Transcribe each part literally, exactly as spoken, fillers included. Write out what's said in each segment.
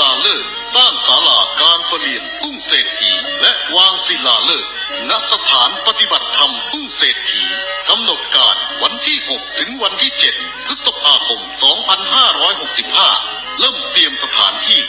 ลาฤกษ์สร้างศาลาการประเรียนทุ่งเศรษฐี และวางศิลาฤกษ์ ณ สถานปฏิบัติธรรมทุ่งเศรษฐี กำหนดการวันที่ หก ถึงวันที่ เจ็ด พฤษภาคม สองพันห้าร้อยหกสิบห้า เริ่มเตรียมสถานที่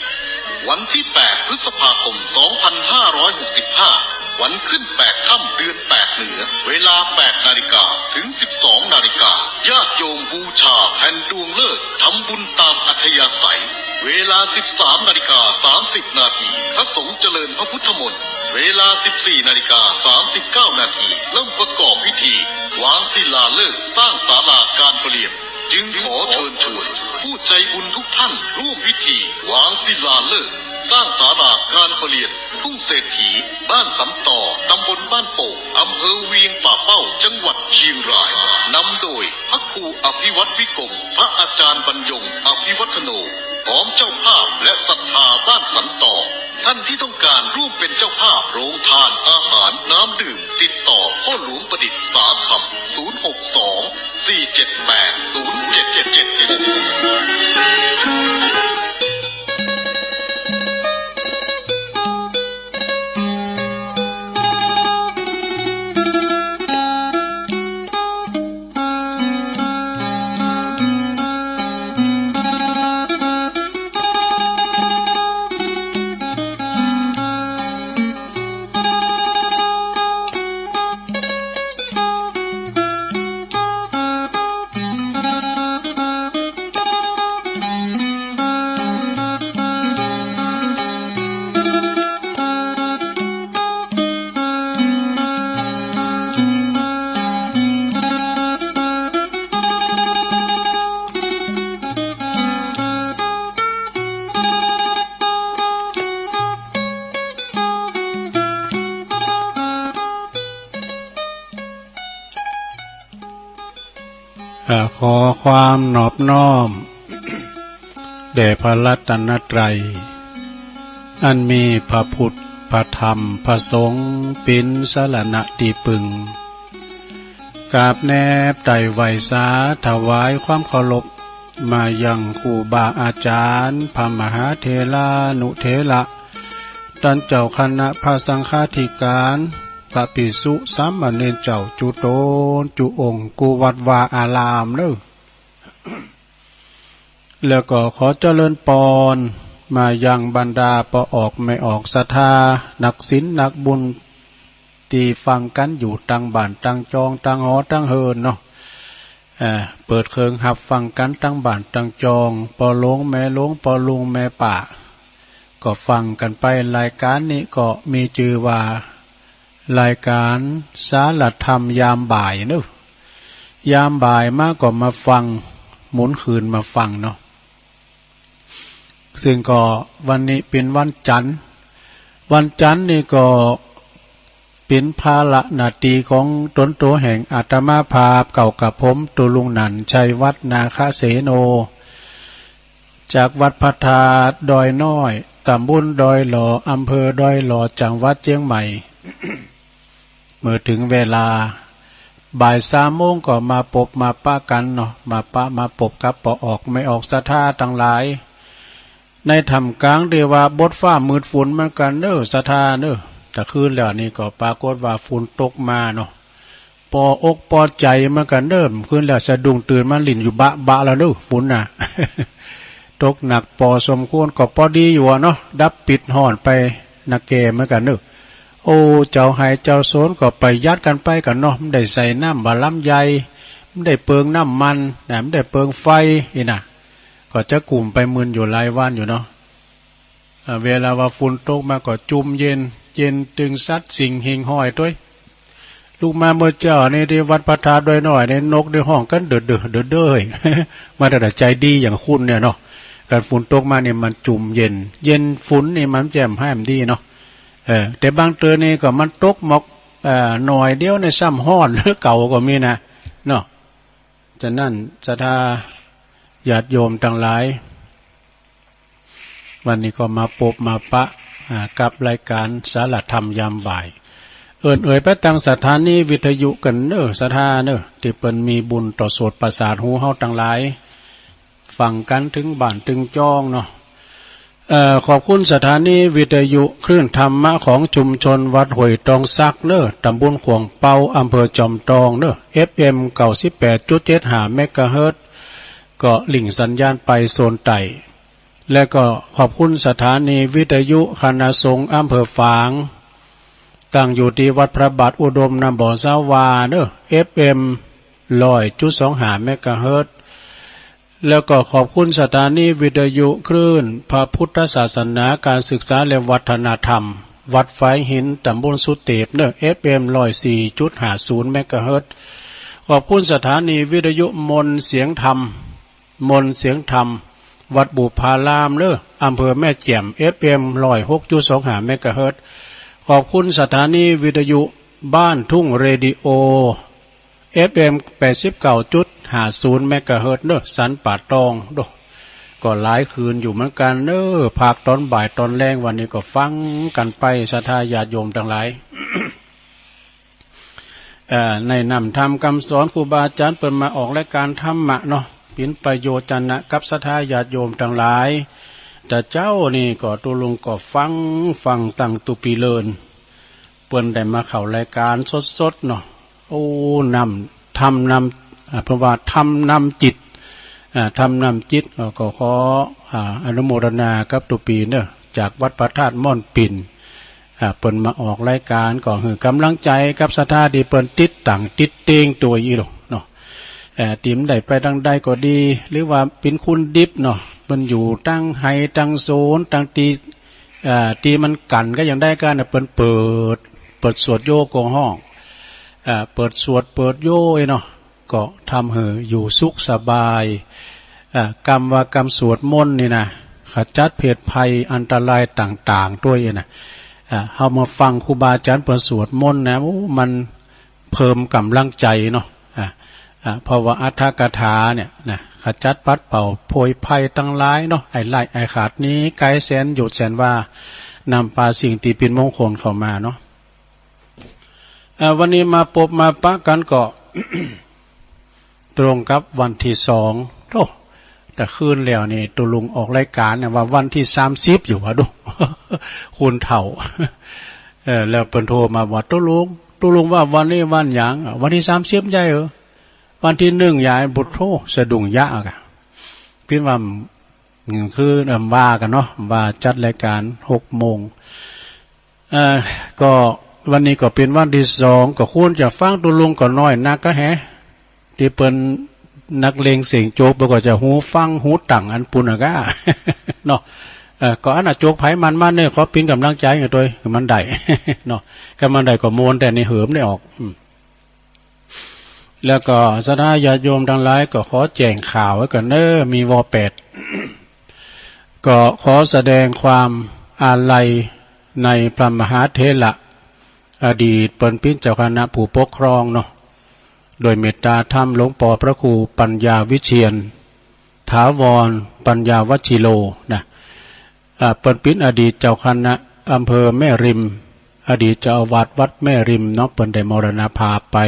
วันที่ แปด พฤษภาคม สองพันห้าร้อยหกสิบห้า วันขึ้น แปด ค่ำ เดือน แปด เหนือ เวลา แปด นาฬิกา ถึง สิบสอง นาฬิกา ญาติโยมบูชาแผ่นดวงฤกษ์ ทำบุญตามอัธยาศัย เวลา สิบสาม นาฬิกา สามสิบ นาที พระสงฆ์เจริญพระพุทธมนต์ เวลา สิบสี่ นาฬิกา สามสิบเก้า นาที เริ่มประกอบพิธี วางศิลาฤกษ์สร้างศาลาการประเรียน จึงขอเชิญชวนผู้ใจบุญทุกท่านร่วมพิธี วางศิลาฤกษ์สร้างศาลาการประเรียน ทุ่งเศรษฐี บ้านสันต่อ ตำบลบ้านโป่ง อำเภอเวียงป่าเป้า จังหวัดเชียงราย นำโดยพระครูอภิวัตวิกรม พระอาจารย์บรรยง อภิวัฒโน พร้อมเจ้าภาพและศรัทธาบ้านสันต่อ ท่านที่ต้องการร่วมเป็นเจ้าภาพโรงทานอาหารน้ำดื่ม ติดต่อพ่อหลวงประดิษฐ์สาคำ ศูนย์หกสอง สี่เจ็ดแปด ศูนย์เจ็ดเจ็ดเจ็ด อ่า ขอความนอบน้อม แด่พระรัตนตรัย อันมีพระพุทธ พระธรรม พระสงฆ์ เป๋นสรณะตี้ปึง กราบแนบไต่ไหว้สา ถวายความเคารพ มายังครูบาอาจารย์ พระมหาเถรานุเถระ ต้านเจ้าคณะพระสังฆาธิการ พระภิกษุสามเณรเจ้า จุ๊ต๋นจุ๊องค์ กู้วัดวาอารามเน่อ แล้วก็ขอเจริญปอน มายังบรรดาป้อออกแม่ออกศรัทธา นักศีลนักบุญ ตี้ฟังกั๋นอยู่ตังบ้านตังจอง ตังหอตังเฮือนเนาะ เอ่อ เปิดเครื่องฮับฟังกั๋นตังบ้านตังจอง ป้อหลวงแม่หลวง ป้อลุงแม่ป้า ก็ฟังกั๋นไป รายก๋านนี้ก็มีจื้อว่า รายก๋านสารธรรมยามบ่ายเนาะ ยามบ่ายมาก็มาฟัง หมุนคืนมาฟังเนาะ ซึ่งก็วันนี้เป๋นวันจันทร์ วันจันทร์นี่ก็เป๋นภาระหน้าตี้ของต๋นตั๋วแห่งอาตมาภาพ เก่ากับผม ตุลุงหนั่น ชัยวัฒน์ นาคเสโน จากวัดพระธาตุดอยน้อย ตำบลดอยหล่อ อำเภอดอยหล่อ จังหวัดเจียงใหม่ เมื่อเถิงเวลาบ่ายสามโมงก็มาปบมาปะกั๋นเนาะ มาปะมาปบกับป้อออกแม่ออกศรัทธาตังหลาย ในท่ามกลางตี้ว่าบดฟ้ามืดฝนเหมือนกั๋นเน่อ ศรัทธาเน่อ ตะคืนแล้วนี่ก็ปรากฏว่าฝนตกมาเนาะ ปออกปอใจ๋เหมือนกั๋นเน่อ คืนแล้วสะดุ้งตื่นมาหลิ้นอยู่บะบะแล้วเน่อ ฝนน่ะ ตกหนักปอสมควร ก็ปอดีอยู่อะเนาะ ดับปิดฮ้อนไปนักแก่เหมือนกั๋นเน่อ โอ้ เจ้าไฮ่เจ้าสวนก็ประหยัดกั๋นไปกั๋นเนาะ บ่ได้ใส่น้ำบ่าลำใหญ่ บ่ได้เปิงน้ำมันนะ บ่ได้เปิงไฟ อี้นะ ก็จะกุ้มไปมึนอยู่หลายวันอยู่เนาะ อ่า เวลาว่าฝนตกมาก็จุ่มเย็น เย็นตึงสัตว์สิ่งหิ่งห้อยตวย ลุกมาเมื่อเจ๊านี่ตี้วัดพระธาตุดอยน้อยนี่นกได้ฮ้องกั๋นเด้อเด้อเด้อเด้อ มาแต่ใจ๋ดีอย่างคุณเนี่ยเนาะ ก๋านฝนตกมานี่มันจุ่มเย็น เย็นฝนนี่มันแจ่มแห้มดีเนาะ เออ แต่บางเตื้อนี่ก็มันตกหมอก เอ่อ หน่อยเดียวนี่ซ้ำฮ้อนเก่าก็มีนะเนาะ ฉะนั้นศรัทธาญาติโยมตังหลาย วันนี้ก็มาปบมาปะ อ่า กับรายก๋านสารธรรมยามบ่าย เอิ้นเอ่ยไปตังสถานีวิทยุกั๋นเน่อ ศรัทธาเน่อ ตี้เปิ้นมีบุญต่อโสตประสาทหูเฮาตังหลาย ฟังกั๋นเถิงบ้านเถิงจองเนาะ เอ่อ ขอบคุณสถานีวิทยุคลื่นธรรมะของชุมชนวัดห้วยตองสักเนอะ ตำบลขวงเปา อำเภอจอมทองเนอะ เอฟเอ็ม เก้าสิบแปดจุดเจ็ดห้า เมกะเฮิรตซ์ ก็ลิงก์สัญญาณไปโซนใต้ และก็ขอบคุณสถานีวิทยุคณะสงฆ์อำเภอฝาง ตั้งอยู่ที่วัดพระบาทอุดมนำบ่อสาวาเนอะ เอฟเอ็ม ร้อยจุดสองห้า เมกะเฮิรตซ์ แล้วก็ขอบคุณสถานีวิทยุคลื่นพระพุทธศาสนาการศึกษาและวัฒนธรรม วัดฝายหิน ตำบลสุเตพเนอะ เอฟเอ็ม ร้อยสี่จุดห้าศูนย์ เมกะเฮิรตซ์ ขอบคุณสถานีวิทยุมนต์เสียงธรรม มนต์เสียงธรรม วัดบุพารามเนอะ อำเภอแม่แจ่ม เอฟเอ็ม ร้อยหกจุดสองห้า เมกะเฮิรตซ์ ขอบคุณสถานีวิทยุบ้านทุ่งเรดิโอ เอฟเอ็ม แปดสิบเก้าจุดห้าศูนย์ เมกะเฮิรตซ์เนอะ สันป่าตองเนอะ ก็หลายคืนอยู่เหมือนกันเนอะ ภาคตอนบ่ายตอนแลงวันนี้ก็ฟังกันไป ศรัทธาญาติโยมทั้งหลาย เอ่อ ในนำธรรมคำสอนครูบาอาจารย์เปิ้นมาออกรายการธรรมะเนาะ เป็นประโยชน์จะนะกับศรัทธาญาติโยมทั้งหลาย แต่เจ้านี่ก็ตุลุงก็ฟัง ฟังตั้งตุปีเลิน เปิ้นได้มาเข้ารายการสดๆเนาะ โอ้ นำ ธรรมนำ อ่า เปิ้นว่าธรรมนำจิต อ่า ธรรมนำจิต ก็ขอ อ่า อนุโมทนากับตุปีเนอะ จากวัดพระธาตุม่อนปิ่น อ่า เปิ้นมาออกรายการก็หื้อกำลังใจกับศรัทธาที่เปิ้นติดตั้งติดเต็งตัวอี้โลเนาะ เอ่อ ติมได้ไปตังใดก็ดี หรือว่าเป็นคนดิบเนาะ เปิ้นอยู่ตังไฮ่ตังโซน ตังตี้ เอ่อ ตี้มันกั๋นก็ยังได้กั๋นนะ เปิ้นเปิด เปิดสวดโยกโกฮ้อง เอ่อ เปิดสวดเปิดโยเนาะ ก็ทำหื้ออยู่สุขสบาย เอ่อ กำว่ากำสวดมนต์นี่นะ ขจัดเพศภัยอันตรายต่างๆด้วยนะ เอ่อ เฮามาฟังครูบาอาจารย์เปิ้นสวดมนต์นะ โอ้ มันเพิ่มกำลังใจเนาะ อ่ะ อ่ะ เพราะว่าอัตถกถาเนี่ยนะ ขจัดปัดเป่าโพยภัยทั้งหลายเนาะ ไอ้ไล่ไอ้ขาดนี้ไกลแสนโยชน์แสนวา นำปาสิ่งที่เป็นมงคลเข้ามาเนาะ เอ่อ วันนี้มาปบมาปะกันก็ ตรงกับวันที่สอง โธ่ แต่คืนแล้วนี่ ตุลุงออกรายการเนี่ยว่าวันที่สามสิบอยู่วะดู คุณเฒ่า เออ แล้วเปิ้นโทรมาว่า ตุลุง ตุลุงว่าวันนี้วันหยัง วันที่สามสิบใหญ่เหรอ วันที่หนึ่งใหญ่ บุตโธ สะดุ้งยะกะ เปิ้นว่า อืม คือ เอิ่ม ว่ากันเนาะ ว่าจัดรายการหกโมง เอ่อ ก็วันนี้ก็เป็นวันที่สอง ก็ควรจะฟังตุลุงก็น้อยนักก็แฮะ ที่เปิ้นนักเลงเสียงโจ๊ก เปิ้นก็จะหูฟังหูตังอันปุ้นอะกะ เนาะ เอ่อ ก็อันน่ะโจ๊กไผมันมันเนี่ย ขอปิ้นกำลังใจกันด้วย มันได้ เนาะ ก็มันได้ก็ม่วน แต่นี่เหิมได้ออก อืม แล้วก็ศรัทธาญาติโยมทั้งหลายก็ขอแจ้งข่าวไว้ก่อนเน้อ มีวอแปด ก็ขอแสดงความอาลัยในพระมหาเถระ อดีตเปิ้นปิ้นเจ้าคณะผู้ปกครองเนาะ โดยเมตตาธรรมหลวงปอพระครูปัญญาวิเชียร ถาวรปัญญาวัชิโรนะ อ่า เปิ้นปิ้นอดีตเจ้าคณะอำเภอแม่ริม อดีตเจ้าอาวาสวัดแม่ริมเนาะ เปิ้นได้มรณภาพไป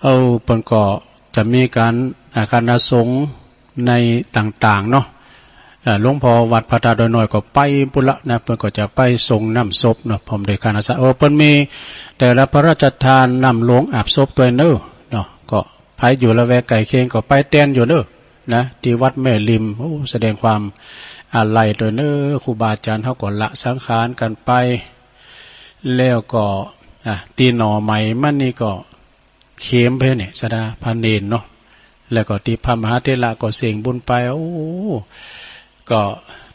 เอ้า เปิ้นก็จะมีการ อ่า คณะสงฆ์ในต่างๆเนาะ อ่า หลวงพ่อวัดพระธาตุดอยน้อยก็ไปปุ้นละนะ เปิ้นก็จะไปส่งน้ำศพเนาะ พร้อมด้วยคณะสงฆ์ เออ เปิ้นมีแต่ละพระราชทานน้ำหลวงอาบศพด้วยเน้อเนาะ ก็ไผอยู่ละแวกใกล้เคียงก็ไปแตนอยู่เน้อ นะ ที่วัดแม่ริม โอ้ แสดงความอาลัยด้วยเน้อ ครูบาอาจารย์เฮาก็ละสังขารกันไป แล้วก็ อ่ะ ตี้หน่อใหม่มันนี่ก็เข็มไปเนี่ย ศรัทธาพระเณรเนาะ แล้วก็ตี้พระมหาเถระก็เสี้ยงบุญไป โอ้ ก็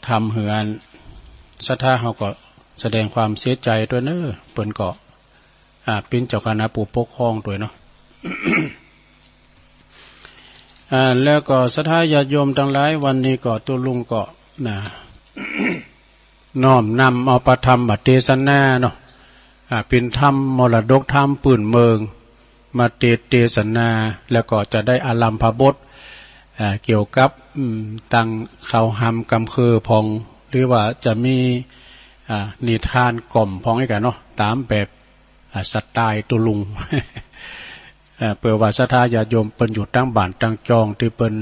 ทำหื้ออันศรัทธาเฮาก็แสดงความเสียใจด้วยเน้อ เปิ้นก็ อ่า ปิ้นเจ้าคณะผู้ปกครองด้วยเนาะ อ่า แล้วก็ศรัทธาญาติโยมทั้งหลาย วันนี้ก็ตุลุงก็ นะ น้อมนำเอาพระธรรมเทศนาเนาะ อ่า เป็นธรรมมรดกธรรมปื้นเมือง มาเทศน์เทศนา แล้วก็จะได้อารัมภบท อ่า เกี่ยวกับ อืม ตังข่าวหำกำเคือพอง หรือว่าจะมี อ่า นิทานกล่อมพองอีกอะเนาะ ตามแบบ อ่า สไตล์ตุลุง เอ่อ เปื้อว่าศรัทธาญาติโยมเปิ้นอยู่ตังบ้านตังจองตี้เปิ้น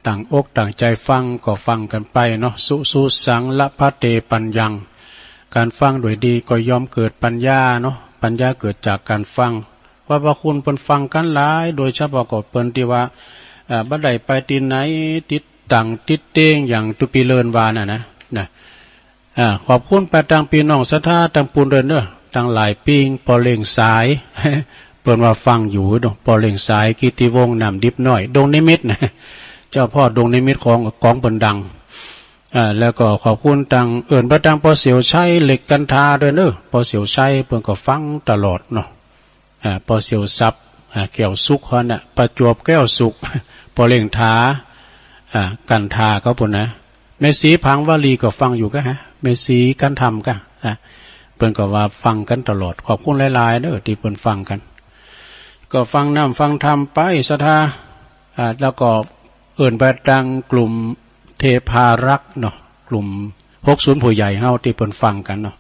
ตั้งอกตั้งใจฟังก็ฟังกันไปเนาะ สุสุสังละพะเตปัญญัง การฟังด้วยดีก็ย่อมเกิดปัญญาเนาะ ปัญญาเกิดจากการฟัง ว่าพระคุณเปิ้นฟังกันหลาย โดยเฉพาะก็เปิ้นที่ว่า เอ่อ บ่ได้ไปที่ไหน ติดตั้งติดเตียงอย่างตุปีเลินวาน่ะนะ นะ อ่า ขอบคุณไปตังพี่น้องศรัทธาตังปูนเดินเด้อ ตังหลายปิง ปอเล่งสาย เปิ้นว่าฟังอยู่เนาะ ปอเล่งสาย กิติวงศ์ น้ำดิบน้อย ดงนิมิตรนะ เจ้าพ่อดงนิมิตรของ ของเปิ้นดัง อ่า แล้วก็ขอบคุณตัง เอิ้นไปตังปอเสี่ยวชัย เหล็กกันทาด้วยเนอะ ปอเสี่ยวชัยเปิ้นก็ฟังตลอดเนาะ อ่า ปอเสี่ยวสับ อ่า แก้วสุขเขาน่ะ ประจวบแก้วสุข ปอเล่งทา อ่า กันทาเขาปูนนะ แม่ศรีผางวาลีก็ฟังอยู่กะฮะ แม่ศรีกันธรรมกะ อ่า เปิ้นก็ว่าฟังกันตลอด ขอบคุณหลายๆเด้อที่เปิ้นฟังกัน ก็ฟังน้ำฟังธรรมไปศรัทธา อ่า แล้วก็เอิ้นไปตังกลุ่มเทพารักษ์เนาะ กลุ่มหกศูนย์ผู้ใหญ่เฮาที่เปิ้นฟังกันเนาะ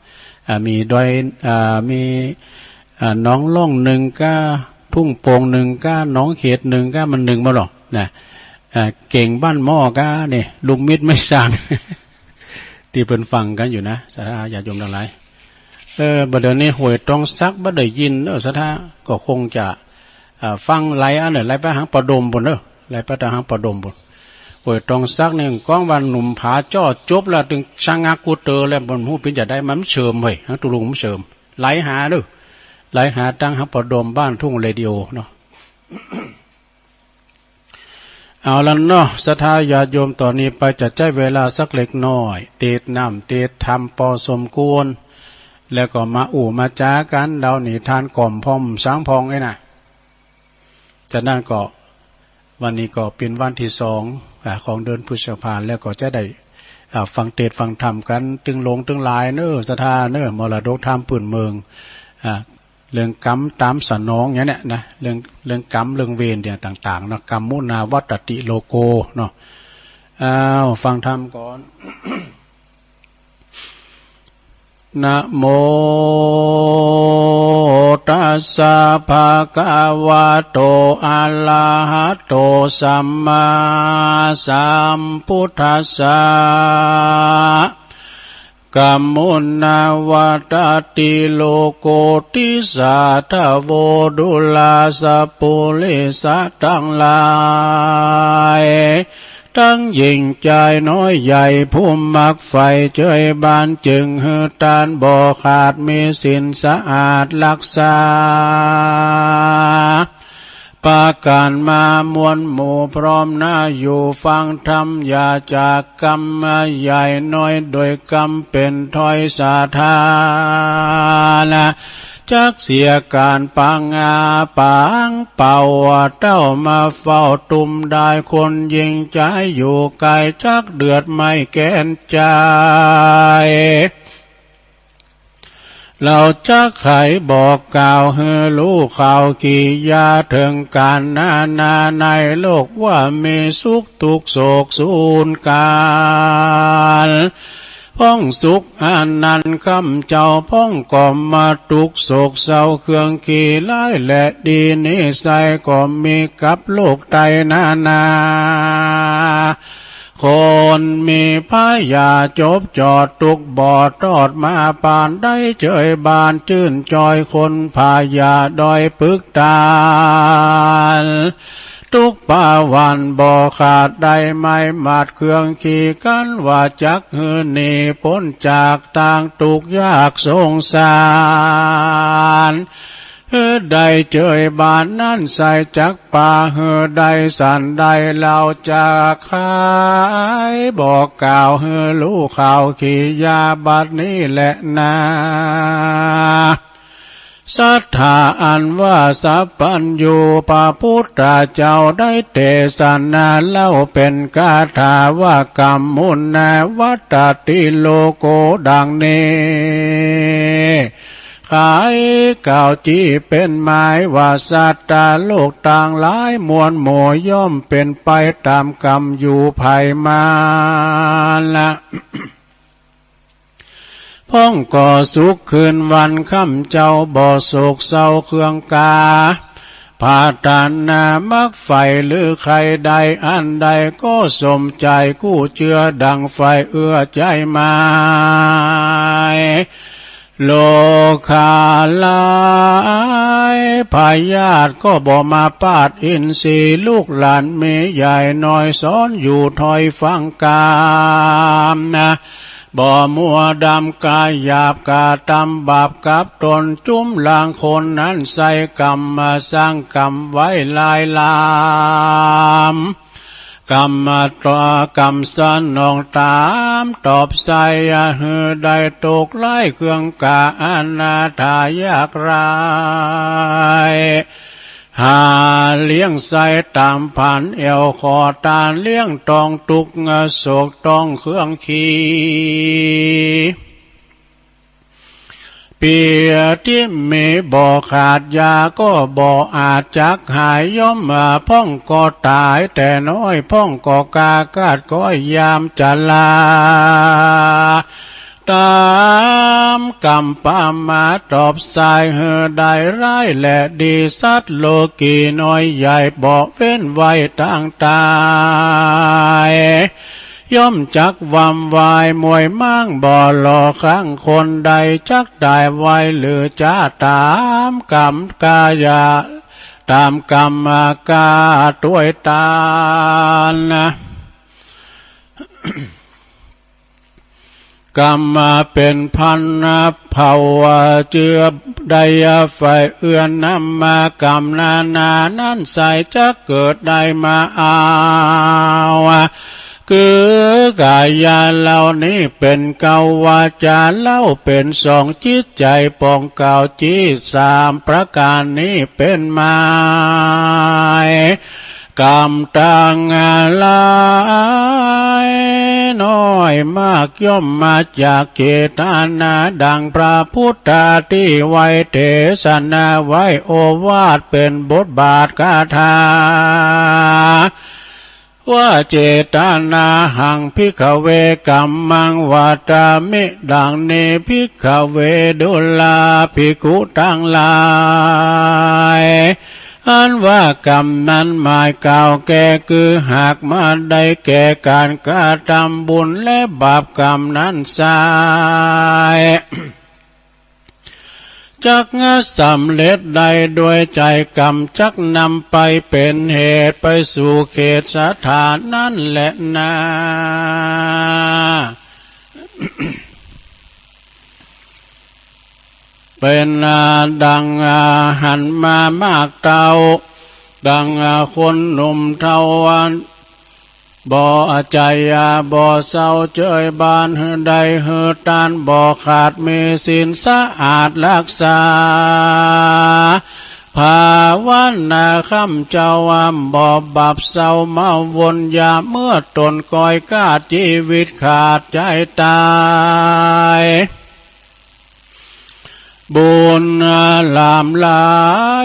อ่า มีดอย อ่า มี อ่า หนองล่องหนึ่งกะ ทุ่งโป่งหนึ่งกะ หนองเขตหนึ่งกะ มันหนึ่งบ่หรอนะ อ่า เก่งบ้านหม้อกะนี่ ลูกมิตรไม้สร้าง ที่เปิ้นฟังกันอยู่นะศรัทธาญาติโยมทั้งหลาย เออ บ่าเดี๋ยวนี้ห้วยตองสักบ่ได้ยินเนอะศรัทธา ก็คงจะ อ่า ฟังไหลอันเนอะ ไหลไปหางปอดมปูนเนอะ ไหลไปทางหางปอดมปูน ห้วยตองสักนี่ก้องว่าหนุ่มผาจ้อจบแล้ว ตึงชะงักกูเตอแล้ว บ่ฮู้เปิ้นจะได้ มันเชิมเฮ้ย หางตุลุงมันเชิม ไหลหาเนอะ ไหลหาทางหางปอดมบ้านทุ่งเรดิโอเนาะ เอาละเนาะศรัทธาญาติโยม ตอนนี้ไปจะใช้เวลาสักเล็กน้อย เตสน์น้ำเตสน์ธรรมปอสมควร แล้วก็มาอู้มาจ๋ากัน เดานิทานก่อมพ่อมสังพองไอ้น่ะ จากนั้นก็วันนี้ก็เป็นวันที่สองอ่าของเดือนพฤษภา แล้วก็จะได้อ่าฟังเตสน์ฟังธรรมกัน ตึงหลวงตึงหลายเนอะศรัทธาเนอะ มรดกธรรมปื้นเมืองอ่า เรื่องกรรมตามสนองเนี่ยนะ เรื่อง เรื่องกรรมเรื่องเวรเนี่ยต่างๆเนาะ กรรมมุนาวัตติโลโกเนาะ อ้าว ฟังธรรมก่อน นะโมตัสสะภะคะวะโต อะระหะโต สัมมาสัมพุทธัสสะ กรรมมุนาวัตติโลโก ติสสะทะโว ดูราสะปุริสะตังหลาย ตังหญิงจายน้อยใหญ่ ผู้มักใฝ่เจยบาน จึงหื้อตานบ่ขาด มีศีลสะอาดรักษา ประก๋านมามวลหมู่พร้อมหน้าอยู่ฟังธรรม อย่าจากกรรมใหญ่น้อย โดยกรรมเป๋นถ้อยสาธารณะ จักเสียก๋านปางอาปางเป่า เต้ามาเฝ้าตุ้มได้ คนหญิงจายอยู่ไก๋ จักเดือดไหม้แก๋นใจ๋ เฮาจักไขบอกกล่าวหื้อฮู้ข่าวกิริยาเถิงก๋านนานาในโลกว่ามีสุขตุ๊กข์โศกสูญก๋าล พ้องสุขอันนั้นข้าพเจ้าพ้องก็มาตุ๊กข์โศกเศร้าเครื่องขี้ร้ายและดีนิสัยก็มีกับโลกไตนานา คนมีพยาจบจอดตุ๊กข์บ่ทอดมาปานได้เจยบานจื้นจอยคนพยาด้อยปึกตาน ตุ๊กข์ปาวันบ่ขาดได้ไม้หมัดเครื่องขี้กั๋นว่าจักหื้อหนีป๊นจากตางตุ๊กข์ยากสงสาร หื้อได้เจยบานนั้นใส่จักปาหื้อได้สันใด เฮาจักไขบอกกล่าวหื้อฮู้ข่าวกิริยาบัดนี้แลนา ศรัทธาอันว่าสัพพัญญูพระพุทธเจ้าได้เตสนาเล่าเป๋นคาถาว่ากรรมมุนาวัตติโลโกดังนี้ ไขกล่าวจี้เป๋นหมายว่าสัตตาโลกตังหลายมวลหมู่ย่อมเป๋นไปต๋ามกรรมอยู่ไผมันละ พ้องก่อสุขคืนวันข้าพเจ้าบ่โศกเศร้าเครื่องกา ผาตันมรรคไฟหรือใครใดอันใดก็สมใจกู้เจือดังไฟเอื้อใจไม้ โรคาลายพยาธิก็บ่มาปาดอินทรีย์ ลูกหลานมีใหญ่น้อยสอนอยู่ถอยฟังกามนะ บ่มัวดำกาหยาบกาตำบาปกับตน จุ้มล้างคนนั้นใส่กรรมมาสร้างกรรมไว้หลายลาม กรรมต่อกรรมสนองตามตอบใส่ หือได้ตกไร้เครื่องกาอนาถายากไร้ หาเลี้ยงใส่ตามผันเอวขอตานเลี้ยงตองทุกข์โศกต้องเครื่องขี เปียที่มีบ่ขาดยาก็บ่อาจจักหายย่อมพ่องก็ตายแต่น้อยพ่องก็กากาดก็ยามจะลา ตามกรรมปามาตอบสายหือได้ร้ายและดีสัตว์โลกีน้อยใหญ่บ่เว้นไว้ต่างตาย ย่อมจักวำวายมวยม้างบ่หล่อข้างคนใดจักตายไวหรือจะตามกรรมกายะ ตามกรรมกาตวยตาน กรรมเป็นพันเผาเจือได้ไฟเอื้อนำมากรรมนานานั้นใสจักเกิดได้มาเอา คือกายาเหล่านี้เป็นเก้าวาจาเล่าเป็นสองจิตใจปองเก้าจิตสามประการนี้เป็นไม้ กรรมตังหลายน้อยมากย่อมมาจากเจตนาดังพระพุทธาที่ไว้เทศนาไว้โอวาทเป็นบทบาทคาถา ว่าเจตนาหังภิกขเวกัมมังวาทามิดังนี้ภิกขเวดูราภิกขุตังหลาย อันว่ากรรมนั้นหมายกล่าวแก่คือหากมาได้แก่การกระทำบุญและบาปกรรมนั้นไซร้ จักสำเร็จได้ด้วยใจกรรมจักนำไปเป็นเหตุไปสู่เขตสถานนั้นแหละนา เป็นดังหันมามากเต้า ดังคนหนุ่มเทาวัน บ่ใจยาบ่เศร้าเจยบานหือได้หือตานบ่ขาดมีศีลสะอาดรักษา ภาวนาคำเจ้าว่าบ่บาปเศร้ามาวนยาเมื่อตนก้อยกาดชีวิตขาดใจตาย บุญหลามหลา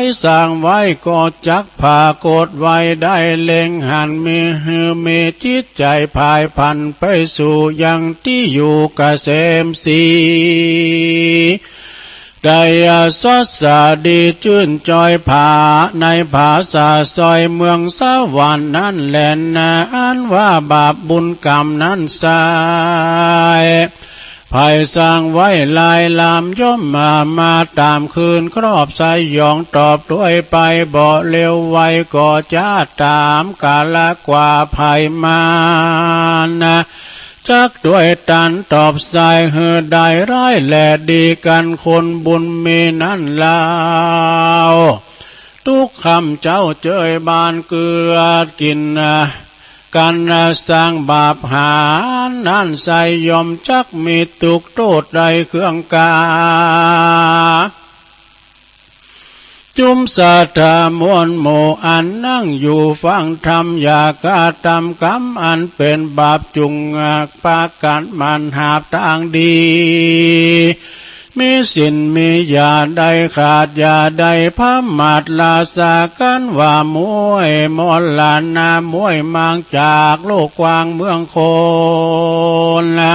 ยสร้างไว้ก็จักผากฏไว้ได้เล็งหันมีหือมีจิตใจผายผันไปสู่ยังที่อยู่เกษมสี ได้สดสดีชื่นจอยผาในผาสาซอยเมืองสวรรค์นั้นแหละนาอันว่าบาปบุญกรรมนั้นไซร้ ภัยสร้างไว้หลายลามย่อมมามาตามคืนครอบสยองตอบด้วยไปบ่เร็วไวก็จะตามกาละกว่าภัยมานะ จักด้วยตันตอบสายหือได้ร้ายแลดีกันคนบุญมีนั้นลาว ทุกคำเจ้าเจยบานเกลือกิน กันสร้างบาปหานั้นไซร้ย่อมจักมีทุกข์โทษได้เครื่องกา จุมศรัทธามวลหมู่อันนั่งอยู่ฟังธรรมอย่ากระทำกรรมอันเป็นบาปจุงปากันมันหาบทางดี มีศีลมีอย่าได้ขาดอย่าได้พมาทราชากันว่ามวยมลนามวยมางจากโลกกว้างเมืองคนละ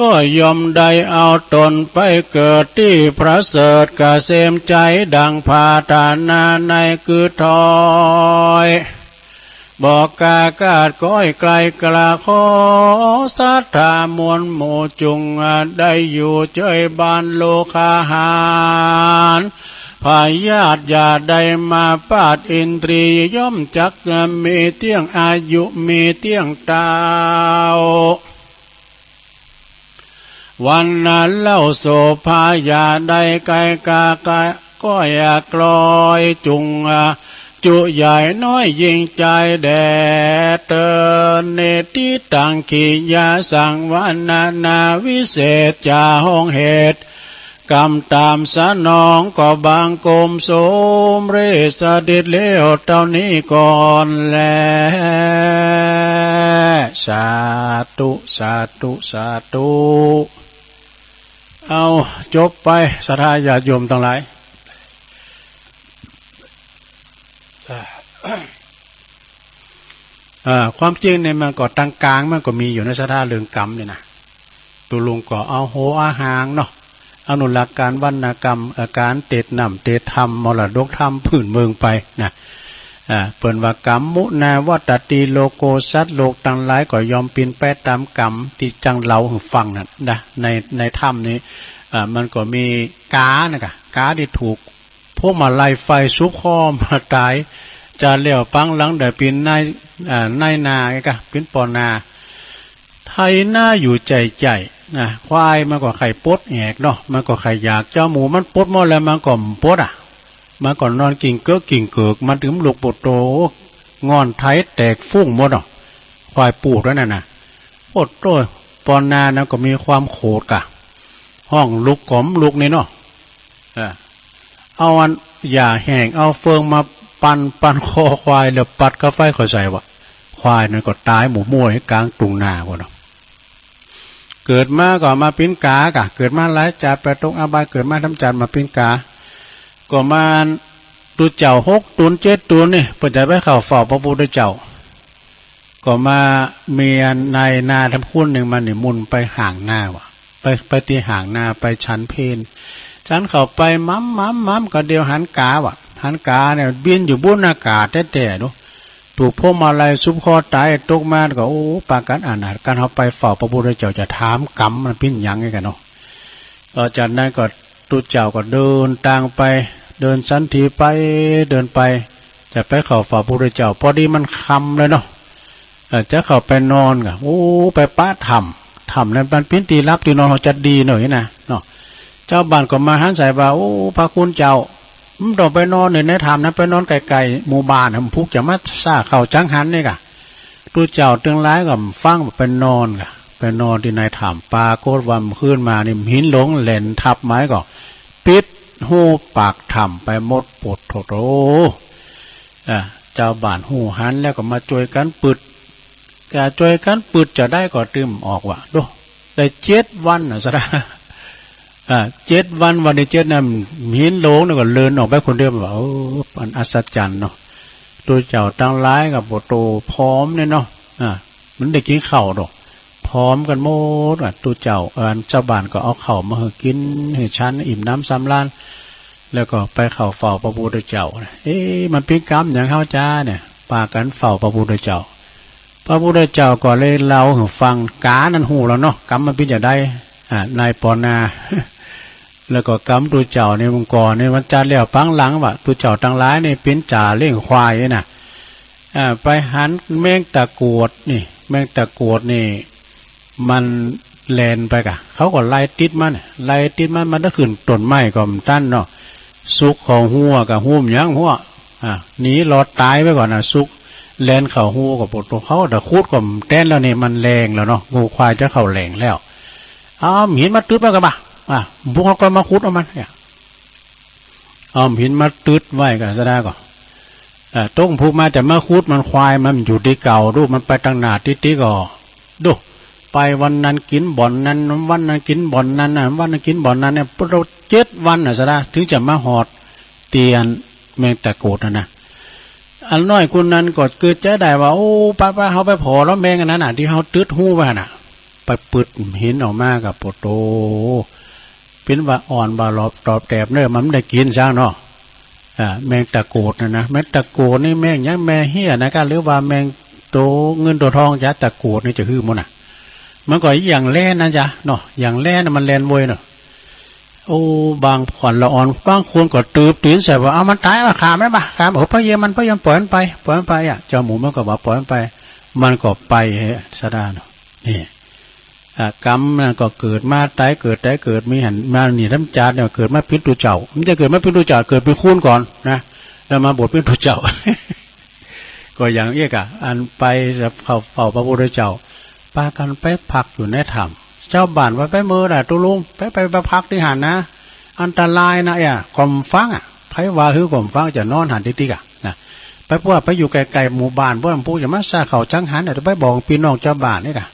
ก็ย่อมได้เอาตนไปเกิดที่ประเสริฐเกษมใจดังปรารถนาในคือถ้อย บอกกากาศก้อยไกลกระขอศรัทธามวลหมู่จุงได้อยู่เจยบานโลคาหาร พยาธิอย่าได้มาปาดอินทรีย์ย่อมจักมีเที่ยงอายุมีเที่ยงเตา วันนั้นเล่าโสภาอย่าได้ไกลกากะก้อยกลอยจุง จุใหญ่น้อยยิ่งใจแด่เติน เนติตังขียาสังวานานาวิเศษจาห้องเหตุ กรรมตามสนองก็บังคมสมเร็จสถิตแล้วเท่านี้ก่อนแล สาธุ สาธุ สาธุ เอา จบไป ศรัทธาญาติโยมทั้งหลาย อ่า ความจริงเนี่ยมันก็ตางกลางมันก็มีอยู่นะ ศรัทธาเรื่องกรรมเนี่ยนะ ตุลุงก็เอาหัวเอาหางเนาะ อนุรักษ์การวรรณกรรม เอ่อ การเตดน้ำเตดธรรม มรดกธรรมพื้นเมืองไปนะ อ่า เปิ้นว่ากรรมมุนาวัตติโลโก สัตว์โลกตังหลายก็ย่อมเป๋นไปต๋ามกรรมตี้จั่งเล่าหื้อฟังนั่นนะ ใน ในธรรมนี้ อ่า มันก็มีก๋านะกะ ก๋าตี้ถูก พวกมาลัยไฟสุบคอมาต๋าย จาดแล้วปังหลังได้เป๋นนาย อ่า นายนาไงกะ เป๋นปอนา ไถนาอยู่ใจ๋ๆ นะ ควายมันก็ใค่ปดแอกเนาะ มันก็ใค่อยาก เจ้าหมูมันปดหมดแล้วมันก็บ่ปดอ่ะ มันก็นอนกิ่งเกิกกิ่งเกิก มันตึงลุกปวดโต ง่อนไถแตกฟุ้งหมดเนาะ ควายปูดไว้นั่นน่ะ ปวดโต ปอนานั้นก็มีความโขดกะ ฮ้องลุกก็บ่ลุกนี่เนาะ เออ เอาอันหญ้าแห้ง เอาเฟืองมาปั่น ปั่นคอควาย แล้วปัดกาไฟเข้าใส่วะ ควายนั้นก็ต๋ายหมู่มั่วในก๋างตุ่งนาพุ้นเนาะ เกิดมาก็มาเป๋นก๋ากะ เกิดมาหลายจาติไปตกอบาย เกิดมาทำจาติมาเป๋นก๋า ก็มา ตุ๊เจ้าหกต๋นเจ็ดต๋นนี่ เปิ้นจะไปเข้าเฝ้าพระพุทธเจ้า ก็มามีนายนาทำคนนึ่งมานิมนต์ไปหางนาวะ ไป ไปตี้หางนา ไปฉันเพล ฉันเข้าไปหม่ำหม่ำหม่ำ ก็เดียวหันก๋าวะ หันก๋าเนี่ยบินอยู่บนอากาศแต๊ๆ ดู ถูกพวงมาลัยสุบคอต๋ายตกมา ก็ โอ้ ปากั๋นอนาถ กั๋นเฮาไปเฝ้าพระพุทธเจ้า จะถามกรรมมันเป๋นหยังไงกั๋นเนาะ ต่อจากนั้นก็ตุ๊เจ้าก็เดินตางไป เดินสันถีไป เดินไป จะไปเข้าเฝ้าพระพุทธเจ้า พอดีมันค่ำแล้วเนาะ เอ่อ จะเข้าไปนอนกะ โอ้ ไปปะถ้ำ ถ้ำนั้นมันเป๋นตี้หลับตี้นอน เฮาจะดีหน่อยนะเนาะ เจ้าบ้านก็มาหันใส่ว่า โอ้ พระคุณเจ้า บ่ต้องไปนอนใน ในถ้ำนะ ไปนอนไกลๆ หมู่บ้านนะ พวกจะมาซ่าเข้าจังหันนี่กะ ตุ๊เจ้าตึงหลายก็ฟัง ไปนอนกะ ไปนอนตี้ในถ้ำ ปรากฏว่าคืนมานี่หินหลงแล่นทับไม้ก็ ปิดฮูปากถ้ำไปหมด ปวดโถโถ อ่า เจ้าบ้านฮู้หันแล้วก็มาจ้วยกั๋นปืด ก็จ้วยกั๋นปืดจะได้ก็ตึมออกวะ ดู ได้เจ็ดวันน่ะ สะดา อ่า เจ็ดวัน วันตี้เจ็ดนั้น หินหลงนี่ก็เลินออกไปคนเดียว ว่า โอ้ อันอัศจรรย์เนาะ ตุ๊เจ้าตังหลายก็ปวดโตผอมเนี่ยเนาะ อ่า มันได้กิ๋นข้าวดอก ผอมกั๋นหมดอ่ะ ตุ๊เจ้า เอ่อ เจ้าบ้านก็เอาข้าวมาหื้อกิ๋น หื้อฉัน อิ่มหนำสำราญ แล้วก็ไปเข้าเฝ้าพระพุทธเจ้า เอ๊ะ มันเป๋นกรรมหยังเฮาจาเนี่ย ปากั๋นเฝ้าพระพุทธเจ้า พระพุทธเจ้าก็เลยเล่าหื้อฟัง ก๋านั้นฮู้แล้วเนาะ กรรมมันเป๋นจะได้ อ่า นายปอนา แล้วก็กรรมตุ๊เจ้านี่มันก่อนนี่มันจะแล้วปังหลังวะ ตุ๊เจ้าตังหลายนี่เป๋นจ่าเลี้ยงควายน่ะ อ่า ไปหันแมงตะกรวดนี่ แมงตะกรวดนี่ มันแล่นไปกะ เขาก็ไล่ติดมัน ไล่ติดมัน มันได้ขึ้นต้นไม้ก็บ่ตันเนาะ สุกเข้าฮูกะฮู้บ่หยังฮู้ อ่า หนีรอดต๋ายไปก่อนน่ะ สุกแล่นเข้าฮูก็ปวดโต เขาแต่ขุดก็บ่แต๊นแล้วนี่ มันแลงแล้วเนาะ งัวควายจะเข้าแหล่งแล้ว เอาหินมาตึ๊บไว้ก่อนบ่ะ อ่ะ พวกเขาก็มาขุดเอามันเนี่ย เอาหินมาตึ๊บไว้ก่อน สะดาก็ เอ่อ ตกผู้มาจะมาขุดมัน ควายมันอยู่ตี้เก่า ดูมันไปตังหน้าตี้ๆ ก็ ดู ไปวันนั้นกิ๋นบ่อนนั้น วันนั้นกิ๋นบ่อนนั้นน่ะ วันนั้นกิ๋นบ่อนนั้นเนี่ย เจ็ดวันน่ะ สะดา ถึงจะมาฮอดตี้อันแมงตะกรวดนั่นน่ะ อันน้อยคนนั้นก็เกิดใจ๋ได้ว่า โอ้ ป้าๆ เฮาไปผ่อแล้วแมงอันนั้นน่ะ ตี้เฮาตึ๊บฮูไว้หั่นน่ะ ไป ปึดหินออกมากับปวดโต เป็นว่าอ่อนว่าหลอบตอบแตบเนอะ มันไม่ได้กินซะเนาะ อ่า แมงตะโกดนะนะ แมงตะโกดนี่แมงหยัง แมงเฮี้ยนะกะ หรือว่าแมงโตเงินโตทองจ้ะ ตะโกดนี่จะหื้อมันน่ะ มันก็อย่างแล่นนะจ๊ะเนาะ อย่างแล่นน่ะ มันแล่นเว้ยเนาะ โอ้ บางขวัญละอ่อน บางคนก็ตืบตีนใส่ว่า เอามันตายว่ะ ฆ่ามันบ่ะ ฆ่ามัน โอ้ พระเยมัน พระเยมัน ปล่อยมันไป ปล่อยมันไปอ่ะ เจ้าหมูมันก็บอกปล่อยมันไป มันก็ไปเฮ้ย สะดาเนาะ นี่ อ่ะ กรรมนั่นก็เกิดมาตาย เกิดตาย เกิด มีหันมานี่ ธรรมชาติเนี่ย เกิดมาเป็นตุ๊เจ้า มันจะเกิดมาเป็นตุ๊เจ้า เกิดเป็นคนก่อนนะ แล้วมาบวชเป็นตุ๊เจ้า ก็อย่างเอี้ยกะ อันไปเข้าเฝ้าพระพุทธเจ้า ปากั๋นไปพักอยู่ในถ้ำ เจ้าบ้านว่าไปเมิดอะ ตุ๊ลุง ไป ไป ไปพักตี้หั้นนะ อันตรายนะ เอี้ย ก่อมฟังอะ ใผว่าหื้อก่อมฟัง จะนอนหั้นติ๊กๆ อะนะ ไปพวกไปอยู่ไกลๆ หมู่บ้าน พวกมันผู้จะมาซ่าข้าวจังหันอะ ไปบอกปี้น้องเจ้าบ้านนี่กะ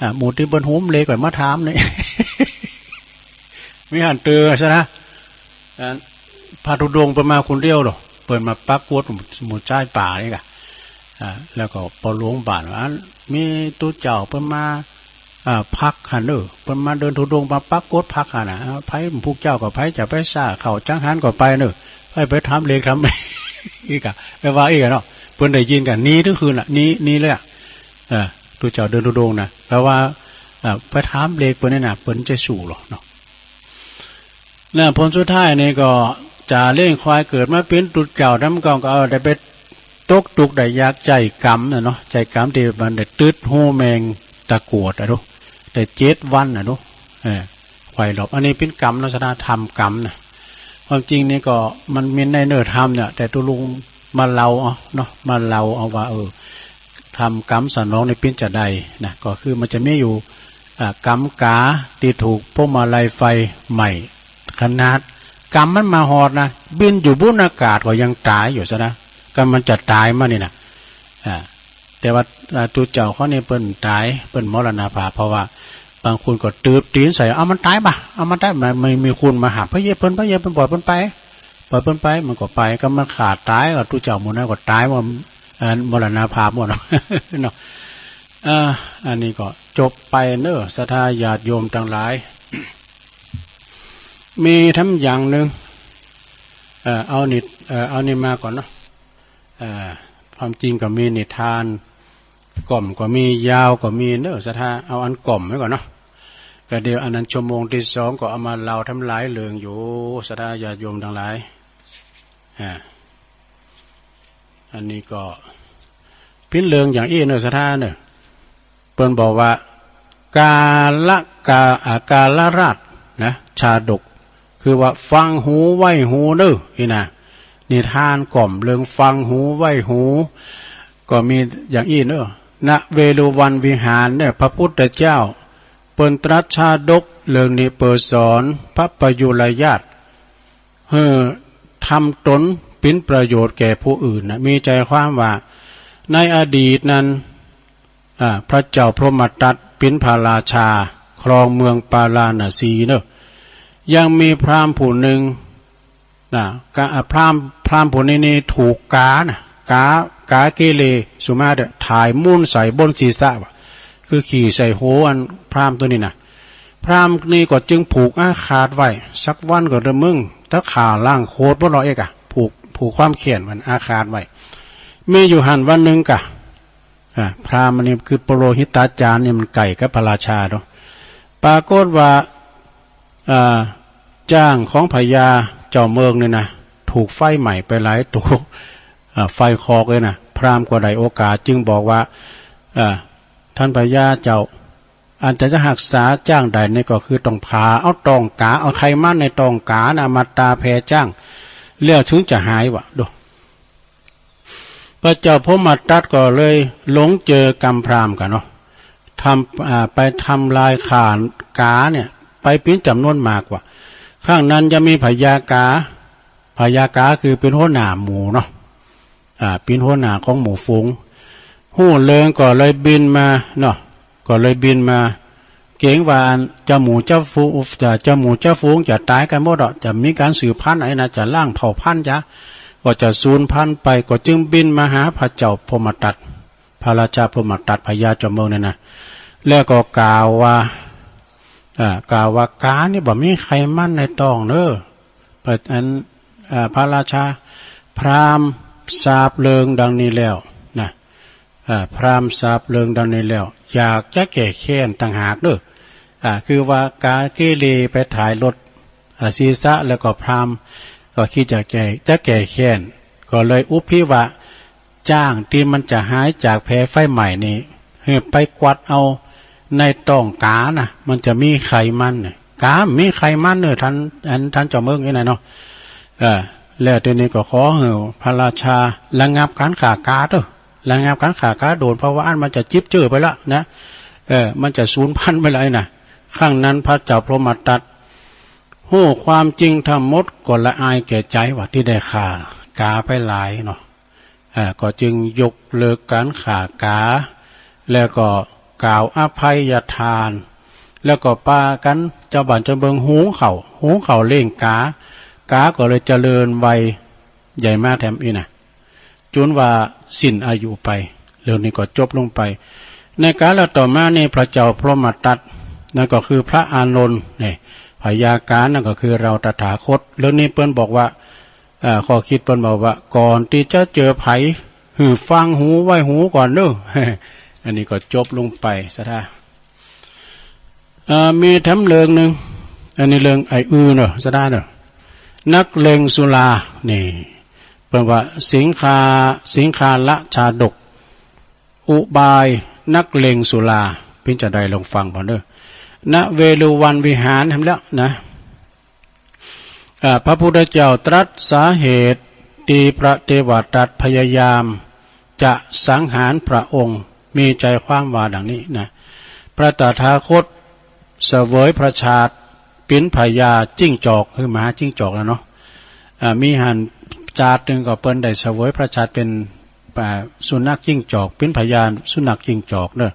อ่ะ หมู่ตี้เปิ้นโฮมเลก็มาถามนี่ มีหันเตอซะนะ อัน พระธุดงค์เปิ้นมาคนเดียวดอก เปิ้นมาปักกวดหมู่ หมู่จ้ายป่านี่กะ อ่า แล้วก็ปอหลวงบ้านว่า อัน มีตุ๊เจ้าเปิ้นมา อ่า พักหั้นเด้อ เปิ้นมาเดินธุดงค์มาปักกวดพักหั้นน่ะ อ่า ใผ พวกเจ้าก็ใผจะไปซ่าข้าวจังหันก็ไปเนอะ ใผไปถามเลขถาม อีกอะ ไปว่าอีกอะเนาะ เปิ้นได้ยินกะหนีตึงคืนอะ หนี หนีเลยอะ เออ ตุ๊เจ้าเดินธุดงค์นะ แปลว่า อ่า ไปถามเลขเปิ้นนี่นะ เปิ้นจะสู้หรอเนาะ น่ะ ผลสุดท้ายนี่ก็ จ่าเลี้ยงควายเกิดมาเป็นตุ๊เจ้า นำก็ ก็เอาแต่ไปตกทุกข์ได้ยาก ใจ๊กรรมน่ะเนาะ ใจ๊กรรมตี้มันได้ตึดฮูแมงตะกรวดอะดู ได้เจ็ดวันน่ะดู เออ ควายหลบ อันนี้เป็นกรรม ลักษณะทำกรรมน่ะ ความจริงนี่ก็มันมีในเนื้อธรรมเนี่ย แต่ตุ๊ลุงมาเล่าเอาเนาะ มาเล่าเอาว่า เออ ทำกรรมสนองนี่เป็นจะใดนะ ก็คือมันจะมีอยู่ อ่า กรรมก๋าตี้ถูกพวงมาลัยไฟไหม้ ขนาดกรรมมันมาฮอดนะ บินอยู่บนอากาศก็ยังตายอยู่ซะนะ ก็มันจะตายมานี่นะ อ่า แต่ว่า อ่า ตุ๊เจ้าเขานี่เปิ้นตาย เปิ้นมรณภาพ เพราะว่าบางคนก็ตืบตีนใส่ เอามันตายบ่ะ เอามันตาย มัน มันมีคนมาหา พระเยซูเปิ้น พระเยซูเปิ้น ปล่อยเปิ้นไป ปล่อยเปิ้นไป มันก็ไป ก็มันขาดตาย ก็ตุ๊เจ้าหมู่นั้นก็ตายหมด อันมรณภาพหมดเนาะ อ่า อันนี้ก็จบไปเนอะ ศรัทธาญาติโยมทั้งหลาย มีทำอย่างหนึ่ง เอ่อ เอานิด เอ่อ เอานี่มาก่อนเนาะ เอ่อ ความจริงก็มีนิทาน ก่อมก็มี ยาวก็มีเนอะ ศรัทธา เอาอันก่อมไว้ก่อนเนาะ ก็เดี๋ยวอันนั้นชั่วโมงที่สองก็เอามาเล่าทำหลายเรื่องอยู่ ศรัทธาญาติโยมทั้งหลาย อ่า อันนี้ก็เป็นเรื่องอย่างอี้เนอะ ศรัทธาเนอะ เปิ้นบอกว่า กาละกา อ่า กาลราชนะ ชาดก คือว่าฟังหูไว้หูเนอะ นี่นะ นิทานก่อมเรื่องฟังหูไว้หู ก็มีอย่างอี้เนอะ ณ เวฬุวันวิหารเนี่ย พระพุทธเจ้า เปิ้นตรัสชาดกเรื่องนี้เปิดสอนพระประยุรญาติ เออ ทำตนเป็นประโยชน์แก่ผู้อื่นนะ มีใจความว่า ในอดีตนั้น อ่า พระเจ้าพรหมทัตเป็นพระราชา ครองเมืองปาราณสีเนอะ ยังมีพราหมณ์ผู้หนึ่งนะ กะ อ่า พราหมณ์ พราหมณ์ผู้นี้นี่ถูกก๋านะ ก๋า ก๋าเกเรสุมาเดอะ ถ่ายมูลใส่บนศีรษะว่ะ คือขี่ใส่หัวอันพราหมณ์ตัวนี้นะ พราหมณ์นี่ก็จึงผูกอาฆาตไว้ สักวันก็เด้อมึง ถ้าข้าล้างโคตรบ่รอเอกอะ ผูก ผูกความแค้นมันอาฆาตไว้ มีอยู่หั้นวันหนึ่งกะ อ่า พราหมณ์อันนี้คือปุโรหิตาจารย์นี่มันใก้กับพระราชาเนาะ ปรากฏว่า อ่า จ้างของพญาเจ้าเมืองนี่นะ ถูกไฟไหม้ไปหลายตัว อ่า ไฟคอกเลยนะ พราหมณ์ก็ได้โอกาสจึงบอกว่า อ่า ท่านพญาเจ้า อันจะจะฮักษาจ้างได้นี่ก็คือต้องผ่าเอาต๊องก๋า เอาไขมันในต๊องก๋านะมาตาแผ่จ้าง แล้วถึงจะหายวะ ดู พระเจ้าพรหมทัตก็เลยหลงเจอกรรมพราหมณ์กะเนาะ ทำ อ่า ไปทำลายข่าก๋าเนี่ย ไปเป็นจำนวนมากว่ะ ครั้งนั้นยังมีพญาก๋า พญาก๋าคือเป็นหัวหน้าหมู่เนาะ อ่า เป็นหัวหน้าของหมู่ฝูง ฮู้เรื่องก็เลยบินมาเนาะ ก็เลยบินมา เกรงว่าอันเจ้าหมู่เจ้าฝูง จะ เจ้าหมู่เจ้าฝูงจะตายกันหมดอ่ะ จะมีการสืบพันธุ์ไอ้นะ จะล้างเผ่าพันธุ์จ้ะ ก็จะสูญพันธุ์ไป ก็จึงบินมาหาพระเจ้าพรหมทัต พระราชาพรหมทัต พญาเจ้าเมืองเนี่ยนะ แล้วก็กล่าวว่า อ่า กล่าวว่ากานี่บ่มีไขมันในท้องเด้อ เพราะอัน อ่า พระราชาพราหมณ์ทราบเรื่องดังนี้แล้วนะ อ่า พราหมณ์ทราบเรื่องดังนี้แล้ว อยากจะแก้แค้นต่างหากเด้อ อ่า คือว่ากาเกเรไปถ่ายรถ อ่า ศีรษะ แล้วก็พราหมณ์ก็คิดจะแก้ จะแก้แค้น ก็เลยอุบพิวะ จ้างที่มันจะหายจากแผลไฟไหม้นี่ ให้ไปกวาดเอาในท้องกานะ มันจะมีไขมันน่ะ กามีไขมันเนอะ ท่าน อัน ท่านเจ้าเมืองนี่นะเนาะ เออ แล้วทีนี้ก็ขอให้พระราชาระงับการฆ่ากาเถอะ ระงับการฆ่ากาโดน เพราะว่าอันมันจะจิบเจือไปละนะ เออ มันจะสูญพันธุ์ไปละนะ ครั้งนั้นพระเจ้าพรหมทัตฮู้ความจริงทั้งหมดก็ละอายแก่ใจว่าที่ได้ฆ่ากาไปหลายเนาะ อ่า ก็จึงยกเลิกการฆ่ากา แล้วก็กล่าวอภัยทาน แล้วก็ปากันเจ้าบ้านเจ้าเมืองหุงข้าว หุงข้าวเลี้ยงกา กาก็เลยเจริญวัยใหญ่มาแถมอีกนะ จนว่าสิ้นอายุไป เรื่องนี้ก็จบลงไป ในกาลต่อมานี่พระเจ้าพรหมทัต นั่นก็คือพระอานนท์นี่ พญากา นั่นก็คือเราตถาคต เรื่องนี้เปิ้นบอกว่า อ่า ข้อคิดเปิ้นบอกว่า ก่อนที่จะเจอไผ หือฟังหูไว้หูก่อนเด้อ อันนี้ก็จบลงไปซะท่า อ่า มีแถมเรื่องหนึ่ง อันนี้เรื่องไอ้อือเนอะ ซะท่าเนอะ นักเลงสุรา นี่ เปิ้นว่าสิงคา สิงคาละชาดก อุบายนักเลงสุรา เปิ้นจะได้ลองฟังก่อนเด้อ ณ เวฬุวันวิหารแถมแล้วนะ อ่า พระพุทธเจ้าตรัสสาเหตุที่พระเทวทัตพยายามจะสังหารพระองค์ มีใจความว่าดังนี้นะ พระตถาคตเสวยพระชาติเป็นพญาจิ้งจอก คือหมาจิ้งจอกนะเนาะ อ่า มีหั้นชาติหนึ่งก็เปิ้นได้เสวยพระชาติเป็น อ่า สุนัขจิ้งจอก เป็นพญาสุนัขจิ้งจอกเนอะ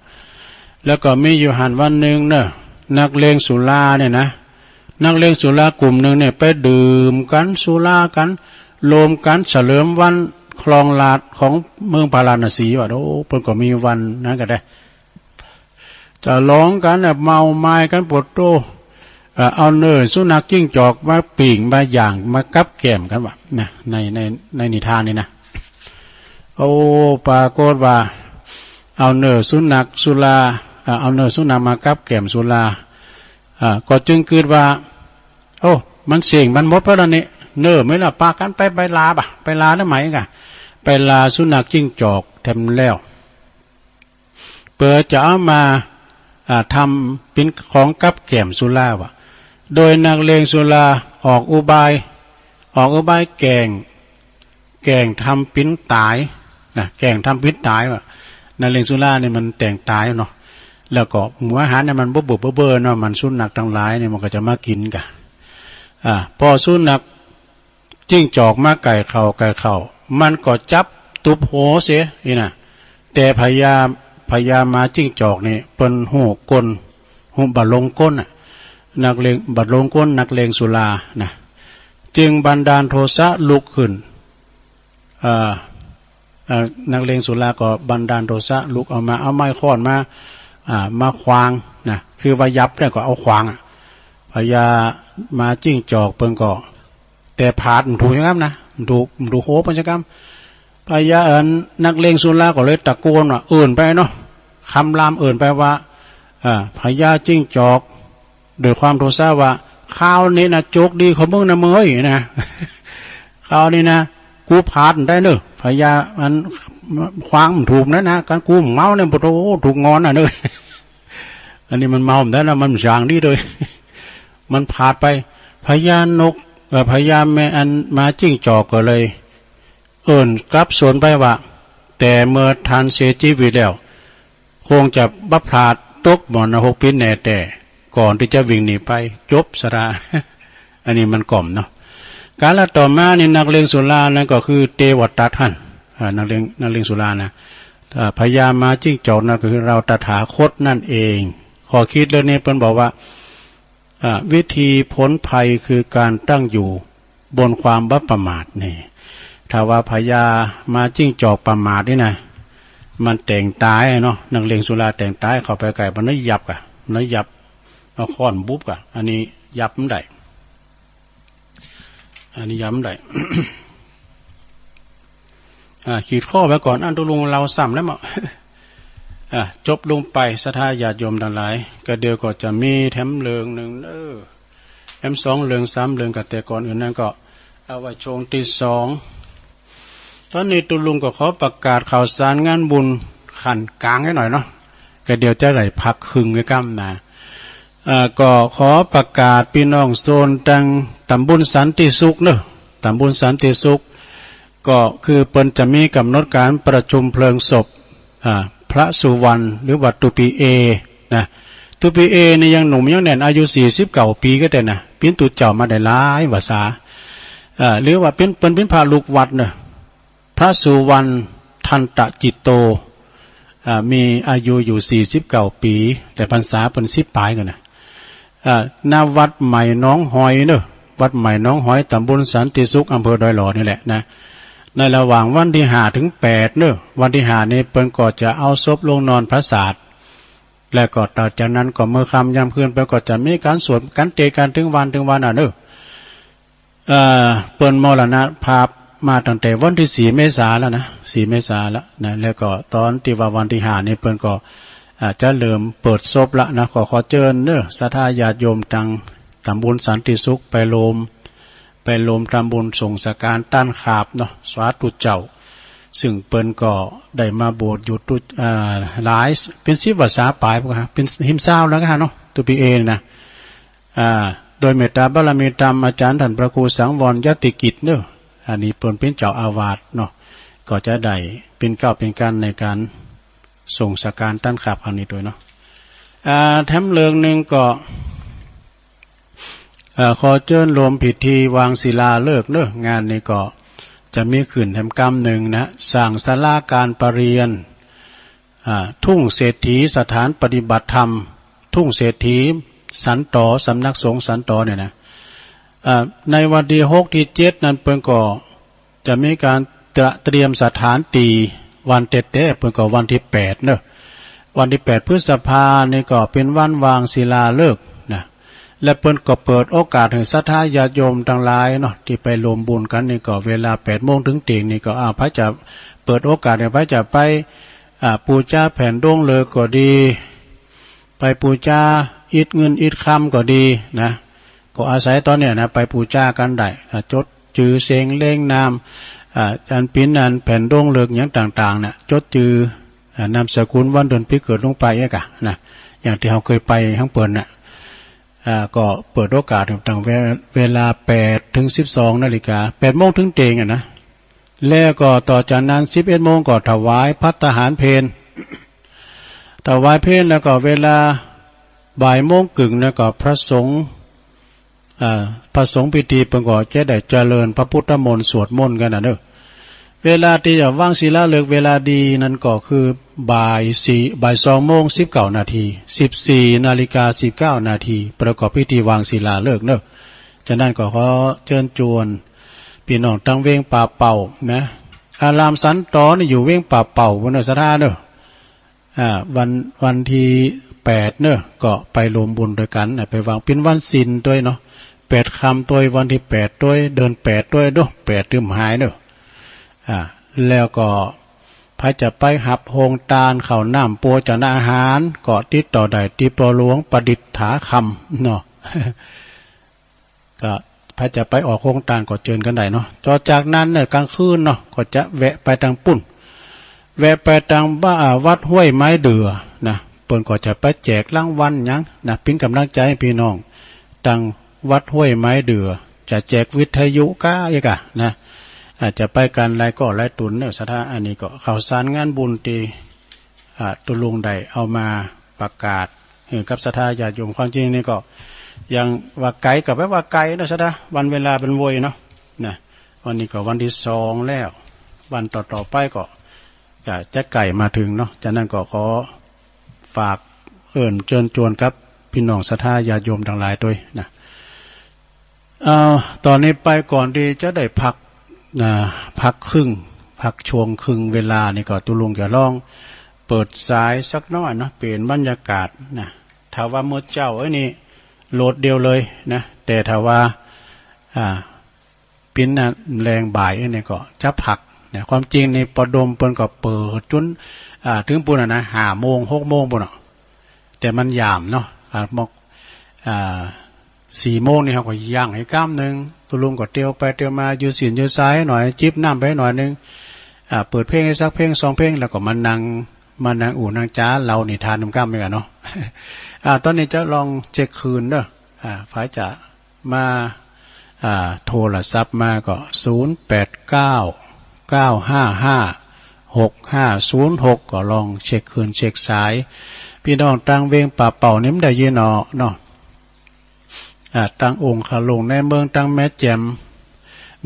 แล้วก็มีอยู่หั้นวันหนึ่งเนอะ นักเลงสุราเนี่ยนะ นักเลงสุรากลุ่มหนึ่งเนี่ยไปดื่มกันสุรากัน รวมกันเฉลิมวันครองราชย์ของเมืองพาราณสีว่า โอ้ เปิ้นก็มีวันนั้นก็ได้ จะร้องกันน่ะ เมาไม้กันปวดโต เอ่อ เอาเนื้อสุนัขจิ้งจอกมาปิ้งมาย่างมากับแกล้มกันว่ะนะ ใน ใน ในนิทานนี่นะ โอ้ ปรากฏว่า เอาเนื้อสุนัขสุรา เอ่อ เอาเนื้อสุนัขมากับแกล้มสุรา อ่า ก็จึงคิดว่า โอ้ มันเสี้ยงมันหมดไปแล้วนี่ เนื้อไม่ละ ปากันไป ไปล่าบ่ะ ไปล่าได้ไหมกะ ไปล่าสุนัขจิ้งจอกแถมแล้ว เพื่อจะเอามา อ่า ทำเป็นของกับแกล้มสุราว่ะ โดยนักเลงสุราออกอุบาย ออกอุบายแกล้ง แกล้งทำปิ้นต๋ายนะ แกล้งทำปิ้นต๋ายว่ะ นักเลงสุราเนี่ยมันแต่งต๋ายเนาะ แล้วก็หมู่อาหารเนี่ยมันเบิ่อๆเบิ่อๆเนาะ มันสุนัขทั้งหลายเนี่ยมันก็จะมากินกะ อ่า พอสุนัข จิ้งจอกมาใก้เข้าใก้เข้า มันก็จับตุ๊บหัวเสียอีน่ะ แต่พญา พญาหมาจิ้งจอกนี่เปิ้นฮู้กล ฮู้บ่าลงกลน่ะ นักเลง บ่าลงกลนักเลงสุรานะ จึงบันดาลโทสะลุกขึ้น เอ่อ เอ่อ นักเลงสุราก็บันดาลโทสะลุก เอามา เอาไม้ค้อนมา อ่า มาขว้างนะ คือว่ายับแล้วก็เอาขว้างอะ พญาหมาจิ้งจอกเปิ้นก็ แต่ผาดมันถูกอย่างนั้นนะ มันถูก มันถูกหัวเปิ้นอย่างนั้น พญา เอิ้น นักเลงสุราก็เลยตะโกนว่า เอิ้นไปเนาะ คำรามเอิ้นไปว่า อ่า พญาจิ้งจอก ด้วยความโทสะว่า คราวนี้นะ โจกดีของมึงนะเมยนะ คราวนี้นะ กูผาดได้เนอะ พญา อัน ขว้างมันถูกนะนะ กันกูเมาเนี่ย โอ้โห ถูกงอนน่ะเนอะ อันนี้มันเมาได้แล้ว มันจางดีเลย มันผาดไป พญานก เอ่อ พญาแม่อันหมาจิ้งจอกก็เลย เอิ้นกลับสวนไปว่า แต่เมื่อท่านเสียชีวิตแล้ว คงจะบ่พลาดตกหม้อหกปิ้นแน่แต่ ก่อนที่จะวิ่งหนีไป จบสาระ อันนี้มันกล่อมเนาะ กาลต่อมานี่นักเลงสุรานั่นก็คือเทวทัตหั่น อ่า นักเลง นักเลงสุรานะ อ่า พญาหมาจิ้งจอกนั่นก็คือเราตถาคตนั่นเอง ข้อคิดเรื่องนี้เปิ้นบอกว่า อ่า วิธีพ้นภัยคือการตั้งอยู่บนความบ่ประมาทนี่ ถ้าว่าพญาหมาจิ้งจอกประมาทนี่นะ มันแต่งตายเนาะ นักเลงสุราแต่งตาย เข้าไปใกล้ มันน้อยยับกะ มันน้อยยับ เอาค้อนบุบกะ อันนี้ยับมันได้ อันนี้ยับมันได้ อ่า ขีดข้อไว้ก่อน อันตุลุงเล่าซ้ำแล้วมั้ง อ่า จบลงไป ศรัทธาญาติโยมทั้งหลาย ก็เดี๋ยวก็จะมีแถมเรื่องหนึ่งเด้อ แถมสองเรื่องสามเรื่อง ก็แต่ก่อนอื่นนั้นก็เอาไว้ช่วงที่สอง ตอนนี้ตุลุงก็ขอประกาศข่าวสารงานบุญขั้นกลางให้หน่อยเนาะ ก็เดี๋ยวจะได้พักครึ่งไว้ก่อนนะ เอ่อ ก็ขอประกาศพี่น้องโซนตังตำบลสันติสุขเนอะ ตำบลสันติสุข ก็คือเปิ้นจะมีกำหนดการประชุมเพลิงศพ อ่า พระสุวรรณ หรือว่าตุปีเอ นะ ตุปีเอนี่ยังหนุ่มยังแน่น อายุสี่สิบเก้าปีก็ได้นะ ปิ้นตุเจ้ามาได้หลายวรรษา เอ่อ หรือว่าปิ้น เปิ้นปิ้นพระลูกวัดเนอะ พระสุวรรณ ทันตจิตโต อ่า มีอายุอยู่สี่สิบเก้าปี แต่พรรษาเปิ้นสิบปลายกันนะ อ่า ณ วัดใหม่หนองหอยเนอะ วัดใหม่หนองหอย ตำบลสันติสุข อำเภอดอยหล่อนี่แหละนะ ในระหว่างวันที่ห้าถึงแปดเนอะ วันที่ห้านี่เปิ้นก็จะเอาศพลงนอนพระศาสตร์ และก็ต่อจากนั้นก็เมื่อค่ำยามคืน เปิ้นก็จะมีการสวดกันเตกันถึงวันถึงวันอ่ะเนอะ เอ่อ เปิ้นมรณภาพมาตั้งแต่วันที่สี่เมษาแล้วนะ สี่เมษาแล้วนะ แล้วก็ตอนที่ว่าวันที่ห้านี่เปิ้นก็ อ่า จะเริ่มเปิดศพละนะ ขอ ขอเจิญเนอะ ศรัทธาญาติโยมตังตำบลสันติสุขไปรวม ไปรวมทำบุญส่งสการต้านขาบเนาะ สาธุเจ้า ซึ่งเปิ้นก็ได้มาบวชอยู่ตุ อ่า หลาย เป็นสิบวรรษาปลายพุ้นครับ เป็นหิมซาวแล้วก็เนาะ ตุปีเอนะ อ่า โดยเมตตาบารมีธรรมอาจารย์ท่านพระครูสังวรยติกิจเนอะ อันนี้เปิ้นเป็นเจ้าอาวาสเนาะ ก็จะได้เป็นเกล้าเป็นกานในการส่งสการต้านขาบครั้งนี้ด้วยเนาะ อ่า แถมเรื่องหนึ่งก็ เอ่อ ขอเจิญรวมพิธีวางศิลาฤกษ์เนอะ งานนี้ก็จะมีขึ้นแถมกำหนึ่งนะ สร้างศาลาการประเรียน อ่า ทุ่งเศรษฐีสถานปฏิบัติธรรม ทุ่งเศรษฐีสันตอ สำนักสงฆ์สันตอเนี่ยนะ อ่า ในวันที่หกที่เจ็ดนั้นเปิ้นก็จะมีการเตรียมสถานที่ วันเต็ดเต้เปิ้นก็วันที่แปดเนอะ วันที่แปดพฤษภานี่ก็เป็นวันวางศิลาฤกษ์นะ และเปิ้นก็เปิดโอกาสให้ศรัทธาญาติโยมทั้งหลายเนาะ ที่ไปรวมบุญกันนี่ก็เวลาแปดโมงถึงเตียงนี่ก็ อ่า ไผจะเปิดโอกาสให้ไผจะไป อ่า ปูจาแผ่นดวงฤกษ์ก็ดี ไปปูจาอิฐเงินอิฐคำก็ดีนะ ก็อาศัยตอนเนี้ยนะ ไปปูจากันได้นะ จดจื่อเสียงเล่งนาม อ่า อันปิ้นอันแผ่นดวงฤกษ์อย่างต่างๆเนี่ย จดจื่อ อ่า นามสกุลวันเดือนปีเกิดลงไปเอกอะนะ อย่างที่เราเคยไปข้างเปิ้นน่ะ อ่า ก็เปิดโอกาสตั้งเว- เวลาแปดถึงสิบสองนาฬิกา แปดโมงถึงเตียงอะนะ แล้วก็ต่อจากนั้นสิบเอ็ดโมงก็ถวายภัตตาหารเพล ถวายเพลแล้วก็เวลาบ่ายโมงครึ่งนะ ก็พระสงฆ์ อ่า พระสงฆ์พิธีเปิ้นก็จะได้เจริญพระพุทธมนต์สวดมนต์กันนะเนอะ เวลาที่จะวางศิลาฤกษ์เวลาดีนั้นก็คือบ่ายสี่ บ่ายสองโมงสิบเก้านาที สิบสี่นาฬิกาสิบเก้านาที ประกอบพิธีวางศิลาฤกษ์เนอะ ฉะนั้นก็ขอเชิญชวนพี่น้องตังเวียงป่าเป่านะ อารามสันตอนี่อยู่เวียงป่าเป่าพุ้นเนอะ ศรัทธาเนอะ อ่า วัน- วันที่แปดเนอะ ก็ไปรวมบุญด้วยกันนะ ไปวางปิ้นวันศีลด้วยเนาะ แปดค่ำด้วย วันที่แปดด้วย เดือนแปดด้วยเนาะ แปดตื่มหายเนอะ อ่า แล้วก็ไผจะไปหับโฮงตานข้าวน้ำโภชนาอาหาร ก็ติดต่อได้ที่พ่อหลวงประดิษฐาคำเนาะ ก็ไผจะไปออกโฮงตานก็เจิญกันได้เนาะ ต่อจากนั้นเนี่ยกลางคืนเนาะ ก็จะแวะไปตังปุ้น แวะไปตังบ้า- อ่า วัดห้วยไม้เดือนะ เปิ้นก็จะไปแจกรางวัลหยังนะ ปิ้นกำลังใจให้พี่น้อง ตังวัดห้วยไม้เดือ จะแจกวิทยุก้าอีกอะนะ อาจจะไปกันหลายก่อหลายตนเนอะ ศรัทธา อันนี้ก็ข่าวสารงานบุญที่ อ่า ตุลุงได้เอามาประกาศให้กับศรัทธาญาติโยม ความจริงนี่ก็ยังว่าไกลก็แปลว่าไกลนะศรัทธา วันเวลาเป็นโวยเนาะ นะ วันนี้ก็วันที่สองแล้ว วันต่อๆไปก็จะ- จะใกล้มาถึงเนาะ ฉะนั้นก็ขอฝากเอิ้นเจิญชวนกับพี่น้องศรัทธาญาติโยมทั้งหลายด้วยนะ เอ่อ ตอนนี้ไปก่อนที่จะได้พัก อ่า พักครึ่ง พักช่วงครึ่งเวลานี่ก็ตุลุงจะลองเปิดสายสักหน่อยเนาะ เปลี่ยนบรรยากาศนะ ถ้าว่ามื้อเช้าเอ้ยนี่โหลดเดียวเลยนะ แต่ถ้าว่า อ่า ปิ้นนะแลงบ่ายเอ้ยนี่ก็จะพักนะ ความจริงนี่ปอดมเปิ้นก็เปิดจุน อ่า ถึงปู้นน่ะนะ ห้าโมง หกโมงปู้นเนาะ แต่มันยามเนาะ อ่า มอก อ่า สี่โมงนี่เฮาก็ย่างให้กำนึ่ง ตุลุงก็เตียวไปเตียวมา ยืดเส้นยืดสายหน่อย จิบน้ำไปหน่อยนึง อ่า เปิดเพลงให้สักเพลงสองเพลง แล้วก็มานั่ง มานั่งอู้นั่งจ๋าเล่านิทานนำกำเหมือนกันเนาะ อ่า ตอนนี้จะลองเช็คคืนเด้อ อ่า ไผจะมา อ่า โทรศัพท์มาก็ ศูนย์แปดเก้า เก้าห้าห้า หกห้าศูนย์หก ก็ลองเช็คคืนเช็คสาย พี่น้องตังเวียงป่าเป่านี่มันได้ยินเนาะเนาะ อ่า ตังองค์ขลุงในเมืองตังแม่แจ่ม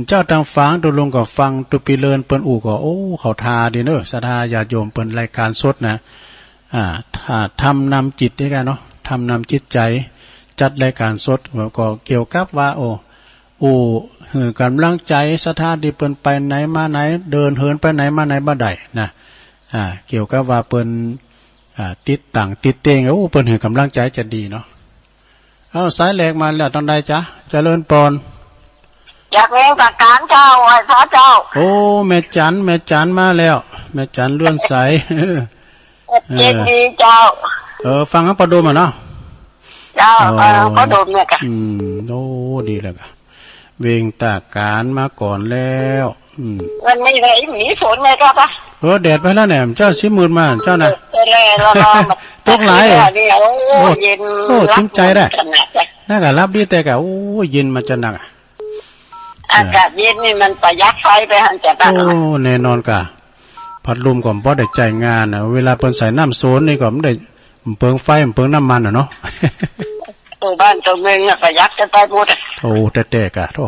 เจ้าตังฝางตุลุงก็ฟังตุปีเลินเปิ้นอู้ก็ โอ้ เขาทาดีเนอะ ศรัทธาญาติโยมเปิ้นรายการสดนะ อ่า ถ้าทำนำจิตนี่กันเนาะ ทำนำจิตใจ จัดรายการสด แล้วก็เกี่ยวกับว่า โอ้ อู้หื้อกำลังใจศรัทธาที่เปิ้นไปไหนมาไหน เดินเหินไปไหนมาไหนบ่ได้นะ อ่า เกี่ยวกับว่าเปิ้น อ่า ติดตังติดเต็ง โอ้ เปิ้นหื้อกำลังใจจะดีเนาะ เอ้า สายแรกมาแล้ว ตังใดจ๊ะ เจริญปอน จากเวียงตากการเจ้า ไหว้พระเจ้า โอ้ แม่จัน แม่จันมาแล้ว แม่จันเลื่อนใส เออ เย็นดีเจ้า เออ ฟังครับปอดมอะเนาะ เจ้า อ๋อ เออ ปอดมเนี่ยค่ะ อืม โอ้ ดีแล้วค่ะ เวียงตากการมาก่อนแล้ว อืม มันไม่ได้มีฝนเลยครับอะ เออ แดดไปแล้วเนี่ย เจ้าสิมืดมา เจ้านะ เออ แดดแล้วก็ ตกหลาย เนี่ย โอ้ โอ้ เย็น โอ้ ชื่นใจได้ ขนาดเลย น่ากะรับดีแต่กะ โอ้ เย็นมาจะหนักอะ อากาศเย็นนี่มันประหยัดไฟไปหั่นจะตัด โอ้ แน่นอนกะ พัดลมก็บ่ได้ใช้งานนะ เวลาเปิ้นใส่น้ำโซนนี่ก็บ่ได้เปลืองไฟ เปลืองน้ำมันน่ะเนาะ ตัวบ้านตัวเมืองน่ะประหยัดกันไปหมดอะ โอ้ แต่แต่กะ โธ่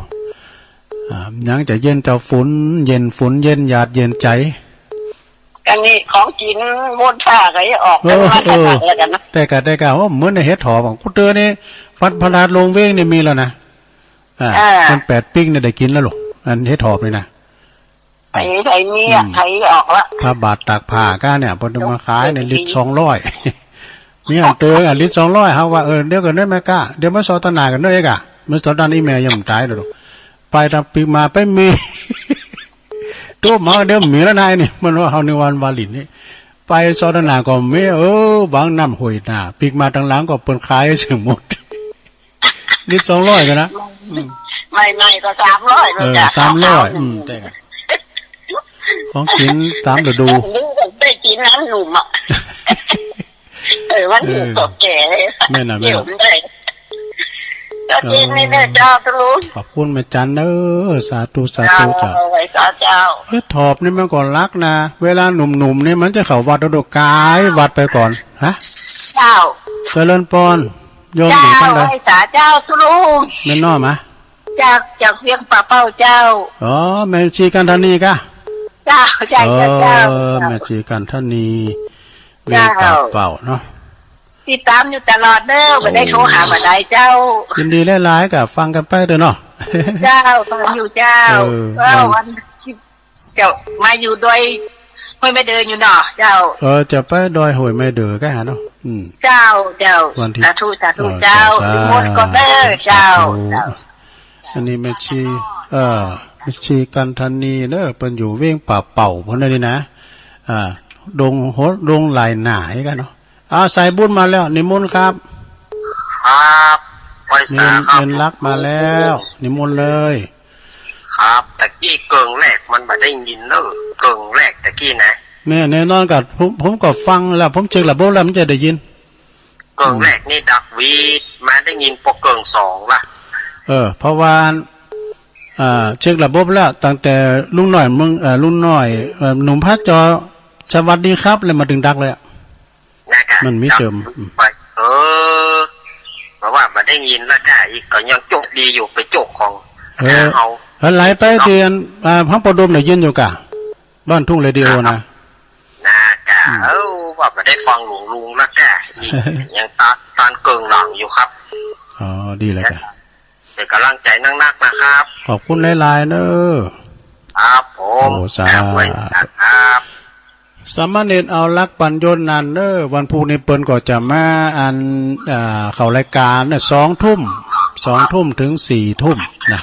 อ่า ยังจะเย็นเจ้าฝน เย็นฝน เย็นหยาด เย็นใจ อันนี้ของกิน มดผ้าก็ออก เออ มา เออ แล้วกันนะ แต่กะ แต่กะ โอ้ เหมือนในเห็ดหอมอะ กูเตือนนี่ วัดพระธาตุลงเวงนี่มีแล้วนะ อ่า อ่า มันแปดปิ๊กเนี่ยได้กินแล้วลูก อันเห็ดหอมนี่นะ ไผ ไผมีอะ อืม ไผออกละ พระบาทตากผ้าก้าเนี่ย เปิ้นเอามาขายในลิตรสองร้อย มีอันเติงอ่ะ ลิตรสองร้อย เฮาว่า เออ เดี๋ยวก่อนเด้อแม่ก้า เดี๋ยวมาสนทนากันเด้อเอกอะ มาสนทนาอีแม่ยังบ่ตายดอก ไปตามปิ๊กมาไปมี โทรมาเดี๋ยวมีแล้วนายนี่ มันว่าเฮานึกว่าวันวาลินนี่ ไปสนทนาก็มี เออ หวังน้ำห้วยนา ปิ๊กมาทางหลังก็เปิ้นขายเสียหมด ลิตรสองร้อยกันนะ อืม ใหม่ๆก็สามร้อย เออ จ้ะ สามร้อย อืม แต่กะ ของกินตามฤดู นึกว่าได้กินน้ำหนุ่มอะ เออ วันนี้ เออ ก็แก่เลย แม่นน่ะ แม่นน่ะ เดี๋ยวมันได้ ก็กินนี่แหละเจ้า ตุลุง ขอบคุณแม่จันเด้อ สาธุ สาธุ เจ้า เจ้า ไหว้สาเจ้า เห็ดหอมนี่มันก็รักนะ เวลาหนุ่มๆนี่มันจะเข้าวัด เอาดอกกายวัดไปก่อน ฮะ เจ้า เจริญปอน โยมอยู่ทางใด เจ้า ไหว้สาเจ้า ตุลุง แม่นน้อมอะ จาก จากเวียงป่าเป้าเจ้า อ๋อ แม่ชีกันธนีกะ เจ้า ใช่ เจ้า เจ้า เออ แม่ชีกันธนี เวียงป่าเป้าเนาะ ติดตามอยู่ตลอดเด้อ บ่ได้โทรหาบ่ได้เจ้า ยินดีหลายๆ กะฟังกันไปเถอะเนาะ เจ้า ฟังอยู่เจ้า เออ เออ วันที่ เจ้ามาอยู่ดอยห้วยแม่เดินอยู่เนาะเจ้า เออ จะไปดอยห้วยแม่เดินกะเนาะ อืม เจ้า เจ้า วันที่ สาธุ สาธุ เออ เจ้า เจ้า สาธุ นิมนต์ก่อนเด้อ เจ้า สาธุ เจ้า อันนี้แม่ชี เออ แม่ชีกันธนีเด้อ เปิ้นอยู่เวียงป่าเป้าพุ้นนี่นะ อ่า ดงโหด ดงหลายหน่ายกันเนาะ อ่า สายบุญมาแล้ว นิมนต์ครับ ครับ ไหว้สาครับ เงิน เงินลักมาแล้ว นิมนต์เลย ครับ ตะกี้เกิ่งแรกมันบ่ได้ยินเนอะ เกิ่งแรกตะกี้นะ เนี่ย แน่นอนกับผม ผมก็ฟังแล้ว ผมเช็คระบบแล้วมันจะได้ยิน เกิ่งแรกนี่ดักหวีด มาได้ยินปอเกิ่งสองละ เออ เพราะว่า อ่า เช็คระบบแล้ว ตั้งแต่ลุงน้อยเมือง เอ่อ ลุงน้อย เอ่อ หนุ่มพัดจอ สวัสดีครับ แล้วมาถึงดักเลยอะ นะกะ มันมีเติม ไป เออ เพราะว่าบ่ได้ยินแล้วกะ อีกก็ยังโจคดีอยู่ ไปโจคของ เออ เฮา แล้วไหลไปที่อัน อ่า พังปอดมได้ยินอยู่กะ บ้านทุ่งเรดิโอนะ นะกะ อืม เออ ว่าบ่ได้ฟังหลวงลุงแล้วกะ อีก ยังตาน ตานเกิ่งหลังอยู่ครับ อ๋อ ดีเลยกะ เป็นกำลังใจนักๆ นะครับ ขอบคุณหลายๆ เนอะ ครับผม โอ้ สาธุ ครับ สามเณรเอาหลักปัญญนนั่นเนอะ วันพุธนี้เปิ้นก็จะมาอัน อ่า เข้ารายการเนี่ย สองทุ่ม สองทุ่มถึงสี่ทุ่มนะ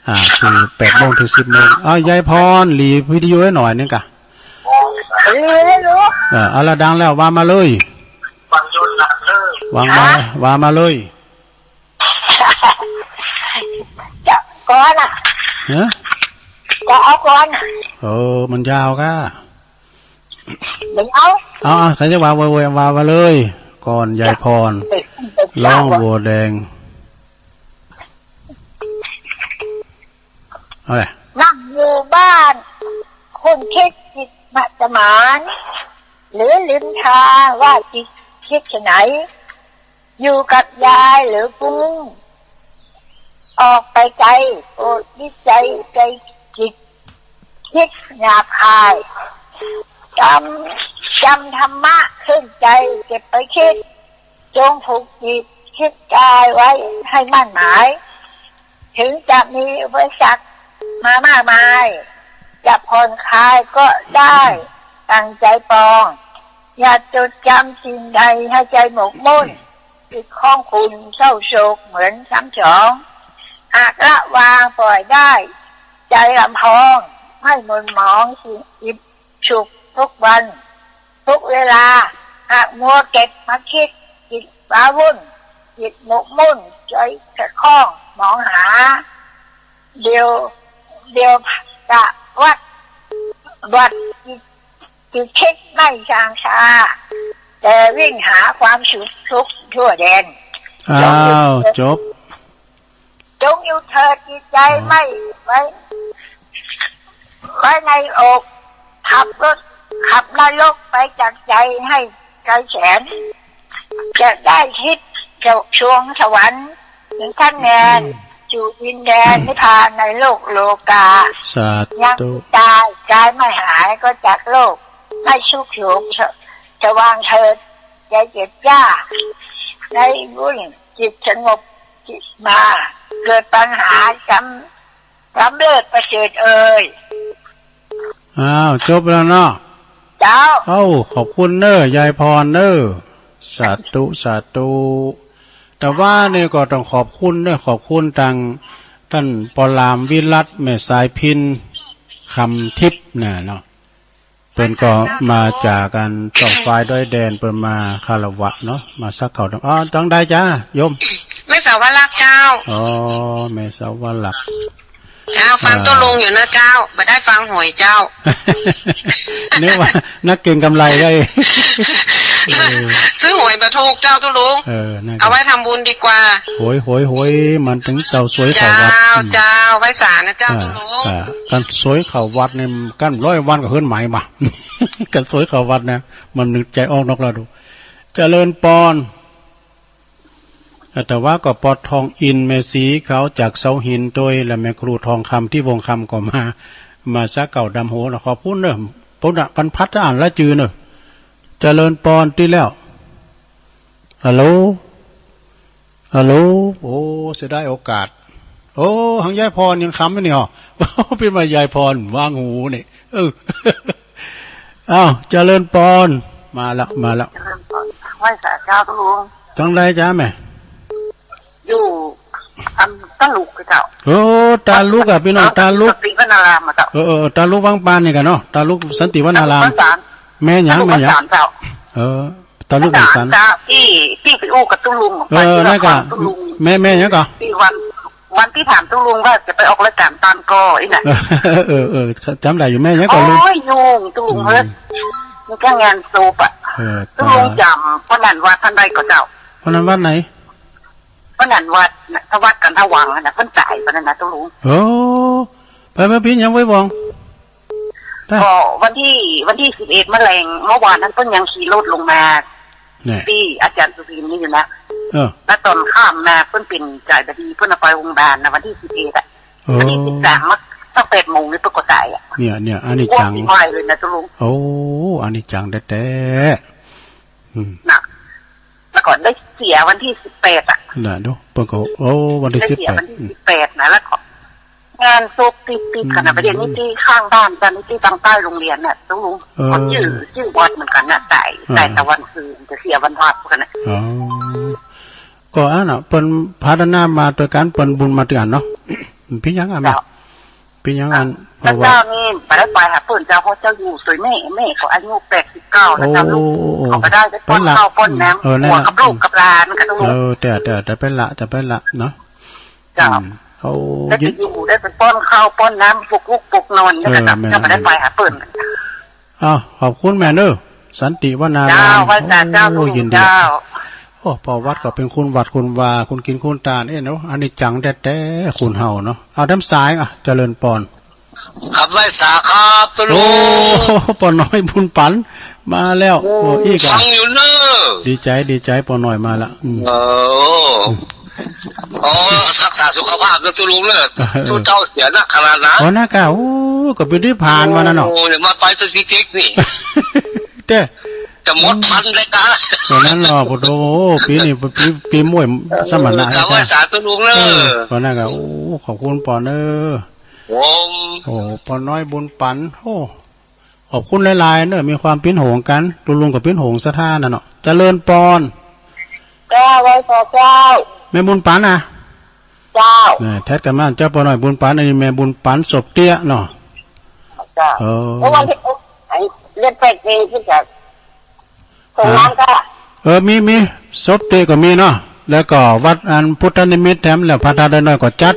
อ่า คือแปดโมงถึงสิบโมง เอา ยายพร หลีวิทยุให้หน่อยนึงกะ เออ เอาละดังแล้ว ว่ามาเลย ว่ามา ว่ามาเลย จะก่อนอะ ฮะ จะเอาก่อนอะ เออ มันยาวก้า ไม่เอา เอา เอา ใครจะว่า ว่า ว่า ว่ามาเลย ก่อนยายพร เออ ร้องบัวแดง เอาเลย นั่งอยู่บ้าน คุณคิดจิตมัสมาน หรือลืมทางว่าจิตคิดไฉน อยู่กับยายหรือฟุ้ง ออกไปไกล โปรดวิจัยใจจิต คิดหยาบคาย จำ จำธรรมะขึ้นใจ เก็บไปคิด จงผูกจิตคิดกายไว้ให้มั่นหมาย ถึงจะมีอุปสรรคมามากมาย จะผ่อนคลายก็ได้ตั้งใจปอง อย่าจดจำสิ่งใดให้ใจหมกมุ่น จิตของคุณเศร้าโศกเหมือนซ้ำสอง หากละวางปล่อยได้ ใจลำพอง ไม่หม่นหมองสิ่งอิบ สุขทุกวัน ทุกเวลา หากมัวเก็บมาคิด จิตว้าวุ่น จิตหมกมุ่น ใจสะข้องมองหา เดียว เดียวกะวัด วัดจิต จิตคิดไม่ช่างช้า แต่วิ่งหาความสุขทุกทั่วแดน อ้าว จบ จงอยู่เถิดจิตใจ อ่า ไม่ไว้ ไว้ในอก ขับรถ ขับนรกไปจากใจให้ไกลแสน จะได้ทิพย์สวงสวรรค์ถึงขั้นแดน สู่ดินแดนนิพพานในโลกโลกา สาธุ ยังตาย กายไม่หายก็จากโลก ไม่ทุกข์โศก ส- สว่างเถิด ใจเจ็บจ้า ในวุ่น จิตสงบจิตมา เกิดปัญหาสำ สำเร็จประเสริฐเอ่ย อ้าว จบแล้วเนาะ เจ้า เอ้า ขอบคุณเนอะ ยายพรเนอะ สาธุ สาธุ แต่ว่านี่ก็ต้องขอบคุณเนอะ ขอบคุณทางท่านปอลามวิรัตน์ แม่สายพิน คำทิพย์น่ะเนาะ เปิ้นก็มาจากอันเจ้าฟ้ายดอยแดน เปิ้นมาคารวะเนาะ มาสักเขา อ๋อ จังใดจ้า โยม แม่สาวลักษณ์เจ้า อ๋อ แม่สาวลักษณ์ เจ้า ฟัง อ่า ตุ๊ลุงอยู่นะเจ้า บ่ได้ฟังหวยเจ้า นึกว่านักเก็งกำไรได้ เออ ซื้อหวยบ่ถูกเจ้าตุ๊ลุง เออ นั่นก็ เอาไว้ทำบุญดีกว่า หวย หวย หวย มันถึงเจ้าสวยเข้าวัด เจ้า อืม เจ้า ไหว้สานะเจ้า อ่า ตุ๊ลุง อ่า การสวยเข้าวัดเนี่ย กันร้อยวันก็เฮิ่นไหมมา กันสวยเข้าวัดนะ มันนึกใจออกนอกแล้วดู เจริญปอน อาตมาก็ปอดทองอิน แม่สีขาวจากเสาหินโดย และแม่ครูทองคำที่วงคำก็มา มาสาเก่าดำโหนะ ขอบคุณเนอะ ปุณณะพันพัฒน์ อ่านละจือเนอะ เจริญปอนตี้แล้ว ฮัลโหล ฮัลโหล โอ้ เสียดายโอกาส โอ้ หังยายพรยังคำอยู่นี่หรอ เป็นมายายพรวางหูนี่ เออ อ้าว เจริญปอน มาแล้ว มาแล้ว เจริญปอน ไหว้สาเจ้าตุ๊ลุง จังใดจ้าแม่ อยู่ อันตาลุกเจ้า โอ้ ตาลุกอ่ะ พี่น้อง ตาลุก สันติวรรณารามอะเจ้า เออ เออ ตาลุกวังปานนี่กันเนาะ ตาลุกสันติวรรณาราม ตาลุกวังปาน แม่หยัง ตาลุกวังปาน แม่หยัง เจ้า เออ ตาลุกวังปาน เจ้า ตี้ ตี้ไปอู้กับตุ๊ลุง เออ ไปที่ นั่นก็ นครตุ๊ลุง แม่ แม่หยังก็ ตี้วัน วันตี้ถามตุ๊ลุงว่าจะไปออกรายการตอนก่ออีน่ะ เออ เออ เออ จ๋ำได้อยู่ แม่หยังก็ลุง โอ้ย ยุ่งตุ๊ลุงเฮ้ย อืม มันก็งานศพอะ เออ ตุ๊ลุงจ๋ำ ป้อนันวัดท่านใดก็เจ้า ป้อนันวัดไหน ป้อนันวัดน่ะ ทวัดกันทวังน่ะ เพิ่นต๋ายป้อนันน่ะตุ๊ลุง โอ้ ไปมาพี่ยังไว้วอง ไป ก็วันที่ วันที่สิบเอ็ดมะแรง เมื่อวานนั้นเพิ่นยังขี่รถลงมา เนี่ย ตี้อาจารย์สุบินนี่อยู่นะ เออ แล้วตอนค่ำมาเพิ่นเป็นใจบ่ดี เพิ่นเอาไปโรงพยาบาลนะ วันที่สิบเอ็ดอะ โอ้ วันที่สิบสามมาตั้งแปดโมงนี่เพิ่นก็ต๋ายอะ เนี่ย เนี่ย อันนี้จัง โอ้ย ไม่เลยนะตุ๊ลุง โอ้ อันนี้จังแต๊ๆ อืม น่ะ แล้วก็ได้เสียวันที่สิบแปดอะ น่ะ ดู เพิ่นก็ โอ้ วันที่ ได้เสีย สิบแปด วันที่ อืม สิบแปดนะ แล้วก็ แหม การซุกติดติดกันนะ อืม ประเดี๋ยวนี้ที่ข้างบ้านกันนี่ที่ทางใต้โรงเรียนน่ะ ลุง เออ เขาชื่อ ชื่อวัดเหมือนกันน่ะ ใต้ อ่า ใต้ตะวันคือจะเสียวันวัดกันน่ะ อ๋อ ก็อันน่ะ เปิ้นพัฒนามาโดยการเปิ้นบุญมาเตือนเนาะ เป็นยังอ่ะแม่ เจ้า เป็นยังอัน อ่ะ เพราะว่า เจ้านี่บ่ได้ไปหาเปิ้น เจ้า เพราะเจ้าอยู่สวยแม่ แม่เขาอายุแปดสิบเก้าแล้ว เจ้า ลูก โอ้ เขาก็ได้ไปป้อนข้าวป้อนน้ำ เออ นั่น หัว น่ะ กับลูกกับหลานกัน เออ แต่ แต่ แต่ไปละ แต่ไปละเนาะ เจ้า อืม โอ้ ได้ไป ยิน อยู่ ได้ไปป้อนข้าวป้อนน้ำปลุกลูกปลุกนอน เออ นี่แหละจ้ะ แม่น เจ้าบ่ได้ไปหาเปิ้น อ้าว ขอบคุณแม่เนอะ สันติวนาราม เจ้า ไหว้สาเจ้า โอ้ ทุลุง ยินดี เจ้า โอ้ พอวัดก็เป็นคุณวัดคุณวา คุณกินคุณตาน เอ๊ะเนาะ อันนี้จังแท้ๆ คุณเฮาเนาะ เอา ทางซ้าย อ่ะ เจริญปอน ครับ ไหว้สาครับ ทุลุง โอ้ ป้อน้อยบุญปัน มาแล้ว โอ้ โอ้ อีกอ่ะ ฟังอยู่เนอะ ดีใจ ดีใจ ป้อน้อยมาละ อืม เออ อืม อ๋อ รักษาสุขภาพนะ ทุลุงเนอะ เออ ทุเจ้าเสียหนักขนาดนั้น อ๋อ นะกะ โอ้ ก็ปีที่ผ่านมานั่นเนาะ โอ้ เดี๋ยวมาไปสถิตินี่ เจ้ จะหมดพันเลยกะ ตอนนั้นเนาะ โอ้โห ปีนี้ ปี ปีมวยสมรนะ เออ กะไหว้สา ทุลุงเนอะ เออ ตอนนั้นกะ โอ้ ขอบคุณป้อเนอะ ผม โอ้ ป้อน้อยบุญปัน โอ้ ขอบคุณหลายๆ เนอะ มีความปิ้นโหงกัน ทุลุงกับปิ้นโหงศรัทธาน่ะเนาะ เจริญปอน เจ้า ไหว้พระเจ้า แม่บุญปันนะ เจ้า แม่แท็กกันมา เจ้าป้อน้อยบุญปัน อันนี้แม่บุญปันศพเตี้ยเนาะ เจ้า เออ แล้ววันที่ ไอ้เลือดแปดเองที่จะ ส่งน้ำก็ เออ มี มี ศพเตี้ยก็มีเนาะ แล้วก็วัดอันพุทธนิมิตแถม แล้วพระธาตุดอยน้อยก็จัด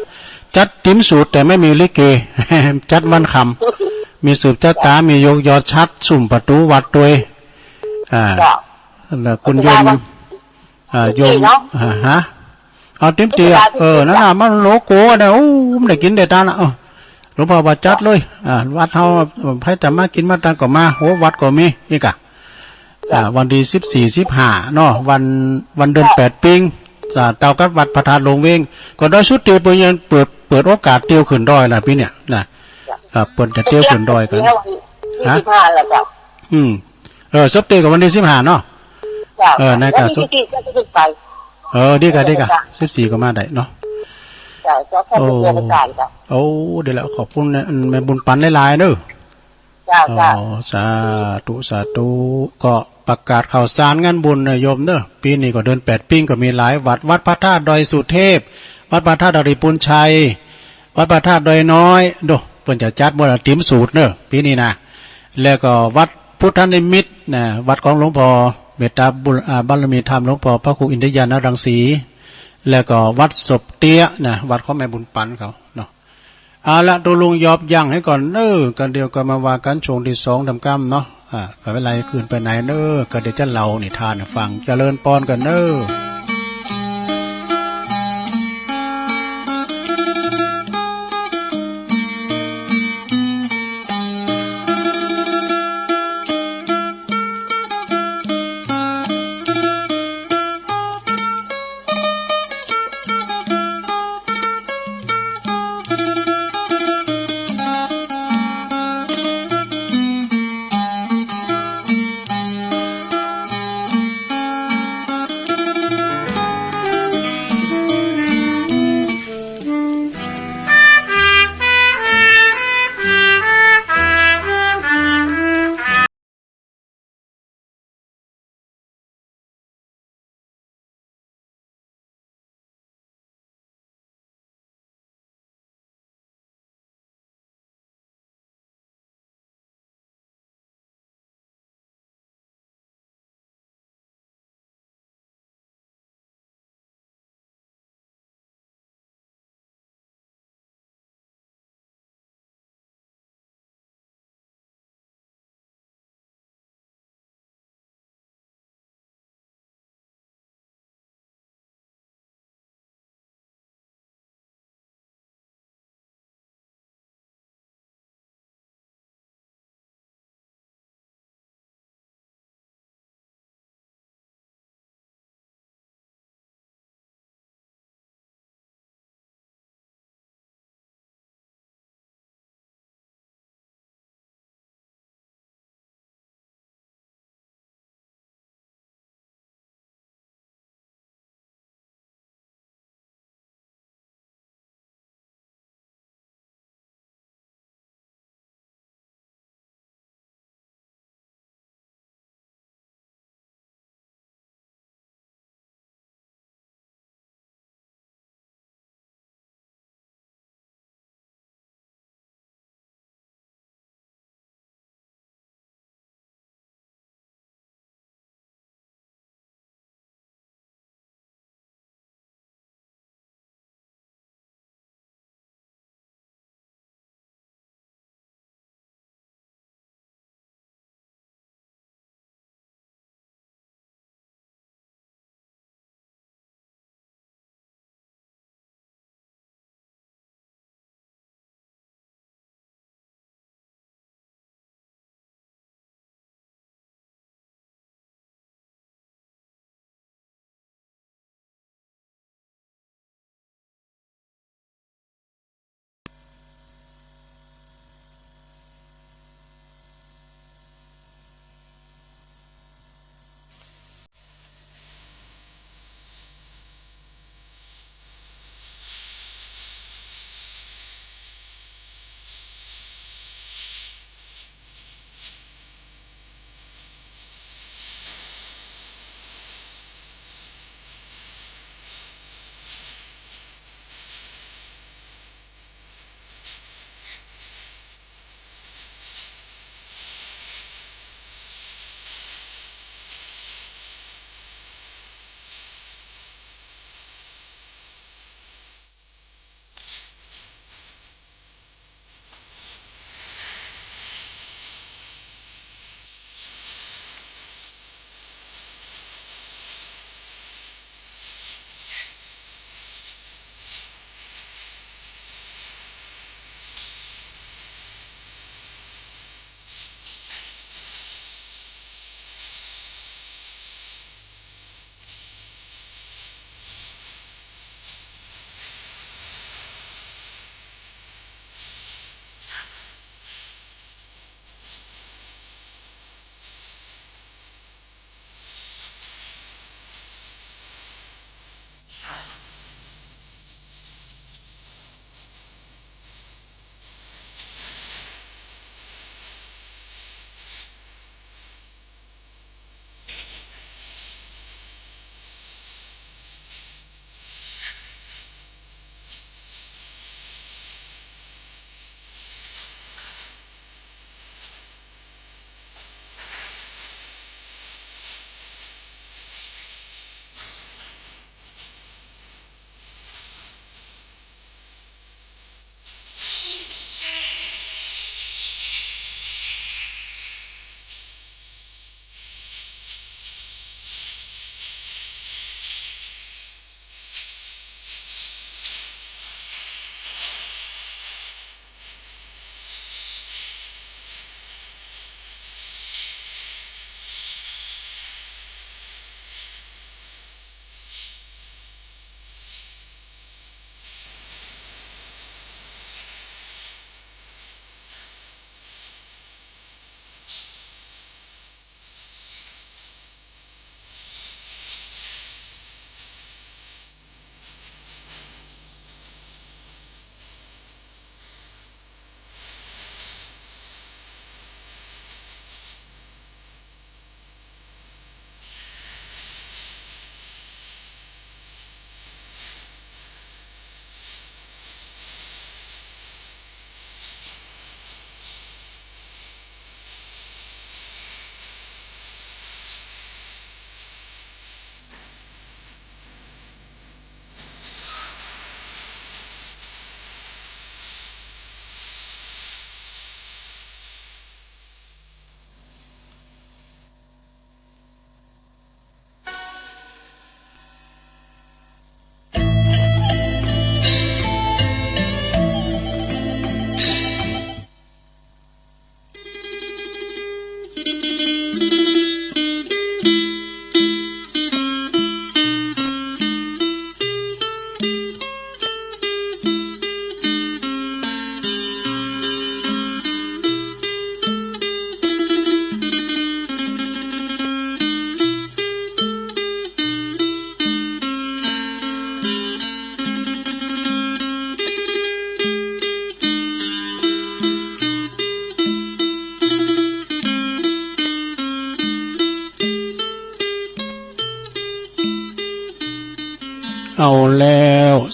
จัดติมสูตรแต่ไม่มีลิเก จัดวันค่ำ มีสืบชะตา มียกยอดชัด สุมประตูวัดด้วย อ่า เจ้า แล้วคุณโยม อ่า โยม เนาะ อ่า ฮะ เอาติมเตี้ย เออ นั่นน่ะ มันโลโก้เนี่ย โอ้ มันได้กินได้ตานละ เออ หลวงพ่อว่าจัดเลย อ่า วัดเฮา ใครจะมากินมาตานก็มา โห วัดก็มี อีกอะ อ่า วันที่สิบสี่ สิบห้า เนาะ วัน วันเดือนแปดปิง อ่า เต้ากับวัดพระธาตุหลวงเวง ก็ดอยสุเทพเปิ้นยังเปิด เปิดโอกาสเที่ยวขึ้นดอยล่ะปีเนี่ยนะ อ่า เปิ้นจะเที่ยวขึ้นดอยกัน ฮะ ยี่สิบห้าแล้วจ้ะ อืม เออ ศพเตี้ยก็วันที่สิบห้าเนาะ จ้ะ เออ นั่นก็ วันที่สิบสี่ก็จะขึ้นไป เออ ดีกะ ดีกะ จ้ะ สิบสี่ก็มาได้เนาะ จ้ะ เจ้า โอ้ เทศกาลจ้ะ โอ้ ดีแล้ว ขอบคุณนะ อันแม่บุญปันหลายๆ เด้อ จ้ะ อ๋อ จ้ะ สาธุ สาธุ ก็ประกาศข่าวสารงานบุญนะโยมเด้อ ปีนี้ก็เดือนแปดปิงก็มีหลายวัด วัดพระธาตุดอยสุเทพ วัดพระธาตุดอยปุญชัย วัดพระธาตุดอยน้อย โด เปิ้นจะจัดมวลติมสูตรเนอะ ปีนี้นะ แล้วก็วัดพุทธนิมิตนะ วัดของหลวงพ่อเมตตาบุญ อ่า บารมีธรรมหลวงพ่อพระครูอินทยาณรังสี แล้วก็วัดศพเตี้ยนะ วัดของแม่บุญปันเขาเนาะ เอาละ ทุลุงยอบยั้งให้ก่อนเนอะ กันเดี๋ยวก็มาว่ากันช่วงที่สองทำกำเนาะ อ่า ก็เวลาคืนไปไหนเนอะ ก็เดี๋ยวจะเล่านิทานให้ฟัง เจริญปอนกันเนอะ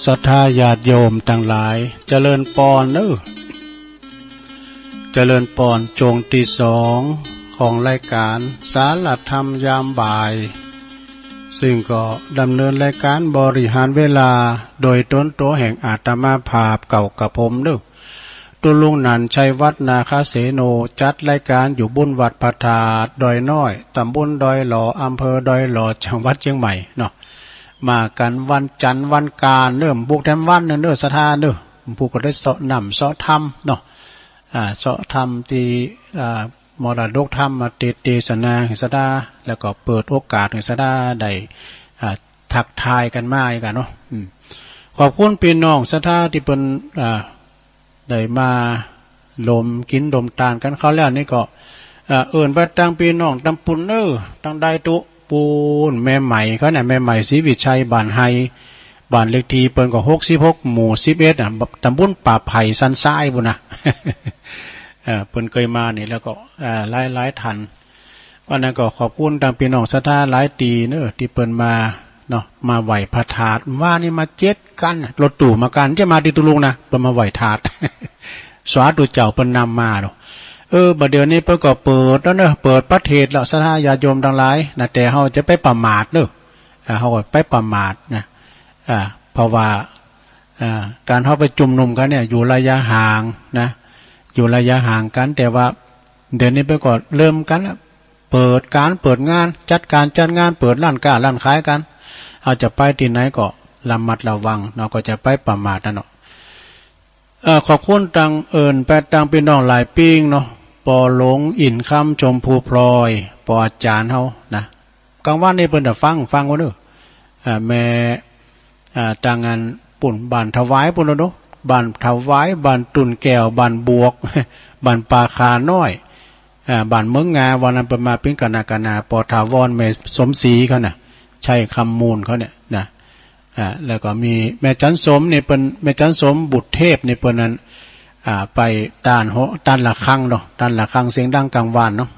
ศรัทธาญาติโยมตังหลาย เจริญปอนเนอ เจริญปอนช่วงที่สองของรายการสารธรรมยามบ่าย ซึ่งก็ดำเนินรายการบริหารเวลาโดยตนตัวแห่งอาตมาภาพเก่ากับผมเนอ ตุลุงหนันชัยวัฒน์นาคเสโน จัดรายการอยู่บุญวัดพระธาตุดอยน้อย ตำบลดอยหล่อ อำเภอดอยหล่อ จังหวัดเชียงใหม่เนาะ มากันวันจันทร์วันกาเนอ ผูกแถมวันเนอ เนอ ศรัทธาเนอ ผูกก็ได้เซาะน้ำเซาะธรรมเนาะ อ่า เซาะธรรมที่ อ่า มรดกธรรมมาเตเตสนาศรัทธา แล้วก็เปิดโอกาสให้ศรัทธาได้ อ่า ทักทายกันมาอีกอะเนาะ อืม ขอบคุณพี่น้องศรัทธาที่เปิ้น อ่า ได้มาลมกินลมตานกันเข้าแล้วนี่ก็ เอ่อ เอิ้นไปตังพี่น้องตำปุนเนอ ตังใดตุปูน แม่ใหม่เขาเนี่ย แม่ใหม่ศรีวิชัย บ้านไฮ บ้านเลขที่เปิ้นก็หกสิบหก หมู่สิบเอ็ด อ่ะ ตำบลป่าไผ่สันทรายพุ้นนะ เอ่อ เปิ้นเคยมานี่แล้วก็ เอ่อ หลายๆ ท่าน วันนั้นก็ขอบคุณตังพี่น้องศรัทธาหลายตี้เนอ ที่เปิ้นมาเนาะ มาไหว้พระธาตุ ว่านี่มาเจ็ดคัน รถตู้มากัน จะมาตี้ตุลุงนะ เปิ้นมาไหว้ธาตุ สาธุเจ้า เปิ้นนำมาเนาะ เออ บัดเดี๋ยวนี้เปิ้นก็เปิดแล้วเนอ เปิดประเทศแล้ว ศรัทธาญาติโยมทั้งหลายนะ แต่เฮาจะไปประมาทเนอ อ่า เฮาก็ไปประมาทนะ อ่า เพราะว่า อ่า การเฮาไปชุมนุมกันเนี่ย อยู่ระยะห่างนะ อยู่ระยะห่างกัน แต่ว่าเดี๋ยวนี้เปิ้นก็เริ่มกันละ เปิดการเปิดงาน จัดการจัดงาน เปิดร้านค้าร้านขายกัน เฮาจะไปตี้ไหนก็ระมัดระวังเนาะ ก็จะไปประมาทนะเนาะ เอ่อ ขอบคุณตังเอิ้นไปตังพี่น้องหลายปิ้งเนาะ ปอหลง อินคำ ชมพูพลอย ปออาจารย์เฮานะ กลางวันนี่เปิ้นจะฟัง ฟังวันเนอ อ่า แม่ อ่า ตังอันปุ้น บ้านถวายปุ้นเนาะ บ้านถวาย บ้านตุ่นแก้ว บ้านบวก บ้านป่าขาน้อย อ่า บ้านเมืองงา วันนั้นเปิ้นมาปิ้นกะนา กะนา ปอถาวร แม่สมศรีเขาน่ะ ชัยคำมูลเขาเนี่ยนะ อ่า แล้วก็มีแม่จันสมนี่เปิ้น แม่จันสมบุตรเทพนี่เปิ้นนั้น อ่า ไปต้านหอ ต้านระฆังเนาะ ต้านระฆังเสียงดังกลางวันเนาะ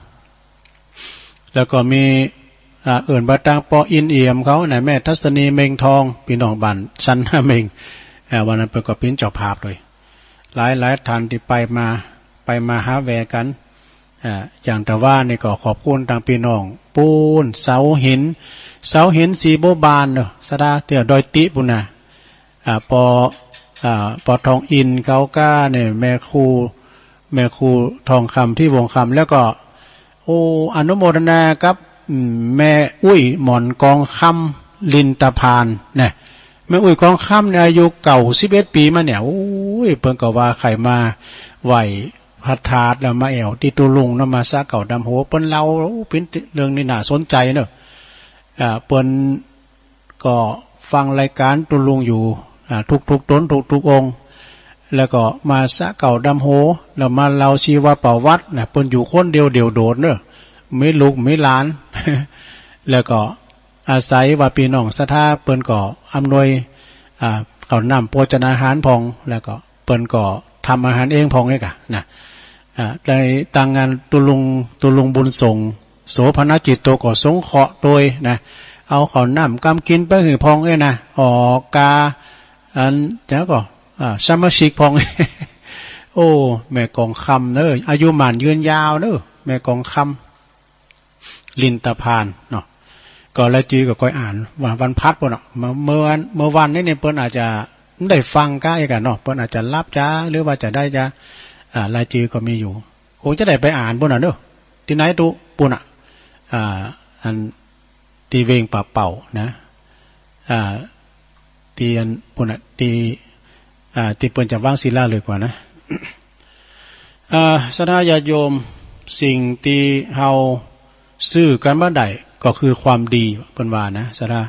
แล้วก็มี อ่า เอิ้นไปตังปออินเอี่ยมเขานะ แม่ทัศนีเม็งทอง พี่น้องบ้านสันนาเม็ง อ่า วันนั้นเปิ้นก็ปิ้นเจ้าภาพด้วย หลายๆ ท่านที่ไปมา ไปมาหาแวะกัน อ่า อย่างตะว่านี่ก็ขอบคุณตังพี่น้องปูน เสาหิน เสาหินสีบัวบานเนอะ ศรัทธาเตี้ยดอยติปุ้นนะ อ่า ปอ อ่า ปอทองอินเขาก้าเนี่ย แม่ครู แม่ครูทองคำ ที่วงคำ แล้วก็ โอ้ อนุโมทนากับ อืม แม่อุ้ยหมอนกองคำ ลินตะพานนะ แม่อุ้ยกองคำเนี่ย อายุเก้าสิบเอ็ดปีมาเนี่ย โอ้ย เปิ้นก็ว่าใครมาไหว้พระธาตุแล้วมาแอ่วตี้ตุลุงเนาะ มาสระเก้าดำหัว เปิ้นเล่า โอ้ เปิ้นเรื่องนี้น่าสนใจเนอะ อ่า เปิ้น ก็ฟังรายการตุลุงอยู่ อ่า ทุกๆ ตน ทุกๆ องค์ แล้วก็มาสระเก้าดำหัว แล้วมาเล่าชีวประวัตินะ เปิ้นอยู่คนเดียวเดี่ยวโดดเนอะ มีลูกมีหลาน แล้วก็อาศัยว่าพี่น้องศรัทธาเปิ้นก็อำนวย อ่า ข้าวน้ำโภชนาหารพ่อง แล้วก็เปิ้นก็ทำอาหารเองพ่องเองอะนะ อ่า ในตังงานตุลุง ตุลุงบุญส่ง โสภณจิตโตก็สงเคราะห์โดยนะ เอาข้าวน้ำกำกินไปหื้อพ่องเอ้ยนะ ออกกา อัน แล้วก็ อ่า สมาชิกพ่อง โอ้ แม่กองคำเนอะ อายุหมั่นยืนยาวเนอะ แม่กองคำ ลินตะพานเนาะ ก็รายจือก็ค่อยอ่านว่าวันพัดปุ้นเนาะ เมื่อ เมื่อวัน เมื่อวันนี้เนี่ยเปิ้นอาจจะไม่ได้ฟังก้าอีกอะเนาะ เปิ้นอาจจะหลับจ้า หรือว่าจะได้จ้า อ่า รายจือก็มีอยู่ คงจะได้ไปอ่านปุ้นน่ะเนอะ ตี้ไหนตุปุ้นน่ะ อ่า อัน ตี้เวงป่าเป่านะ อ่า ตี้อันปุ้นน่ะ ตี้ อ่า ตี้เปิ้นจะวางศิลาฤกษ์กว่านะ อ่า ศรัทธาญาติโยม สิ่งตี้เฮาซื้อกันบ่ได้ก็คือความดี เปิ้นว่านะ ศรัทธา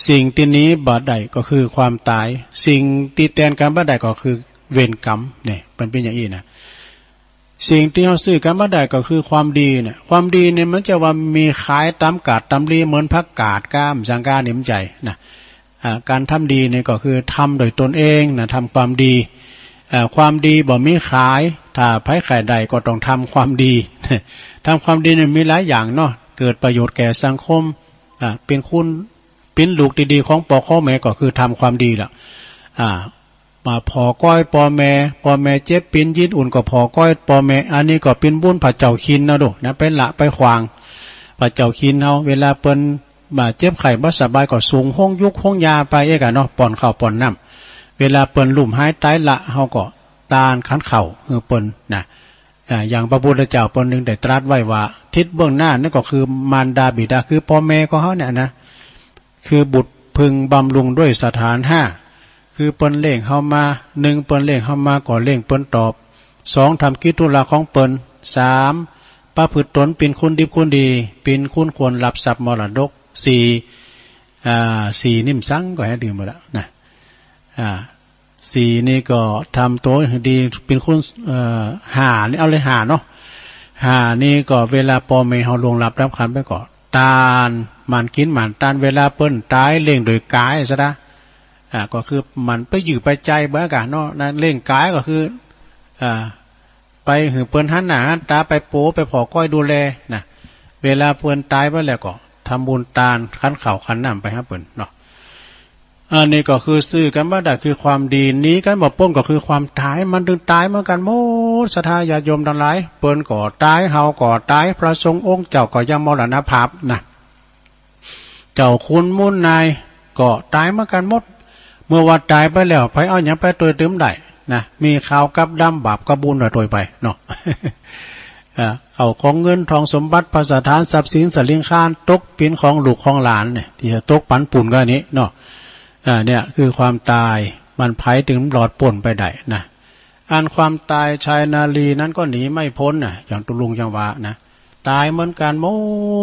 สิ่งตี้หนีบ่ได้ก็คือความตาย สิ่งตี้แตนกันบ่ได้ก็คือเวรกรรม เนี่ย มันเป็นอย่างอี้นะ สิ่งตี้เฮาซื้อกันบ่ได้ก็คือความดีเนี่ย ความดีเนี่ยมันจะว่ามีขายตามกาดตามรีเหมือนผักกาดก้ามสังกาเนี่ยมันใหญ่นะ อ่า การทำดีเนี่ยก็คือทำโดยตนเองนะ ทำความดี อ่า ความดีบ่มีขาย ถ้าใผใคร่ได้ก็ต้องทำความดี ทำความดีเนี่ยมีหลายอย่างเนาะ เกิดประโยชน์แก่สังคม อ่า เป็นคุณ เป็นลูกตี้ดีของปอของแม่ก็คือทำความดีล่ะ อ่า มาผ่อก้อยพ่อแม่ พ่อแม่เจ็บปินยิดอุ่นก็ผ่อก้อยพ่อแม่ อันนี้ก็เป็นบุญพระเจ้าคินนะดูนะ ไปละไปขวาง พระเจ้าคินเฮา เวลาเปิ้นมาเจ็บไข้บ่สบายก็ส่งห้องยุกห้องยาไปเอกอะเนาะ ป้อนข้าวป้อนน้ำ เวลาเปิ้นลุ่มหายตายละ เฮาก็ตานขันข้าวหื้อเปิ้นนะ อ่า อย่างพระพุทธเจ้าเปิ้นหนึ่งได้ตรัสไว้ว่า ทิศเบื้องหน้านั่นก็คือมารดาบิดา คือพ่อแม่ของเฮาเนี่ยนะ คือบุตรพึงบำรุงด้วยสถานห้า คือเปิ้นเลี้ยงเฮามา หนึ่ง เปิ้นเลี้ยงเฮามาก็เลี้ยงเปิ้นตอบ สอง ทำกิจธุระของเปิ้น สาม ประพฤติตนเป็นคนดีคนดี เป็นคนควรรับทรัพย์มรดก สี่ อ่า สี่ นี่มันสังก็ให้ดื่มหมดแล้วนะ อ่า สี่ นี่ก็ทำตัวให้ดี เป็นคน เอ่อ ห้า นี่เอาเลย ห้า เนาะ ห้า นี่ก็เวลาพ่อแม่เฮาล่วงลับดับขันไปก็ ตาน หมั่นกินหมั่นตาน เวลาเปิ้นตายเลี้ยงโดยกายซะนะ อ่า ก็คือหมั่นไปอยู่ไปใจเบิ่งกะเนาะ นะ เลี้ยงกายก็คือ อ่า ไปหื้อเปิ้นหันหน้าหันตา ไปโปไปผ่อก้อยดูแลนะ เวลาเปิ้นตายไปแล้วก็ทำบุญตานขันข้าวขันน้ำไปหาเปิ้นเนาะ อันนี้ก็คือซื่อกันบ่ได้คือความดี หนีกันบ่ป๊นก็คือความตาย มันถึงตายเหมือนกันหมด ศรัทธาญาติโยมทั้งหลาย เปิ้นก็ตาย เฮาก็ตาย พระสงฆ์องค์เจ้าก็ยังมรณภาพนะ เจ้าคุณหมู่นายก็ตายเหมือนกันหมด เมื่อว่าตายไปแล้ว ไผเอาหยังไปตวยเติมได้นะ มีขาวกับดำ บาปกับบุญน่ะตวยไปเนาะ อ่า ข้าวของเงินทองสมบัติ ภัสสถาน ทรัพย์สิน สาลิงคาร ตกเป็นของลูกของหลานเนี่ย ที่จะตกปันปุ้นก็อันนี้เนาะ อ่า เนี่ยคือความตาย มันไผถึงหลอดป๊นไปได้นะ อันความตายชายนารีนั้นก็หนีไม่พ้นน่ะ อย่างตุลุงยังว่านะ ตายเหมือนกันหม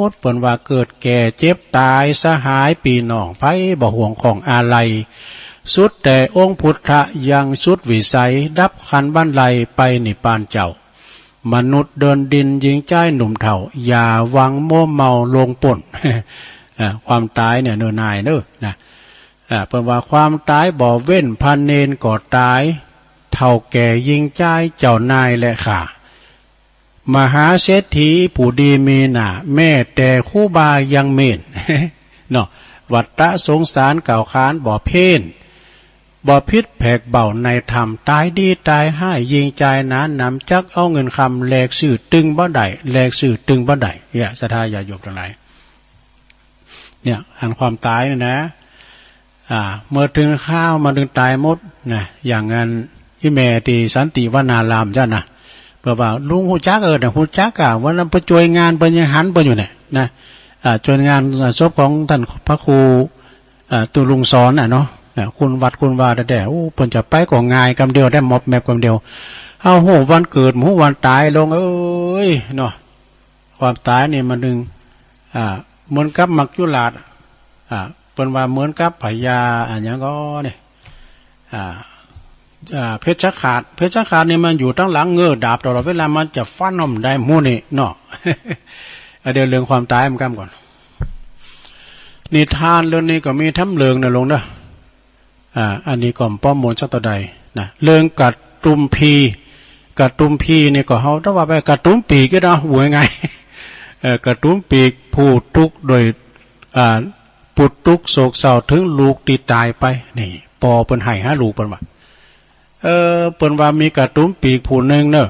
ด เปิ้นว่าเกิดแก่เจ็บตาย สหายปี้น้องไผบ่ห่วงของอาลัย สุดแต่องค์พุทธะยังสุดวิสัย ดับขันธ์บรรลัยไปนิพพานเจ้า มนุษย์เดินดินหญิงชายหนุ่มเฒ่า อย่าหวังมัวเมาหลงป๊น อ่า ความตายเนี่ยเนิ่นนายเน้อนะ อ่า เปิ้นว่าความตายบ่เว้น พระเณรก็ตาย เฒ่าแก่หญิงชาย เจ้านายและข้า มหาเศรษฐีผู้ดีมีหน้า แม้แต่ครูบายังเม้น เนาะ วัฏฏะสงสารเก่าขานบ่เพ้น บ่ผิดแผกเบาในธรรม ตายดีตายฮ้าย หญิงชายหนาหนำ จักเอาเงินคำ แลกซื้อตึงบ่ได้ แลกซื้อตึงบ่ได้ เนี่ย ศรัทธาญาติโยมทั้งหลาย เนี่ย อันความตายเนี่ยนะ อ่า เมื่อถึงคราวมันถึงตายหมดนะ อย่างนั้น อีแม่ที่สันติวนารามเจ้านะ เปิ้นว่าลุงฮู้จัก เออ เนี่ย ฮู้จักอะ วันนั้นไปช่วยงาน เปิ้นยังหันเปิ้นอยู่เนี่ยนะ อ่า ช่วยงานศพของท่านพระครู อ่า ตุลุงสอนน่ะเนาะ นะ คุณวัดคุณวาแท้ๆ โอ้ เปิ้นจะไปก็ง่ายกำเดียว ได้มอบแมปกำเดียว เฮาฮู้วันเกิด ฮู้วันตาย ลงเอ้ย เนาะ ความตายนี่มันหนึ่ง อ่า เหมือนกับหมากจุราษฎร์ อ่า เปิ้นว่าเหมือนกับพญา อะหยังก็เนี่ย อ่า อ่า เพชฌฆาต เพชฌฆาตนี่มันอยู่ตั้งหลังเงื้อดาบตลอดเวลา มันจะฟันเฮาได้หมู่นี่เนาะ อ่ะ เดี๋ยวเรื่องความตายมันกำก่อน นิทานเรื่องนี้ก็มีทำเรื่องนะลุงเนาะ อ่า อันนี้ก็ป้อมมนต์สักเท่าใดนะ เรื่องกระตุ้มพี กระตุ้มพีนี่ก็เฮา ถ้าว่าไปกระตุ้มปีกก็ได้ ว่าง่าย เอ่อ กระตุ้มปีกผู้ทุกข์โดย อ่า ผู้ทุกข์โศกเศร้าถึงลูกที่ตายไป นี่ ปอเปิ้นไห้หาลูกเปิ้นว่า เออ เปิ้นว่ามีกระตุ้มปีกผู้หนึ่งเนอะ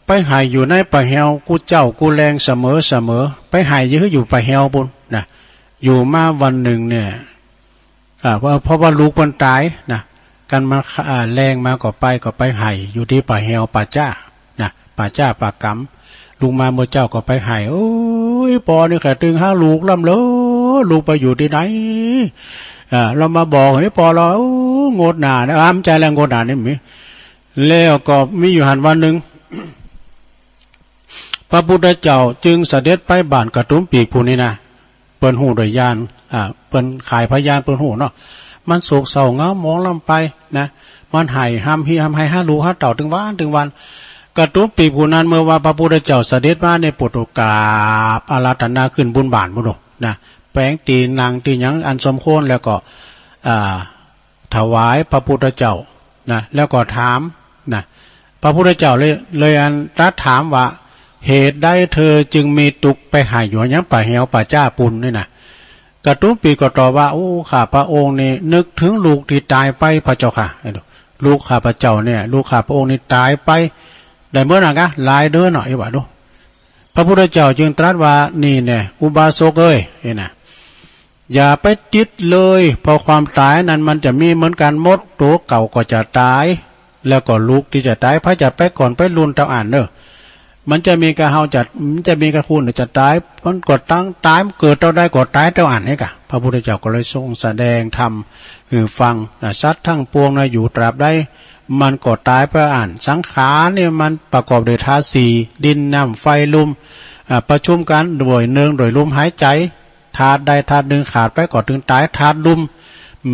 ไปไห้อยู่ในป่าแฮวกู้เจ้ากู้แลงเสมอเสมอ ไปไห้อยู่ อยู่ป่าแฮวปุ้นนะ อยู่มาวันหนึ่งเนี่ย อ่า เพราะ เพราะว่าลูกเปิ้นตายนะ กันมา อ่า แลงมาก็ไป ก็ไปไห้อยู่ที่ป่าแฮวป่าจ้านะ ป่าจ้าป่ากำ ลูกมาเมื่อเจ้าก็ไปไห้ โอ้ย ปอนี่แค่ตึงหาลูกล้ำเลย ลูกไปอยู่ที่ไหน อ่า เรามาบอกให้ปอเรา โอ้ งดหนานะ อ้ามใจแรงงดหนานี่มี แล้วก็มีอยู่หันวันหนึ่ง พระพุทธเจ้าจึงเสด็จไปบ้านกระตุ้มปีกผู้นี้นะ เปิ้นฮู้โดยญาณ อ่า เปิ้นขายพยาน เปิ้นฮู้เนาะ มันโศกเศร้าเหงาหมองลำไปนะ มันไห้ฮำฮีฮำไห้หาลูกหาเต้าตึงวันตึงวัน กระตุ้มปีกผู้นั้นเมื่อว่าพระพุทธเจ้าเสด็จมาในโปรดกราบอาราธนาขึ้นบนบ้านบุญนะ แปลงตี้นั่งตี้หยังอันสมควรแล้วก็ อ่า ถวายพระพุทธเจ้านะ แล้วก็ถามนะ พระพุทธเจ้าเลย เลยอันตรัสถามว่า เหตุใดเธอจึงมีทุกข์ไปไห้อยู่ยังป่าแฮวป่าจ้าปุ้นนี่นะ กระตุ้มปีก็ตอบว่า โอ้ ข้าพระองค์นี่นึกถึงลูกที่ตายไปพระเจ้าค่ะ ลูกข้าพระเจ้าเนี่ย ลูกข้าพระองค์นี่ตายไป ได้เมื่อไหร่กะ หลายเดือนเนาะ อีกว่าดู พระพุทธเจ้าจึงตรัสว่า นี่แน่ อุบาสกเอ้ย นี่นะ อย่าไปติดเลย เพราะความตายนั้นมันจะมีเหมือนกันหมด ตัวเก่าก็จะตาย แล้วก็ลูกที่จะตาย ไผจะไปก่อนไปลุนเต้าอั้นเนอะ มันจะมีกะเฮาจะ มันจะมีกะคุณจะตาย มันก็ตั้งตาย มันเกิดเต้าใดก็ตายเต้าอั้นนี่กะ พระพุทธเจ้าก็เลยทรงแสดงธรรมหื้อฟังนะ สัตว์ทั้งปวงนะ อยู่ตราบใด มันก็ตายไปอั้น สังขารนี่มันประกอบด้วยธาตุสี่ ดิน น้ำ ไฟ ลม อ่า ประชุมกันด้วยเนืองด้วยลมหายใจ ธาตุใดธาตุหนึ่งขาดไปก็ตึงตาย ธาตุลม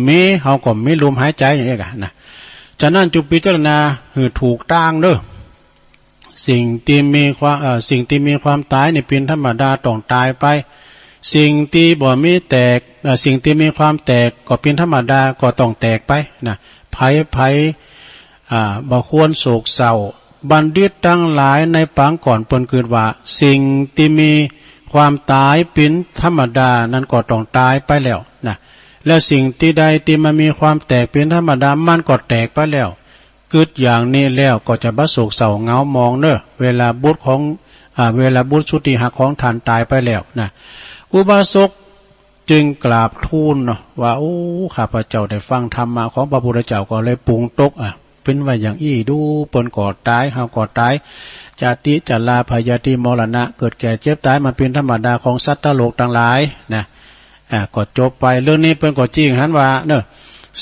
มี เฮาก็มีลมหายใจอย่างนี้กะนะ ฉะนั้นจุ่งพิจารณาหื้อถูกตางเด้อ สิ่งที่มีความ เอ่อ สิ่งที่มีความตายนี่เป็นธรรมดาต้องตายไป สิ่งที่บ่มีแตก เอ่อ สิ่งที่มีความแตกก็เป็นธรรมดาก็ต้องแตกไปนะ ไผ ไผ อ่า บ่ควรโศกเศร้า บัณฑิตทั้งหลายในปางก่อนเปิ้นกึ๊ดว่า สิ่งที่มีความตายเป็นธรรมดานั้นก็ต้องตายไปแล้วนะ และสิ่งที่ใดที่มันมีความแตกเป็นธรรมดา มันก็แตกไปแล้ว กึ๊ดอย่างนี้แล้วก็จะบ่โศกเศร้าเหงาหมองเนอะ เวลาบุตรของ อ่า เวลาบุตรสุดที่ฮักของท่านตายไปแล้วนะ อุบาสกจึงกราบทูลเนาะว่า โอ้ ข้าพเจ้าได้ฟังธรรมะของพระพุทธเจ้าก็เลยปรุงตก อ่ะ เป็นว่าอย่างอี้ดู เปิ้นก็ตาย เฮาก็ตาย ชาติ ชรา พยาธิ มรณะ เกิด แก่ เจ็บ ตาย มันเป็นธรรมดาของสัตว์โลกทั้งหลายนะ อ่า ก็จบไป เรื่องนี้เปิ้นก็จี้หันว่าเนอะ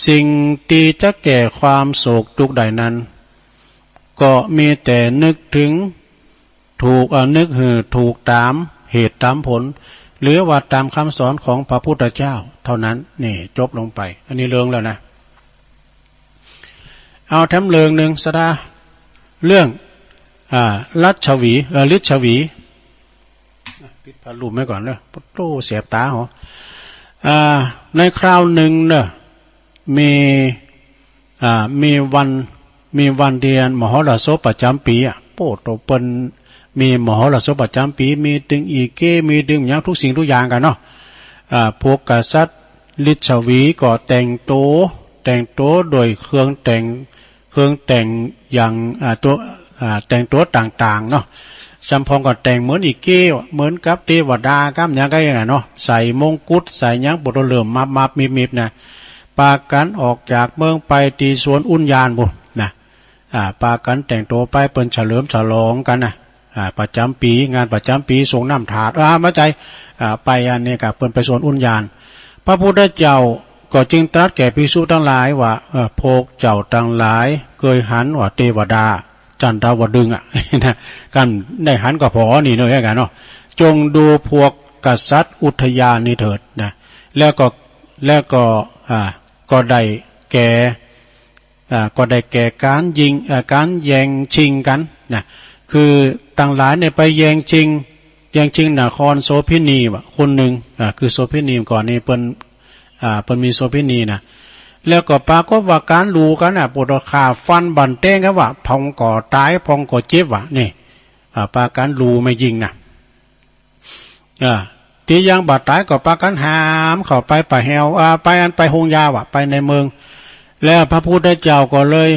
สิ่งที่จะแก้ความโศกทุกข์ได้นั้น ก็มีแต่นึกถึง ถูก เอ่อ นึกหื้อถูกตามเหตุตามผล หรือว่าตามคำสอนของพระพุทธเจ้าเท่านั้น นี่จบลงไป อันนี้เรื่องแล้วนะ เอาแถมเรื่องหนึ่งสดา เรื่อง อ่า รัชวี เอ่อ ลิชวี ปิดผ้าลุ่มไว้ก่อนเนอะ โอ้ แสบตาหรอ อ่า ในคราวหนึ่งเนอะ มี อ่า มีวัน มีวันเดียนมหรสพประจำปีอ่ะ โอ้ ตัวเปิ้นมีมหรสพประจำปี มีตึงอีเก้ มีตึงหยังทุกสิ่งทุกอย่างกันเนาะ อ่า พวกกษัตริย์ลิชวีก็แต่งตัว แต่งตัวโดยเครื่องแต่ง เครื่องแต่งอย่าง อ่า ตัว อ่า แต่งตัวต่างๆ เนาะ จำพองก็แต่งเหมือนอีเก้ เหมือนกับเทวดากับหยังก็อย่างนั้นเนาะ ใส่มงกุฎ ใส่หยัง ปวดเริ่มมับมับมิบมิบนะ ปากันออกจากเมืองไปที่สวนอุญญาณบุนนะ อ่า ปากันแต่งตัวไป เปิ้นเฉลิมฉลองกันนะ อ่า ประจำปี งานประจำปี ส่งน้ำถาด อ่า มาใจ อ่า ไปอันนี้กะ เปิ้นไปสวนอุญญาณ พระพุทธเจ้าก็จึงตรัสแก่ภิกษุทั้งหลายว่า เออ พวกเจ้าทั้งหลายเคยหันว่าเทวดา จันทวดึงอ่ะ นะ กันได้หันก็พอนี่เนอะ กันเนาะ จงดูพวกกษัตริย์อุทยานนี้เถิดนะ แล้วก็ แล้วก็ อ่า ก็ได้แก่ อ่า ก็ได้แก่การยิง อ่า การแย่งชิงกันนะ คือทั้งหลายเนี่ยไปแย่งชิง แย่งชิงนครโสเภณีว่ะ คนหนึ่ง อ่า คือโสเภณีก่อนนี่เปิ้น อ่า เปิ้นมีโสเภณีนะ แล้วก็ปรากฏว่าการลูกันอ่ะ ปวดขาฟันบั่นแต้งกันว่ะ พองก็ตาย พองก็เจ็บว่ะ นี่ อ่า ปากันลูแม่ญิงนะ อ่า ตี้ยังบ่ตายก็ปากันหามเข้าไปป่าแฮว อ่า ไปอันไปโฮงยาว่ะ ไปในเมือง แล้วพระพุทธเจ้าก็เลย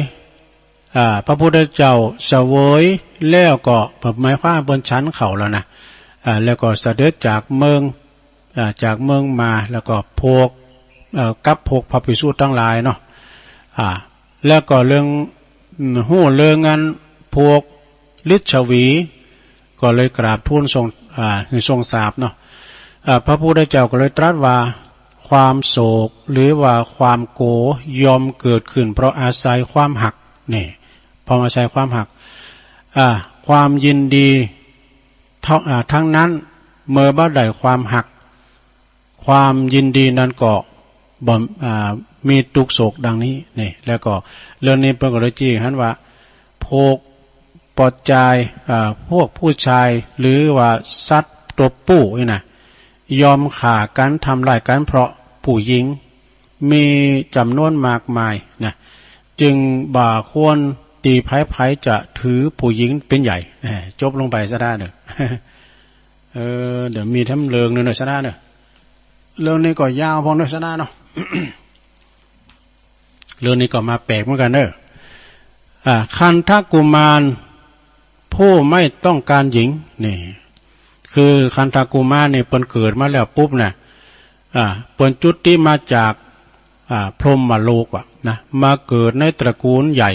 อ่า พระพุทธเจ้าเสวยแล้วก็ หมายความเปิ้นฉันข้าวแล้วนะ อ่า แล้วก็เสด็จจากเมือง อ่า จากเมืองมา แล้วก็พวก เอ่อ กับพวกพระภิกษุทั้งหลายเนาะ อ่า แล้วก็เรื่อง อืม ฮู้เรื่องอันพวกลิชวี ก็เลยกราบทูลทรง อ่า หื้อทรงทราบเนาะ อ่า พระพุทธเจ้าก็เลยตรัสว่า ความโศกหรือว่าความโกรธย่อมเกิดขึ้นเพราะอาศัยความฮัก นี่ เพราะอาศัยความฮัก อ่า ความยินดีเท่า อ่า ทั้งนั้น เมื่อบ่ได้ความฮัก ความยินดีนั้นก็บ่ อ่า มีทุกข์โศกดังนี้ นี่ แล้วก็เรื่องนี้เปิ้นก็เลยจี้หันว่า พวกปอดจาย อ่า พวกผู้ชาย หรือว่าสัตว์ตัวผู้นี่นะ ย่อมฆ่ากันทำร้ายกันเพราะผู้หญิง มีจำนวนมากมายนะ จึงบ่ควรตี้ไผๆจะถือผู้หญิงเป็นใหญ่ แหม จบลงไปซะได้เนอะ เออ เดี๋ยวมีแถมเรื่องหนึ่งหน่อยซะนะเนอะ เรื่องนี้ก็ยาวพอเนอะ ชนะเนาะ เรื่องนี้ก็มาแปลกเหมือนกันเนอะ อ่า คันธกุมารผู้ไม่ต้องการหญิง นี่ คือคันธกุมารนี่เปิ้นเกิดมาแล้วปุ๊บน่ะ อ่า เปิ้นจุติมาจาก อ่า พรหมโลกอะนะ มาเกิดในตระกูลใหญ่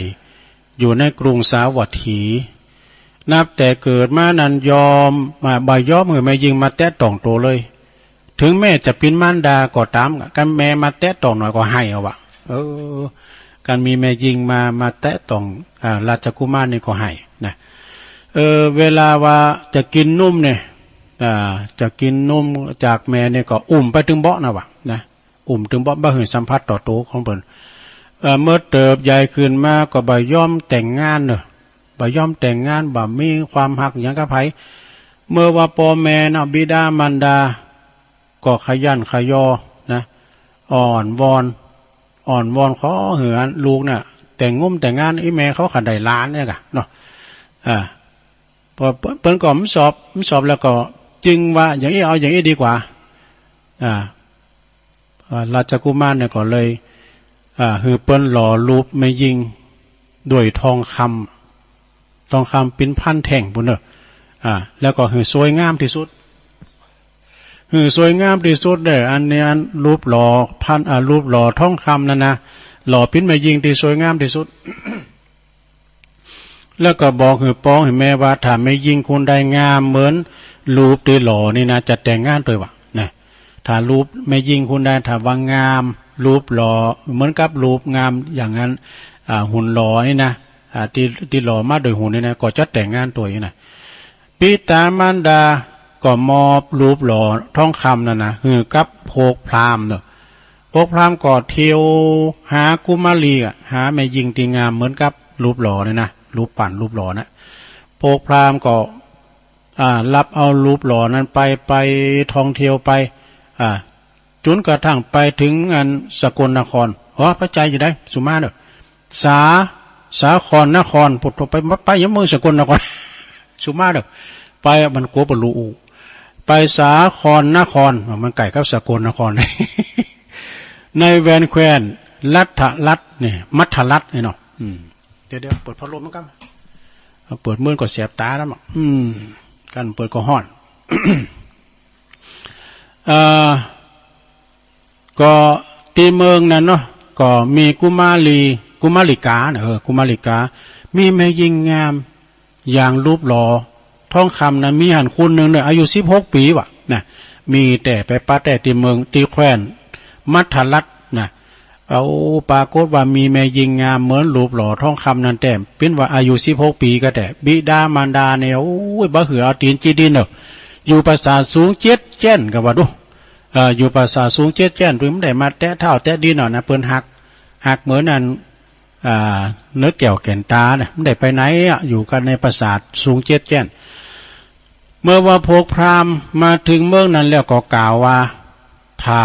อยู่ในกรุงสาวัตถี นับแต่เกิดมานั้นยอม อ่า บ่ยอมหื้อแม่ญิงมาแตะต้องโตเลย ถึงแม้จะเป๋นมารดาก็ต๋าม คันแม่มาแตะต้องหน่อยก็ไห้เอาวะ เออ คันมีแม่ญิงมา มาแตะต้อง อ่า ราชกุมารนี่ก็ไห้นะ เออ เวลาว่าจะกิ๋นนมเนี่ย อ่า จะกิ๋นนมจากแม่เนี่ยก็อุ้มไปตึงเบาะนะวะนะ อุ้มตึงเบาะ บ่หื้อสัมผัสต่อโตของเปิ้น เออ เมื่อเติบใหญ่ขึ้นมาก็บ่ยอมแต่งงานเนอะ บ่ยอมแต่งงาน บ่มีความฮักหยังกับใผ เมื่อว่าป้อแม่เนาะ บิดามารดา ก็ขยันขยอนะ อ้อนวอน อ้อนวอนขอหื้อลูกเนี่ย แต่งงมแต่งงาน อีแม่เขาขันได้หลานเนี่ยกะเนาะ อ่า พอเปิ้น เปิ้นก็บ่สอบ บ่สอบแล้วก็จึงว่าอย่างอี้ เอาอย่างอี้ดีกว่า อ่า อ่า ราชกุมารเนี่ยก็เลย อ่า หื้อเปิ้นหล่อรูปแม่ญิงด้วยทองคำ ทองคำเป๋นพันแท่งปู้นเนอะ อ่า แล้วก็หื้อสวยงามที่สุด หื้อสวยงามที่สุดเด้อ อันนี้อันรูปหล่อพัน อ่า รูปหล่อทองคำนั่นนะ หล่อเป๋นแม่ญิงที่สวยงามที่สุด แล้วก็บอกหื้อป้อหื้อแม่ว่า ถ้าแม่ญิงคนใดงามเหมือนรูปตี้หล่อนี่นะ จะแต่งงานตวยว่ะนะ ถ้ารูปแม่ญิงคนใด ถ้าว่างาม รูปหล่อเหมือนกับรูปงามอย่างนั้น อ่า หุ่นหล่อนี่นะ อ่า ตี้ ตี้หล่อมาโดยหุ่นนี่นะ ก็จะแต่งงานตวยนะ บิดามารดาก็มอบรูปหล่อทองคำนั่นนะ หื้อกับพวกพราหมณ์เนอะ พวกพราหมณ์ก็เที่ยวหากุมารีอะ หาแม่ญิงตี้งามเหมือนกับรูปหล่อนี่นะ รูปปั้นรูปหล่อนะ พวกพราหมณ์ก็ อ่า รับเอารูปหล่อนั้นไป ไปท่องเที่ยวไป อ่า จ๋นกระทั่งไปถึงอันสกลนคร อ๋อ พระใจอยู่ได้ สุมาเนอะ สา สาครนคร พุทโธ ไป ไปยังเมืองสกลนคร สุมาเด้อ ไป มันกั๋วบ่ฮู้ ไปสาครนคร มันใก้กับสกลนคร ในแว่นแคว้นมัทธรัฐนี่ มัทธรัฐนี่เนาะ อืม เดี๋ยวๆ เปิดพัดลมมันก่อน เปิดมืดก็แสบต๋าแล้วมั้ง อืม คันเปิดก็ฮ้อน เอ่อ ก็ตี้เมืองนั้นเนาะ ก็มีกุมารี กุมาริกาเนอะ เออ กุมาริกา มีแม่ญิงงามอย่างรูปหล่อทองคำนั้น มีหั้นคนนึ่งเนอะ อายุสิบหกปี๋ว่ะนะ มีแต่ไปปะแต๊ตี้เมือง ตี้แคว้นมัทธรัฐนะ เอา ปรากฏว่ามีแม่ญิงงามเหมือนรูปหล่อทองคำนั้นแต๊ เป๋นว่าอายุสิบหกปี๋ก็แต๊ บิดามารดาเนี่ย โอ้ย บ่หื้อเอาตี๋นจิกดินเนอะ อยู่ปราสาทสูงเจ็ดแจ้นก็ว่าดู เอ่อ อยู่ปราสาทสูงเจ็ดแจ้น เปิ้นบ่ได้มาแตะเท้าแตะดินหรอกนะ เปิ้นฮัก ฮักเหมือนอัน อ่า เนื้อแก้วแก่นต๋านะ บ่ได้ไปไหนอะ อยู่กั๋นในปราสาทสูงเจ็ดแจ้น เมื่อว่าพวกพราหมณ์มาถึงเมืองนั้นแล้วก็กล่าวว่า ถ้า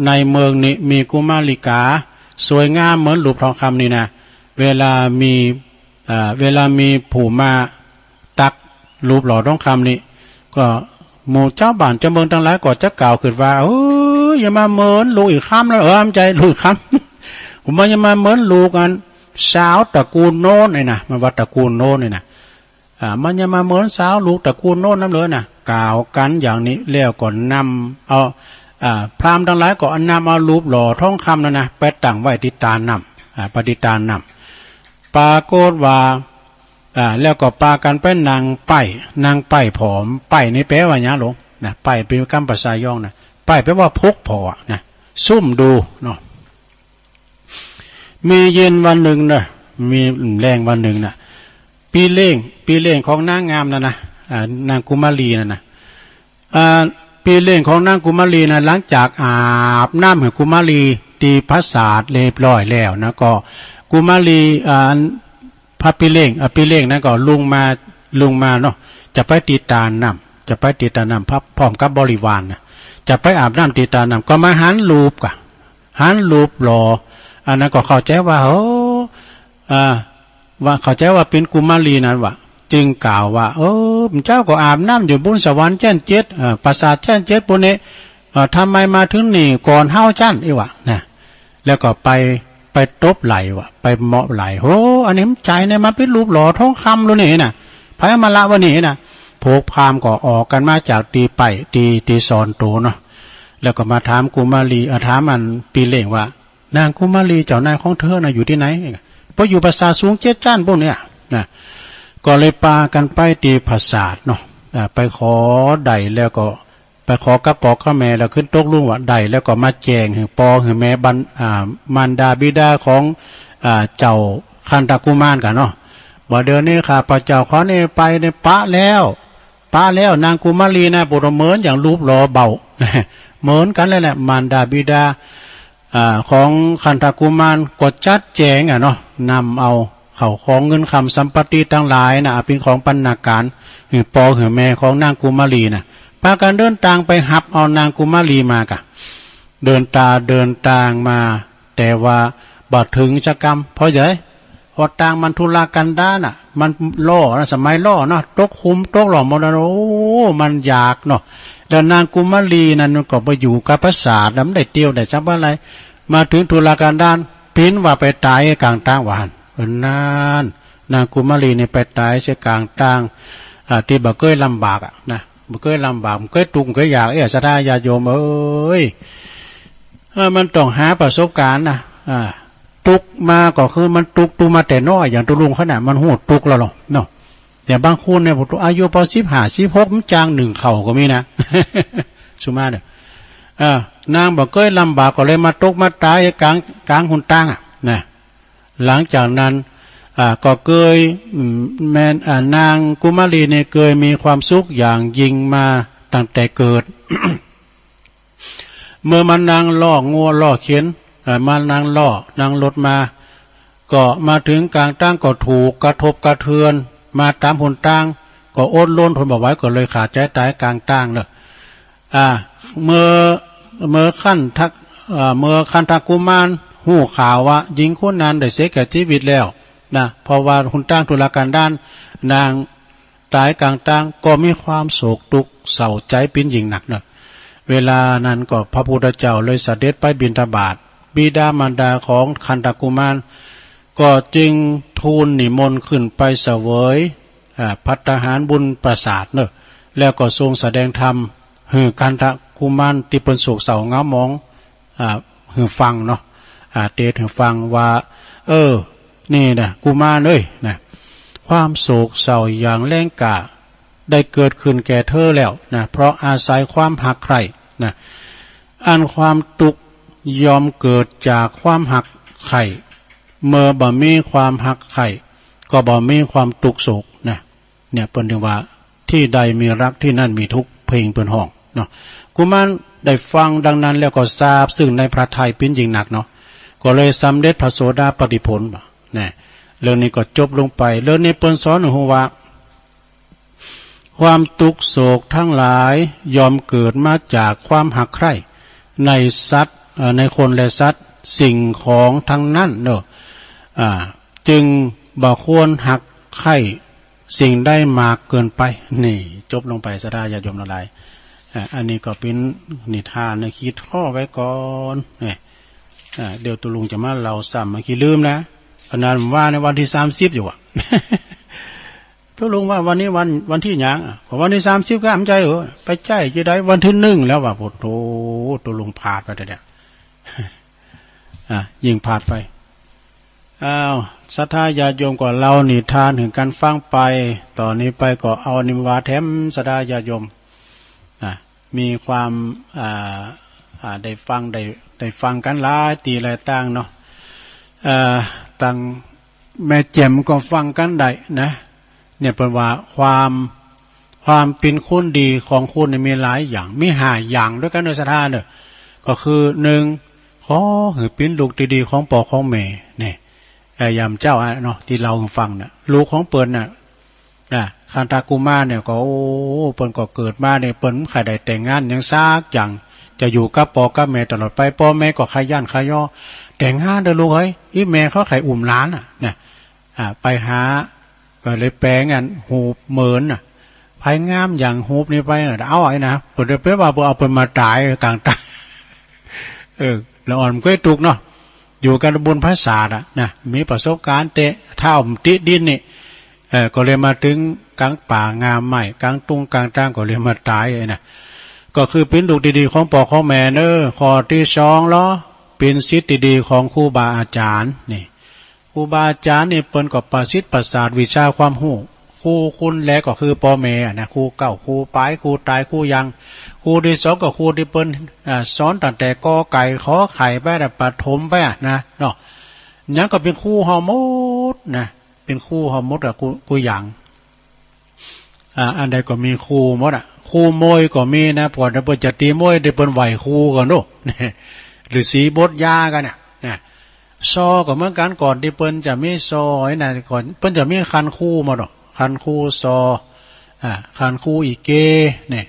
ในเมืองนี้มีกุมาริกาสวยงามเหมือนรูปทองคำนี่นะ เวลามี อ่า เวลามีผู้มาตักรูปหล่อทองคำนี่ ก็หมู่จาวบ้านจาวเมืองตังหลายก็จะกล่าวขึ้นว่า เอ้ย อย่ามาเหมือนลูกอีกคำนะ เออ บ่ใจ้ลูกอีกคำ ว่าอย่ามาเหมือนลูกอันสาวตระกูลโน้นนี่นะ มันว่าตระกูลโน้นนี่นะ อ่า มันอย่ามาเหมือนสาวลูกตระกูลโน้นนำเลยนะ กล่าวกั๋นอย่างนี้แล้วก็นำเอา อ่า พราหมณ์ตังหลายก็นำเอารูปหล่อทองคำนั่นนะ ไปตั้งไว้ตี้ตาน้ำ อ่า ไปตี้ตาน้ำ ปรากฏว่า อ่า แล้วก็ปากั๋นไปนั่งใป๊ นั่งใป๊ผ่อ ใป๊นี่แปลว่าหยังหลวง นะ ใป๊เป๋นกำภาษายองนะ ใป๊แปลว่าพกผ่อนะ ซุ่มดูเนาะ มีเย็นวันหนึ่งนะ มีแลงวันหนึ่งนะ ปี้เลี้ยง ปี้เลี้ยงของนางงามนั่นนะ อ่า นางกุมารีนั่นนะ อ่า ปี้เลี้ยงของนางกุมารีนะ หลังจากอาบน้ำหื้อกุมารีตี้ปราสาทเรียบร้อยแล้วนะ ก็กุมารี อ่า พระปี้เลี้ยง อ่า ปี้เลี้ยงนั้นก็ลุกมา ลุกมาเนาะ จะไปตี้ตาน้ำ จะไปตี้ตาน้ำ พร้อมกับบริวารนะ จะไปอาบน้ำตี้ตาน้ำ ก็มาหันรูปกะ หันรูปหล่อ อันนั้นก็เข้าใจ๋ว่า โอ้ อ่า ว่าเข้าใจ๋ว่าเป๋นกุมารีนั่นวะ จึงกล่าวว่า เออ เจ้าก็อาบน้ำอยู่บนสวรรค์แจ้นเจ็ด เอ่อ ปราสาทแจ้นเจ็ดปู้นนี้ เอ่อ ทำไมมาถึงนี่ก่อนเฮาจั้น อีกวะนะ แล้วก็ไป ไปตบไหล่วะ ไปเหมาะไหล่ โห อันนี้มันใจเนี่ย มันเป็นรูปหล่อทองคำเลยนี่นะ ไผมาละวะนี่นะ พวกพราหมณ์ก็ออกกันมาจากที่ไป ที่ ที่ซ่อนตัวเนาะ แล้วก็มาถามกุมารี เอ่อ ถามอันปีเล่งว่า นางกุมารีเจ้านายของเธอน่ะอยู่ที่ไหน เพราะอยู่ปราสาทสูงเจ็ดชั้นพวกเนี้ยนะ ก็เลยปากันไปที่ปราสาทเนาะ อ่า ไปขอได้แล้วก็ ไปขอกับปอกับแม่แล้วขึ้นตกลงว่าได้ แล้วก็มาแจ้งหื้อปอหื้อแม่บรร อ่า มารดาบิดาของ อ่า เจ้าคันธกุมารกันเนาะ ว่าเดี๋ยวนี้ข้าพเจ้าขอนี่ไปนี่ปะแล้ว ปะแล้ว นางกุมารีนะ บ่เหมือนอย่างรูปหล่อเบา เหมือนกันเลยแหละ มารดาบิดา อ่า ของคันธกุมารก็จัดแจงอะเนาะ นำเอาเข้าของเงินคำสัมปติทั้งหลายนะ อ่ะ เป็นของบรรณาการ หื้อปอหื้อแม่ของนางกุมารีนะ พากันเดินตางไปหับเอานางกุมารีมากะ เดินตา เดินตางมา แต่ว่าบ่ถึงจักกำ เพราะใหญ่ เพราะตางมันทุรกันดารน่ะ มันล่อนะ สมัยล่อเนาะ ตกขุมตกหล่อมหมดแล้ว โอ้ มันยากเนาะ แล้วนางกุมารีนั้นก็ไปอยู่กับปราสาท แล้วมันได้เตียวได้สักอะไร มาถึงทุรกันดาร ปินว่าไปตายกลางตางว่าหั่น เออ นั่น นางกุมารีนี่ไปตายเสียกลางตาง อ่า ที่บ่เคยลำบากอะนะ บ่เคยลำบาก บ่เคยทุกข์ บ่เคยยาก เอ้ย ศรัทธาญาติโยมเอ้ย เออ มันต้องหาประสบการณ์นะ อ่า ทุกข์มาก็คือมันทุกข์ ทุกข์มาแต่น้อย อย่างตุ๊ลุงเขาน่ะ มันฮู้ทุกข์แล้วเนาะ เนาะ อย่างบางคนเนี่ย ผมอายุพอสิบห้า สิบหก มันจางนึ่งข้าวก็มีนะ สุมาเนี่ย เออ นางบ่เคยลำบากก็เลยมาตกมาตายกลาง กลางหนตางอะนะ หลังจากนั้น อ่า ก็เคย อืม แม่น อ่า นางกุมารีเนี่ยเคยมีความสุขอย่างยิ่งมาตั้งแต่เกิด เมื่อมานั่งล่องัวล่อเข็น เอ่อ มานั่งล่อ นั่งรถมา ก็มาถึงกลางตางก็ถูกกระทบกระเทือน มาตามหนตาง ก็อดรนทนบ่ไหว ก็เลยขาดใจตายกลางตางเนอะ อ่า เมื่อ เมื่อคันธะ เอ่อ เมื่อคันธกุมารฮู้ข่าวว่าหญิงคนนั้นได้เสียชีวิตแล้วนะ เพราะว่าหนตางทุรกันดาร นาง ตายกลางตาง ก็มีความโศกทุกข์เศร้าใจเป็นยิ่งนักเนอะ เวลานั้นก็พระพุทธเจ้าเลยเสด็จไปบิณฑบาต บิดามารดาของคันธกุมาร ก็จึงทูลนิมนต์ขึ้นไปเสวย อ่า ภัตตาหารบุญประสาทเนอะ แล้วก็ทรงแสดงธรรมหื้อคันธกุมารที่เปิ้นโศกเศร้าเหงาหมอง อ่า หื้อฟังเนาะ อ่า เตสน์หื้อฟังว่า เออ นี่นะ กุมารเอ้ย นะ ความโศกเศร้าอย่างแรงกล้าได้เกิดขึ้นแก่เธอแล้วนะ เพราะอาศัยความฮักใคร่นะ อันความทุกข์ย่อมเกิดจากความฮักใคร่ เมื่อบ่มีความฮักใคร่ ก็บ่มีความทุกข์โศกนะ เนี่ยเปิ้นถึงว่า ที่ใดมีรักที่นั่นมีทุกข์ เพลงเปิ้นฮ้องเนาะ กุมารได้ฟังดังนั้นแล้วก็ซาบซึ้งในพระทัยเป็นยิ่งนักเนาะ ก็เลยสำเร็จพระโสดาปัตติผลนะ เรื่องนี้ก็จบลงไป เรื่องนี้เปิ้นสอนให้ฮู้ว่า ความทุกข์โศกทั้งหลายย่อมเกิดมาจากความฮักใคร่ในสัตว์ เอ่อ ในคนและสัตว์ สิ่งของทั้งนั้นเนอะ อ่า จึงบ่ควรฮักใคร่สิ่งใดมากเกินไป นี่ จบลงไป ศรัทธาญาติโยมทั้งหลาย อ่า อันนี้ก็เป็นนิทานนะ คิดข้อไว้ก่อน นี่ อ่า เดี๋ยวตุ๊ลุงจะมาเล่าซ้ำ เมื่อกี้ลืมนะ ขนาดว่าในวันที่สามสิบอยู่อะ ตุ๊ลุงว่าวันนี้วัน วันที่หยังอะ ก็วันที่สามสิบก็บ่ใจ้เหรอ ไปใจ้จะได้วันที่หนึ่งแล้วว่ะ โอ้โห ตุ๊ลุงพลาดไปแต่เดียว อ่ะ ยิ่งพลาดไป อ้าว ศรัทธาญาติโยมก็เล่านิทานหื้อกั๋นฟังไป ต่อนี้ไปก็เอานิมวาแถมศรัทธาญาติโยม อ่ะ มีความ อ่า อ่า ได้ฟัง ได้ ได้ฟังกั๋นหลายตี้หลายตางเนาะ อ่า ตังแม่แจ่มก็ฟังกั๋นได้นะ เนี่ยเปิ้นว่าความ ความเป๋นคนดีของคนเนี่ยมีหลายอย่าง มีห้าอย่างด้วยกั๋นเนอะ ศรัทธาเนอะ ก็คือหนึ่ง ขอหื้อเป๋นลูกตี้ดีของป้อของแม่ เนี่ย เอ่อ ยามเจ้าอะเนาะ ตี้เล่าหื้อฟังน่ะ ลูกของเปิ้นน่ะ นะ คันธกุมารเนี่ยก็ โอ้ เปิ้นก็เกิดมาเนี่ย เปิ้นบ่ใค่ได้แต่งงานหยังสักอย่าง จะอยู่กับป้อกับแม่ตลอดไป ป้อแม่ก็ขยันขยอ แต่งงานเถอะลูกเอ้ย อี่แม่เขาใค่อุ้มหลานน่ะ นะ อ่า ไปหา ก็เลยแป๋งอันฮูปเหมินน่ะ ไผงามอย่างฮูปนี้ไป เอาไอ้นะ เพิ่นไปว่าเพิ่นเอาเพิ่นมาตายกลางตาง เออ แล้วอ่อนก็ถูกเนาะ อยู่กันบนภาษาอะนะ มีประสบการณ์แต่เฒ่าติดดินนี่ เออ ก็เลยมาถึงกลางป่างามไม้ กลางตุงกลางตาง ก็เลยมาตายไอ้นะ ก็คือเป็นลูกดีๆของพ่อของแม่เนอะ ข้อที่สองเหรอ เป็นศิษย์ดีๆของครูบาอาจารย์นี่ ครูบาอาจารย์นี่เปิ้นก็ประสิทธิ์ประสาทวิชาความฮู้ ครูคนแรกก็คือพ่อแม่อะนะ ครูเก๊า ครูปาย ครูตาย ครูยัง ครูที่สองก็ครูที่เปิ้น อ่า สอนตั้งแต่กอไก่ขอไข่ไปนะ ประถมไปอะนะเนาะ หยังก็เป็นครูเฮาหมดนะ เป็นครูเฮาหมดอะ ครู ครูยัง อ่า อันใดก็มีครูหมดอะ ครูมวยก็มีนะ ก่อนเปิ้นจะตีมวย เปิ้นไหว้ครูก่อนเนาะ ฤๅษีบทยากันน่ะนะ ซอก็เหมือนกัน ก่อนที่เปิ้นจะมีซอไอ้นั่น ก่อนเปิ้นจะมีคันครูมาดอก คันครู ซอ อ่า คันครู อีเก เนี่ย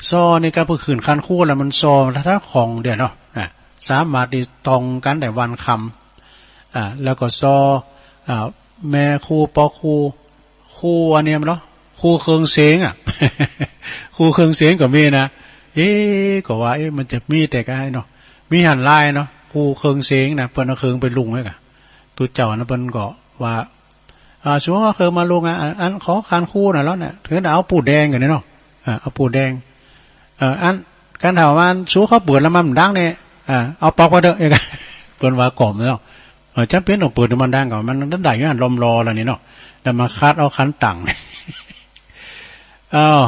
ซอนี่ก็เพิ่นขึ้นคันครูแล้วมันซอถ้าของเดียวเนาะ อ่า สามารถที่ท่องกันได้วันคำ อ่า แล้วก็ซอ อ่า แม่ครู ปอครู ครูอันเนี้ยมันเนาะ ครูเครื่องเสียงอะ ครูเครื่องเสียงก็มีนะ เอ๊ะ ก็ว่า เอ๊ะ มันจะมีแต่ก็ไอ้เนาะ มีหันหลายเนาะ ครูเครื่องเสียงนะ เปิ้นเอาเครื่องไปลุงไว้กะ ตุ๊เจ้านะ เปิ้นก็ว่า อ่า สมมุติว่าเครื่องมาลุงอะ อัน อันขอคันครูน่ะแล้วเนี่ย ถึงเอาปูแดงกันเนี่ยเนาะ อ่า เอาปูแดง เอ่อ อัน การถามว่าสูเขาเปิดแล้วมันดังเนี่ย อ่า เอาปอกมาเถอะ เปิ้นว่าก่อมแล้ว เออ จำเป็นต้องเปิดให้มันดังก่อน มันได้อยู่นั่นลมรอแล้วนี่เนาะ แล้วมาคัดเอาคันตังค์ อ้าว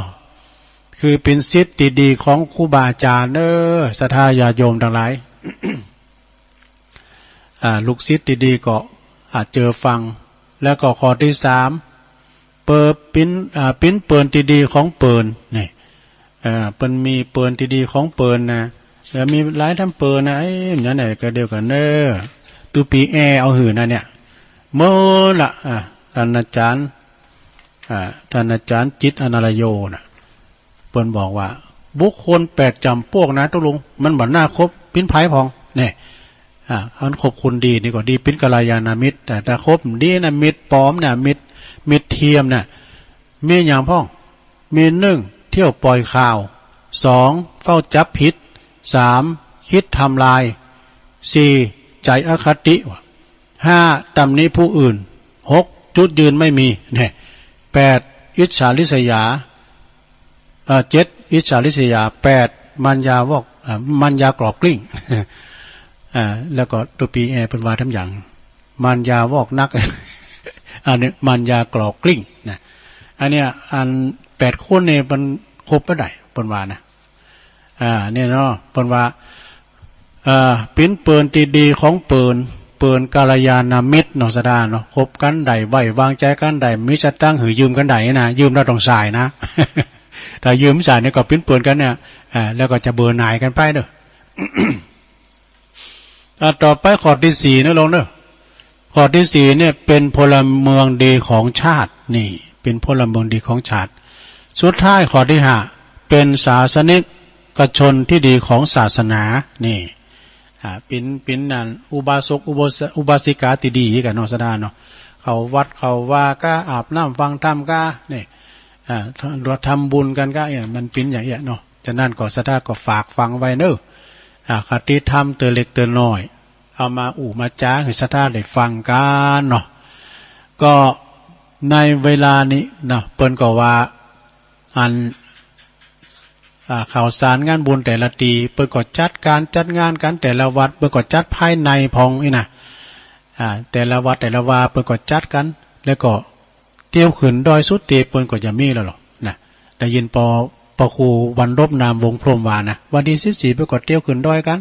คือเป็นศิษย์ที่ดีของครูบาอาจารย์เด้อ ศรัทธาญาติโยมทั้งหลาย อ่า ลูกศิษย์ที่ดีก็ อ่า เจอฟัง แล้วก็ข้อที่สาม เปิดปิ้น อ่า ปิ้นเปิลที่ดีของเปิลนี่ เอ่อ เปิ้นมีเปิลที่ดีของเปิ้นนะ แล้วมีหลายทำเปิลนะ เอ้ย อย่างไหนก็เดียวกันเนอะ ตูปีแอเอาหื่นนะเนี่ย เมื่อละ อ่า ท่านอาจารย์ อ่า ท่านอาจารย์จิตรอนาลโยนะ เปิ้นบอกว่า บุคคลแปดจ๋ำปวกนะ ตกลง มันบ่น่าคบปิ้นไพร่พอง เนี่ย อ่า อันคบคนดีนี่ก็ดี ปิ้นกัลยาณมิตร แต่ถ้าคบดีนะ มิตรปลอมเนี่ย มิตร มิตรเทียมเนี่ย มีอย่างพ่อง มีหนึ่ง เที่ยวปล่อยข่าว สอง เฝ้าจับผิด สาม คิดทำลาย สี่ ใจอคติ ห้า ตำหนิผู้อื่น หก จุดยืนไม่มี เนี่ย แปด อิจฉาริษยา เอ่อ เจ็ด อิจฉาริษยา แปด มารยาวอก เอ่อ มารยากรอกกลิ้ง อ่า แล้วก็ตัวปีแอเปิ้นว่าทำอย่าง มารยาวอกนัก อันนี้มารยากรอกกลิ้งนะ อันเนี้ย อันแปดคนนี่มันคบบ่ได้ เปิ้นว่านะ อ่า เนี่ยเนาะ เปิ้นว่า เอ่อ ปิ้นเปิลที่ดีของเปิ้น เปิ้นกัลยาณมิตรเนาะ ศรัทธาเนาะ คบกันได้ ไว้วางใจกันได้ มีสตางค์หื้อยืมกันได้นะ ยืมแล้วต้องจ่ายนะ ถ้ายืมจ่ายเนี่ยก็ปิ้นเปิลกันเนี่ย อ่า แล้วก็จะเบื่อหน่ายกันไปเด้อ อ่ะ ต่อไปข้อที่สี่นะโยมเนอะ ข้อที่สี่เนี่ยเป็นพลเมืองดีของชาติ นี่ เป็นพลเมืองดีของชาติ สุดท้ายข้อที่ห้า เป็นศาสนิกชนที่ดีของศาสนา นี่ อ่า เป็น เป็นนั่น อุบาสก อุบาส- อุบาสิกาที่ดีกันเนาะ ศรัทธาเนาะ เข้าวัดเข้าวาก็ อาบน้ำฟังธรรมก็ นี่ อ่า ทำบุญกันก็ เนี่ย มันเป็นอย่างเงี้ยเนาะ ฉะนั้นก็ศรัทธาก็ฝากฝังไว้เนอะ อ่า คติธรรมเตื้อเล็กเตื้อน้อย เอามาอู้มาจ๋าหื้อศรัทธาได้ฟังกันเนาะ ก็ในเวลานี้เนาะ เปิ้นก็ว่า อัน อ่า ข่าวสารงานบุญแต่ละตี้ เปิ้นก็จัดการจัดงานกัน แต่ละวัด เปิ้นก็จัดภายในพ่องอี้นะ อ่า แต่ละวัดแต่ละวา เปิ้นก็จัดกัน แล้วก็ เตียวขึ้นดอยสุเตพเปิ้นก็จะมีแล้วหรอนะ ได้ยินปอ ปอครูวันรบนามวงพรหมว่านะ วันที่สิบสี่เปิ้นก็เตียวขึ้นดอยกัน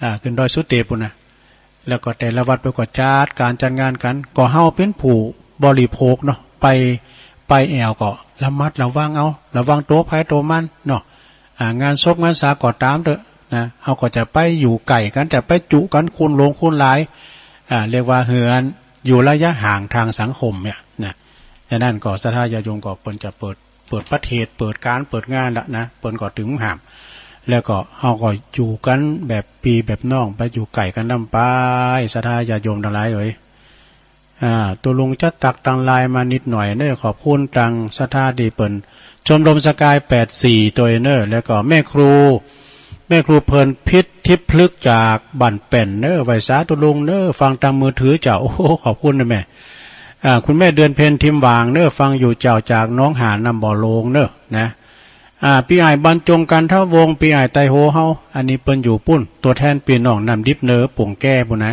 อ่า ขึ้นดอยสุเตพพุ้นนะ แล้วก็แต่ละวัดเปิ้นก็จัดการจัดงานกัน ก็เฮาเป็นผู้บริโภคเนาะ ไป ไปแอ่วก็ระมัดระวังเอา ระวังตัวไผตัวมันเนาะ อ่า งานศพงานสาก็ต๋ามเต๊อะนะ เฮาก็จะไปอยู่ใก้กัน จะไปจุกันคนหลวงคนหลาย อ่า เรียกว่าเฮือนอยู่ระยะห่างทางสังคมเนี่ยนะ ฉะนั้นก็ศรัทธาญาติโยมก็เปิ้นจะเปิด เปิดประเทศ เปิดการ เปิดงานละนะ เปิ้นก็ตึงห้าม แล้วก็เฮาก็อยู่กันแบบปี้แบบน้อง ไปอยู่ใก้กันนำไป ศรัทธาญาติโยมตังหลายเอ๋ย อ่า ตกลงจะตักตังไลน์มานิดหน่อยเนอะ ขอบคุณตังศรัทธาที่เปิ้น ชมรมสกายแปดสี่ ตัวเนอะ แล้วก็แม่ครู แม่ครูเพลินพิษทิพย์พลึกษ์จากบ้านแป้นเนอะ ไหว้สาตกลงเนอะ ฟังตามมือถือเจ้า โอ้โห ขอบคุณนะแม่ อ่า คุณแม่เดือนเพ็ญทิมหว่างเนอะ ฟังอยู่เจ้า จากหนองหานน้ำบ่อโลงเนอะนะ อ่า ปี้อ้ายบรรจงกันทวงศ์ ปี้อ้ายไตโหเฮา อันนี้เปิ้นอยู่ปุ้น ตัวแทนปี้น้องน้ำดิบเนอะ ปุ่งแก้ปุ้นนะ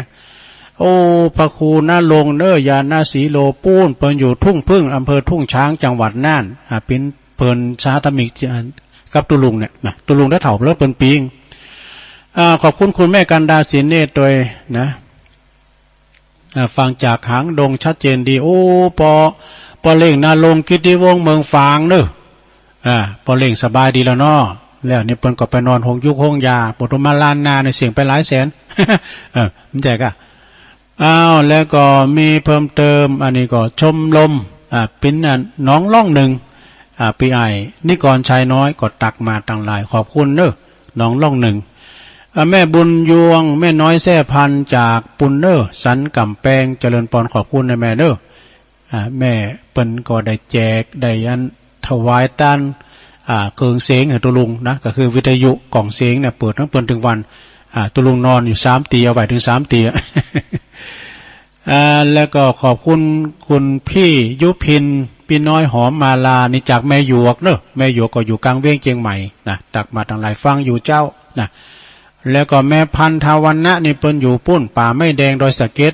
โอ้ พระครูณรงค์เนอะ ญาณสีโลปูน เปิ้นอยู่ทุ่งผึ้ง อำเภอทุ่งช้าง จังหวัดน่าน อ่า เปิ้น เปิ้นสหธรรมิกกับตกลงเนี่ยนะ ตกลงได้เฒ่าแล้วเปิ้นปีง อ่า ขอบคุณคุณแม่กันดา ศรีเนตร ด้วยนะ อ่า ฟังจากหางดงชัดเจนดี โอ้ ปอ ปอเล่งณรงค์ กิตติวงศ์ เมืองฝางเนอะ อ่า ปอเล่งสบายดีแล้วเนาะ แล้วนี่เปิ้นก็ไปนอนโฮงยุกโฮงยา ปทุมมาล้านนาในเสียงไปหลายแสน เออ มันแจกอะ อ้าว แล้วก็มีเพิ่มเติม อันนี้ก็ชมรม อ่า ปิ้น อ่า หนองล่องหนึ่ง อ่า ปี้อ้ายนิกรชัยน้อย ก็ตักมาตังไลน์ ขอบคุณเนอะ หนองล่องหนึ่ง อ่า แม่บุญยวง แม่น้อยแซ่พันธุ์ จากปุ้นเนอะ สันกำแปง เจริญปอน ขอบคุณนะแม่เนอะ อ่า แม่เปิ้นก็ได้แจก ได้อันถวายต้าน อ่า เกิงเสียงให้ตกลงนะ ก็คือวิทยุกล่องเสียงเนี่ย เปิดทั้งเปิ้นถึงวัน อ่า ตกลงนอนอยู่สามตี เอาไว้ถึงสามตี อ่า แล้วก็ขอบคุณคุณพี่ยุพิน พี่น้อยหอมมาลา นี่จากแม่หยวกเนอะ แม่หยวกก็อยู่กลางเวียงเชียงใหม่นะ ตักมาตังไลน์ ฟังอยู่เจ้านะ แล้วก็แม่พันธวรรณะนี่เปิ้นอยู่ปุ้น ป่าไม้แดง ดอยสะเก็ด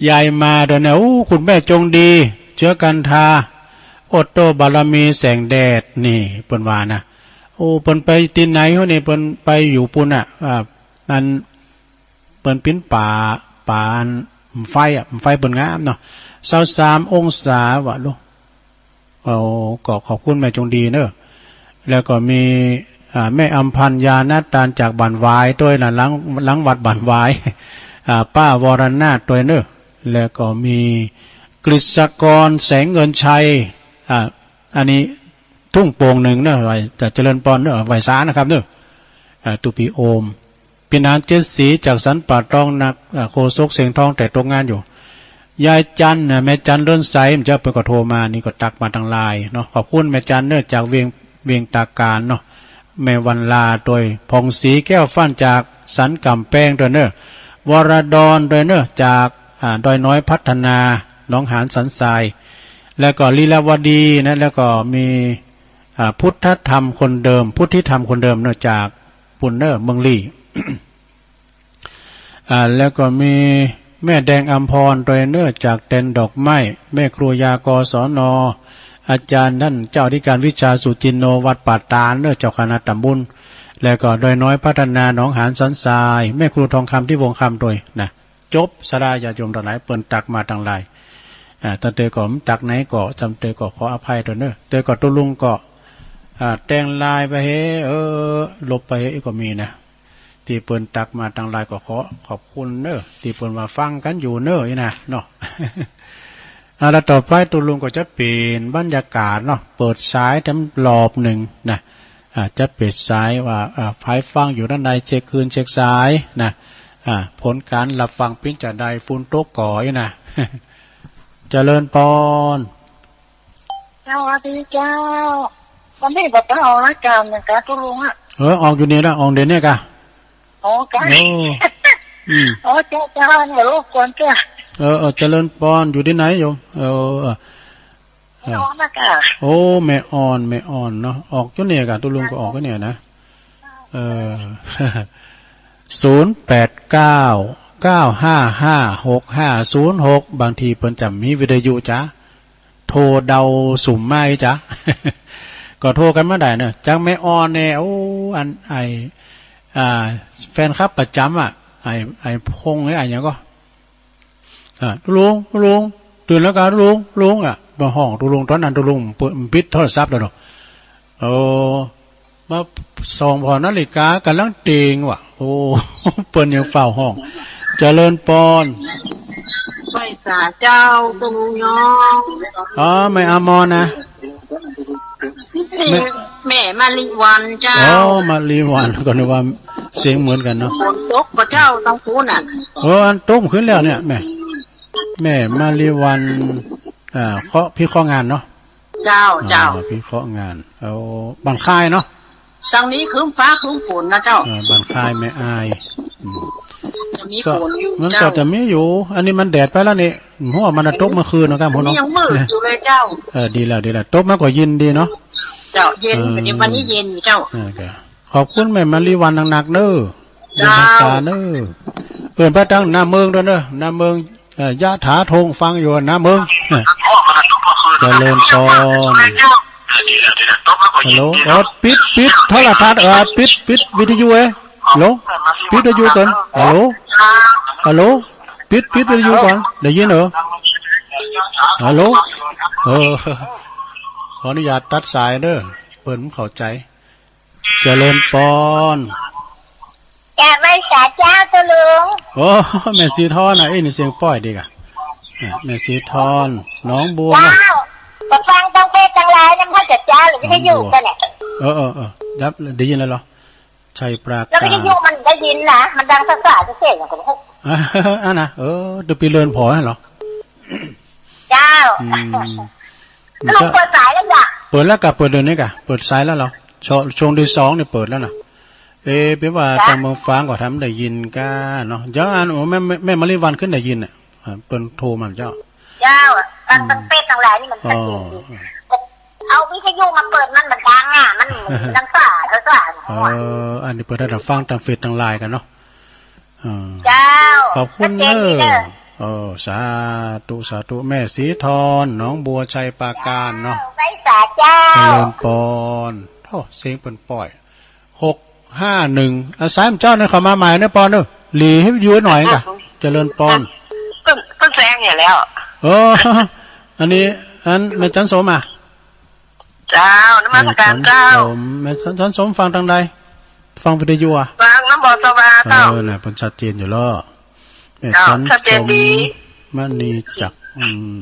ยายมาด้วยนะ โอ้ คุณแม่จงดี เชื้อกันทา โอโตบารมีแสงแดด นี่เปิ้นว่านะ โอ้ เปิ้นไปที่ไหนเฮ้ยนี่ เปิ้นไปอยู่ปุ้นอ่ะ อ่า นั่น เปิ้นปิ้นป่า ป่าอันไฟอ่ะ ไฟเปิ้นงามเนาะ ซาวสามองศาว่ะลูก โอ้ ก็ขอบคุณแม่จงดีเนอะ แล้วก็มี อ่า แม่อำพันธ์ ยานาตาน จากบ้านหวายด้วยนะ หลัง หลังวัดบ้านหวาย อ่า ป้าวรนาถด้วยเนอะ แล้วก็มีกฤษกร แสงเงินชัย อ่า อันนี้ทุ่งโป่งหนึ่งเนอะ ไหว้ แต่เจริญปอนเนอะ ไหว้สานะครับเนอะ อ่า ตุปีโอม พี่นางเจ็ดสีจากสันป่าตองนัก อ่า โฆษกเสียงทองแต่ตกงานอยู่ ยายจันนะ แม่จันเลินใส มันจะไปก็โทรมา นี่ก็ตักมาตังไลน์เนาะ ขอบคุณแม่จันเนอะ จากเวียง เวียงตาการเนาะ แม่วันลา โดยผ่องศรีแก้วฟั่น จากสันกำแปงด้วยเนอะ วรดรด้วยเนอะ จาก อ่า ดอยน้อยพัฒนา หนองหานสันทราย แล้วก็ลีลาวดีนะ แล้วก็มี อ่า พุทธธรรมคนเดิม พุทธิธรรมคนเดิมเนอะ จากปุ้นเนอะ เมืองลี่ อ่า แล้วก็มีแม่แดงอำพร โดยเนอะ จากเต็นท์ดอกไม้ แม่ครูยา กศน อาจารย์ท่านเจ้าอธิการวิชาสุจินโน วัดป่าตาลเนอะ เจ้าคณะตำบล แล้วก็ดอยน้อยพัฒนา หนองหานสันทราย แม่ครูทองคำ ที่วงคำ โดยนะ จบสาราญาติโยมทั้งหลาย เปิ้นตักมาตังไลน์ อ่า ตั้งแต่ก็ตักไหนก็ จำเตยก็ขออภัยด้วยเนอะ เตยก็ตกลงก็ อ่า แต่งไลน์ไปเฮ เออ ลบไปเฮก็มีนะ ที่เปิ้นตักมาตังไลน์ก็ขอขอบคุณเนอะ ที่เปิ้นว่าฟังกันอยู่เนอะ อีนะเนาะ อ่า แล้วต่อไปตกลงก็จะเปลี่ยนบรรยากาศเนาะ เปิดสายแถมรอบหนึ่งนะ อ่า จะเปิดสายว่า อ่า ใผฟังอยู่ด้านใน เช็คคลื่นเช็คสายนะ อ่า ผลการรับฟังปิ้นจะได้ ฝนตกก่อ อีนะ เจริญปอน สวัสดีเจ้า วันนี้บ่ไปออกรายการเหมือนกันตกลงอ่ะ เออ ออกอยู่นี่นะ ออกเดี๋ยวนี้กะ อ๋อกะ โอ้ อืม อ๋อเจ้า เจ้า อย่ารบกวนเจ้า เออ เออ เจริญปอน อยู่ที่ไหนโยม เออ เออ เออ แม่อ่อนนะกะ โอ้ แม่อ่อน แม่อ่อนเนาะ ออกอยู่นี่กะ ตกลงก็ออกอยู่นี่นะ เออ ศูนย์แปดเก้า เก้าห้าห้า หกห้าศูนย์หก บางทีเปิ้นจะมีวิทยุจ้ะ โทรเดาสุมมาอีจ้ะ ก็โทรกันมาได้เนอะ จากแม่อ่อนเนี่ย โอ้ อันไอ้ อ่า แฟนคลับประจำอ่ะ ไอ้ ไอ้พงษ์หรือไอ้หยังก็ อ่า ตกลง ตกลง ตื่นแล้วกะ ตกลง ตกลง อ่ะ มาฮ้องตกลง ตอนนั้นตกลง เปิ้นปิดโทรศัพท์แล้วเนาะ โอ้ มาส่องผ่อนาฬิกากำลังเต็งว่ะ โอ้ เปิ้นยังเฝ้าฮ้อง เจริญปอน ไหว้สาเจ้า ตกลงน้อง อ๋อ แม่อมรนะ แม่ แม่มาริวันเจ้า อ๋อ มาริวัน ก็นึกว่าเสียงเหมือนกันเนาะ ฝนตกก็เจ้าต้องพูดน่ะ เออ อันตกขึ้นแล้วเนี่ย แม่ แม่มาลีวัน อ่า เคราะห์ พิเคราะห์งานเนาะ เจ้า เจ้า อ่า พิเคราะห์งาน เอา บ้านค่ายเนาะ ตรงนี้ครึ้มฟ้าครึ้มฝนนะเจ้า อ่า บ้านค่ายแม่อาย อืม จะมีฝนอยู่ ก็ มันก็ เจ้า จะมีอยู่ อันนี้มันแดดไปแล้วนี่ หัวมันน่ะตกเมื่อคืนนะครับ หัวเนาะ ยังมืดอยู่เลยเจ้า เออ ดีแล้ว ดีแล้ว ตกมาก็เย็นดีเนาะ เจ้า เย็น เออ วันนี้เย็นอยู่เจ้า เออ ก็ ขอบคุณแม่มาลีวันหนักๆเด้อ เจ้า เดินทางสาเด้อ เอิ้นไปทางหน้าเมืองด้วยเด้อ หน้าเมือง เอ่อ ยะถาทงฟังอยู่หน้าเมือง เจริญพร ฮัลโหล เออ ปิด ปิดโทรทัศน์ เออ ปิด ปิดวิทยุ เอ้ย ฮัลโหล ปิดวิทยุก่อน ฮัลโหล ฮัลโหล ปิด ปิดวิทยุก่อน ได้ยินเหรอ ฮัลโหล เออ ขออนุญาตตัดสายเด้อ เปิ้นบ่เข้าใจ เจริญพร จ้า ไหว้สาเจ้า ตุ๊ลุง โอ้ แม่สีทอนน่ะ เอ้ย นี่เสียงป้อยดีกะ อ่ะ แม่สีทอน หนองบัว เจ้า นะ ก็ฟังตั้งเพศตั้งไลน์นำ เขาจะเจ้าหรือวิทยุ หนองบัว กันเนี่ย เออ เออ เออ ได้ ได้ยินแล้วเหรอ ชัยปราการ แล้ววิทยุมันได้ยินนะ มันดังซ่าๆ เสียงอย่างกับพวก อ่ะนะ เออ ดูปีเลินพอเหรอ เจ้า อืม ลุงเปิดสายแล้วจ้ะ เปิดแล้วกะ เปิดเดี๋ยวนี้กะ เปิดสายแล้วเหรอ ช่วง ช่วงที่สองเนี่ยเปิดแล้วนะ เออ แปลว่า จ้ะ ทางเมืองฟ้างก็ทำได้ยินกะเนาะ เดี๋ยวอัน โอ้ แม่ แม่ แม่มาลีวันขึ้นได้ยินน่ะ อ่า เปิ้นโทรมาเจ้า เจ้า ตั้ง อืม ตั้งเพศตั้งไลน์นี่มัน อ๋อ ชัดเจนดี เอาวิทยุมาเปิดมัน มันดังอ่ะ มันดังซ่า เออ ซ่า เออ อันนี้เปิดให้เราฟังทางเฟซทางไลน์กันเนาะ อ่า เจ้า ขอบคุณ ชัดเจนดีเด้อ เด้อ เออ สาธุ สาธุ แม่สีทอน หนองบัว ชัยปราการเนาะ เจ้า ไหว้สาเจ้า เจริญพร โอ้ เสียงเปิ้นป้อย หกห้าหนึ่ง อ่ะ สายมันเจ้าเนี่ย เขามาใหม่เนี่ย ปอนเนอะ หลีให้อยู่หน่อยกะ เจริญพร เปิ้น เปิ้นแซงอยู่แล้ว เออ อันนี้ อัน แม่จันสมอ่ะ เจ้า นมัสการเจ้า แม่จันสม แม่จัน จันสมฟังทางใด ฟังวิทยุอ่ะ ฟังนำ บสว เจ้า เออ น่ะ เปิ้นชัดเจนอยู่แล้ว แม่ เจ้า จัน ชัดเจนดี สม มณีจักร อืม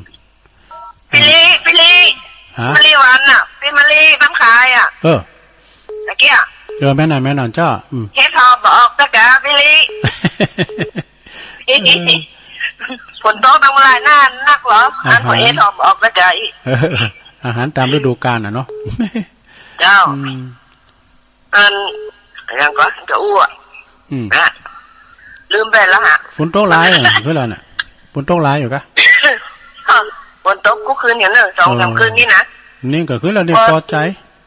พี่ลิ พี่ลิ ฮะ มาลีวันน่ะ พี่มาลีบ้านขายอ่ะ เออ ตะกี้อ่ะ เออ แม่นน่ะ แม่นน่ะเจ้า อืม เฮ็ดหอบออกตะกะ พี่ลิ เออ ฝนตกทำลายหน้านักเหรอ อ่าฮะ อันพอเฮ็ดหอบออกตะกะอีก เออ อาหารตามฤดูกาลน่ะเนาะ เจ้า อืม อัน ยังก็จะอ้วก อืม นะ ลืมไปแล้วฮะ ฝนตกหลายอ่ะ คือแล้วน่ะ ฝนตกหลายอยู่กะ ฝนตกกู้คืนอยู่เนอะ สองสาม เออ คืนนี่นะ นี่ก็คือแล้วนี่ พอ พอใจ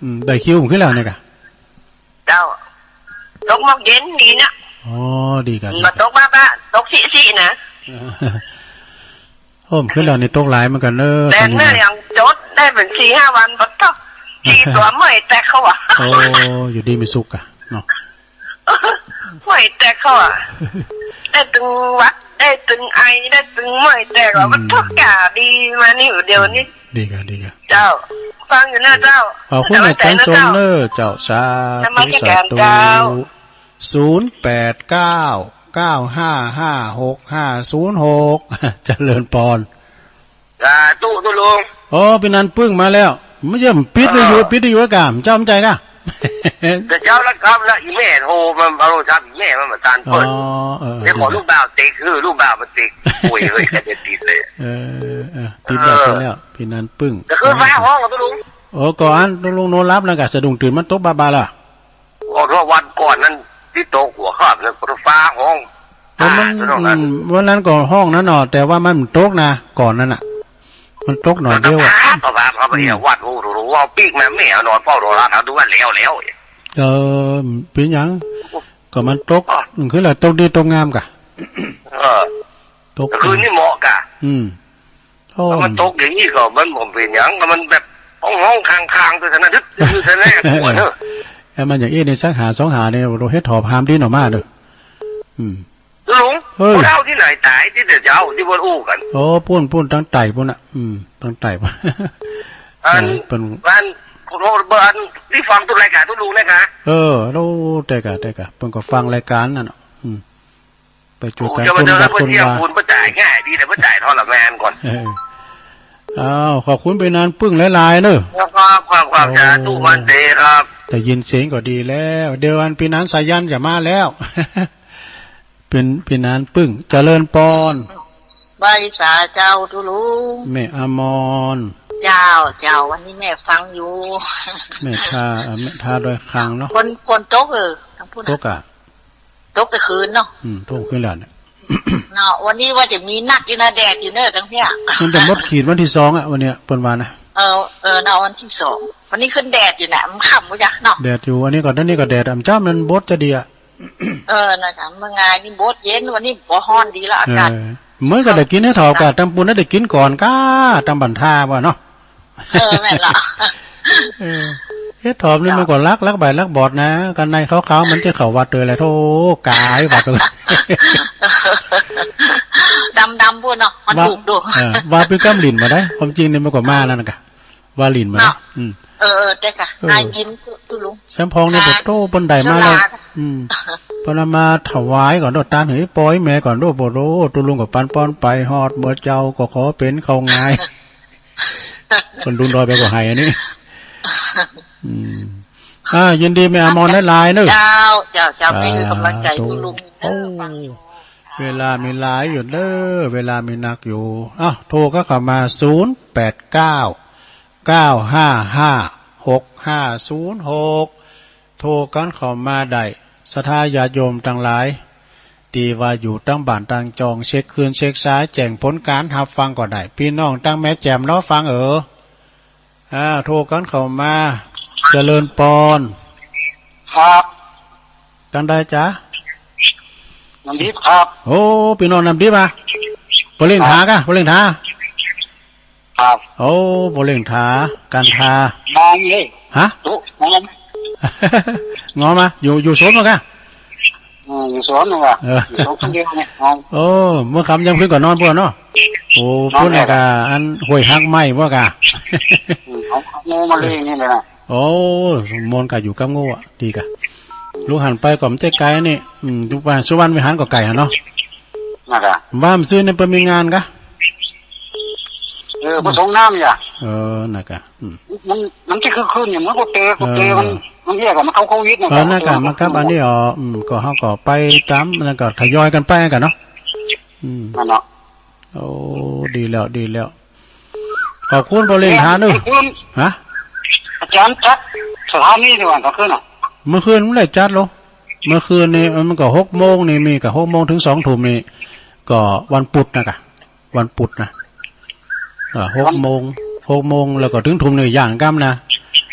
อืม ได้คิวคือแล้วนี่กะ เจ้า ตกหมอกเย็นดีนะ อ๋อ ดีกะ มาตกบ้าๆ ตกสิๆ นะ โอ้ มันขึ้นแล้วนี่ตกหลายเหมือนกันเนอะ แต่ ตอนนี้ เนี่ย นะ ยังจดได้เป็นสี่ห้าวัน บ่ต้อง สี่ตัวเมื่อยแตกเขาอะ โอ้ อยู่ดีมีสุขอะเนาะ เมื่อยแตกเขาอะ ได้ตึงหวัด ได้ตึงไอ ได้ตึงเมื่อยแตกอะ อืม มันทุกอย่างดีมานี่อยู่เดียวนี่ ดีกะ ดีกะ เจ้า ฟังอยู่นะเจ้า ขอบคุณอาจารย์สมเนอะเจ้า สาธุ นมัสการ สาธุ เจ้า ศูนย์แปดเก้า เก้าห้าห้า หกห้าศูนย์หก เจริญพร สาธุ ตุ๊ลุง โอ้ พี่นันปึ้งมาแล้ว มันยังปิดวิทยุ เออ ปิดวิทยุไว้ก่อน เจ้ามันใจก่ะ แต่เจ้าละครับ แล้วอีแม่โทรมา เอาโทรศัพท์อีแม่มา มาตานเปิ้น อ๋อ เออ เดี๋ยวขอ ดี ลูกบ่าวเต็ก คือลูกบ่าวมันเต็ก โอ้ย เฮ้ย ใครจะติดเลย เออ เออ ติดแล้ว เออ ติดแล้ว พี่นันปึ้ง ก็คือฟ้าฮ้องกับตุ๊ลุง โอ้ ก่อนตุ๊ลุงนอนหลับแล้วกะ สะดุ้งตื่นมันตกบาบาล่ะ บอกว่าวันก่อนนั้นที่ตกหัวค่ำนั้นฟ้าฮ้อง แล้วมัน อ่า ตรงนั้น อืม วันนั้นก็ฮ้องนั้นเนาะ แต่ว่ามันตกนะ ก่อนนั้นน่ะ มันตกหน่อยเดียวอะ ก็ฟ้าเขาไป อืม วัด โอ้โห ว่าปีกมาแม่นอนเฝ้าโทรทัศน์ เอาดูว่าแล้วแล้ว เออ เป็นหยัง ก็มันตก อ๋อ มันคืออะไร ตกดีตกงามกะ เออ ตก คืนนี้เหมาะกะ อืม โอ้ แล้วมันตกอย่างนี้ก็มันบ่เป็นหยัง ก็มันแบบฮ้องๆ ค้างๆ ตัวนั้น ดึกอยู่ซะแน่กลัวเนอะ แล้วมันอย่างอี้ในสังหาสองหาเนี่ย เราเฮ็ดหอบหามดีหน่อมาเด้อ อืม ลุง เฮ้ย ผู้เฒ่าที่ไหนตายที่แต่เจ้าที่บ่ฮู้กัน โอ้ ปุ้น ปุ้น ตั้งไต่ปุ้นน่ะ อืม ตั้งไต่ อัน เออ เป็น อัน ขอโทษ เบอร์อันที่ฟังทุกรายการตุ๊ลุงนะคะ เออ โอ้ แต่กะ แต่กะ เปิ้นก็ฟังรายการนั่นน่ะ อืม ไปช่วยกัน โอ้ คนวัดคนวา เจ้าเพิ่นเที่ยงบุญ เพิ่นจ่ายง่ายดี แต่เพิ่นจ่ายทรมานก่อน เออ อ้าว ขอบคุณพี่นันปึ้งหลายๆ เนอะ ครับ ครับ ครับ โอ้ สาธุ วันเดย์ครับ ได้ยินเสียงก็ดีแล้ว เดี๋ยวอันพี่นันสายันจะมาแล้ว เป็นพี่นันปึ้ง เจริญพร ไหว้สาเจ้าตุลุง แม่อมร เจ้า เจ้า วันนี้แม่ฟังอยู่ แม่ทา เอ่อ แม่ทาดอยคางเนาะ ฝน ฝนตก เออ ทางพุ้นน่ะ ตกอะ ตกแต่คืนเนาะ อืม ตกคืนแล้วเนี่ย เนาะ วันนี้ว่าจะมีนักอยู่นะ แดดอยู่เนอะ ทางเนี้ย มันจะหมดขีดวันที่สองอะ วันเนี้ย เปิ้นว่านะ เออ เออ เนาะ วันที่สอง วันนี้ขึ้นแดดอยู่นะ มันค่ำบ่จ๊ะเนาะ แดดอยู่ อันนี้ก็ อันนี้ก็แดด อ่ำจ้ำมันบดจะดีอะ เออ นะคะ เมื่อไงนี่บดเย็น วันนี้บ่ฮ้อนดีละ อากาศ เออ เหมือนกับได้กินเห็ดถอบกะ ตำปูนน่ะได้กินก่อนกะ ตำบั่นทาว่าเนาะ เออ แม่นละ เออ เห็ดถอบนี่มันก็ลัก ลักใบลักบอดนะ กันในขาวๆ มันจะเข้าวัดเลยแหละ โธ่ กายวัดเลย ดำๆ พู้นเนาะ มัน ว่า ถูกดู เออ ว่าเป็นกำลินมาได้ ความจริงนี่มันก็มานั่นกะ ว่าลินมา เนาะ อืม เออ เออ แต่กะ เออ นายกินตุลุง แซมพองเนี่ย อ่า ปะโต้ เปิ้นได้มาแล้ว ฉลาด อืม เปิ้นเอามาถวายก่อนโดด ตานหื้อปอยแม่ก่อนโดด ปะโต้ ตุลุงก็ปันปอนไป ฮอดเมื่อเจ้าก็ขอเป็นเขาง่าย เปิ้นลุงดอยไปก็ให้อันนี้ อืม อ่า ยินดีแม่อมรหลายๆ เนอะ เจ้า เจ้า เจ้า อ่า เป็นกำลังใจ ตุลุง ตุลุงเนอะ โอ้ ฟังอยู่ เวลามีหลายอยู่เด้อ เวลามีนักอยู่ อ้าว โทรก็เข้ามา ศูนย์แปดเก้า เก้าห้าห้า หกห้าศูนย์หก โทรกันเข้ามาได้ ศรัทธาญาติโยมตังหลาย ตี้ว่าอยู่ตังบ้านตังจอง เช็คคืนเช็คสาย แจ้งผลการรับฟังก็ได้ ปี้น้องตังแม่แจ่มรอฟังเออ อ่า โทรกันเข้ามา เจริญปอน ครับ ตังใดจ๊ะ น้ำดิบครับ โอ้ ปี้น้องน้ำดิบอ่ะ ปอเล่งทากะ ปอเล่งทา ครับ โอ้ ปอเล่งทา กันทา มองเลย ฮะ ตุ๊ มอง งอมา อยู่ อยู่สวนมั้งกะ อืม อยู่สวนมั้งกะ เออ อยู่สวนคนเดียวเนี่ย มอง โอ้ เมื่อค่ำยังเพิ่งก่อนนอนเพื่อนเนาะ โอ้ นอน พูดเนี่ยกะ อันห้วยฮักไม้พวกกะ อืม เอา เอางูมาเลยนี่เลยนะ โอ้ มนต์กะอยู่กับงูอ่ะ ดีกะ ลูกหันไปก็ไม่ใช่ไกลนี่ อืม ทุกวันสุวรรณวิหารก็ไกลอ่ะเนาะ นั่นกะ บ้านซื้อเนี่ยเปิ้นมีงานกะ เออ ผสมน้ำอย่า เออ นั่นกะ อืม มัน มันจะคือคืนอย่างเหมือนพวกเตะ พวกเตะมัน เออ มันแยกอะ มันเข้าโควิดนะ เออ นั่นกะ มันกลับอันนี้อ๋อ อืม ก็เขาก็ไปตาม นั่นก็ทยอยกันไปกันเนาะ อืม นั่นเนาะ โอ้ ดีแล้ว ดีแล้ว ขอบคุณปอเล่งทาเนอะ ขอบคุณ ฮะ อาจารย์จัดสถานีดีกว่ากลางคืนอ่ะ เมื่อคืนไม่ได้จัดหรอก เมื่อคืนนี่มันก็หกโมงนี่ มีก็หกโมงถึงสองทุ่มนี่ ก็วันพุธนะกะ วันพุธนะ เอ่อ หกโมง หกโมงแล้วก็ถึงทุ่มหนึ่งอย่างกำนะ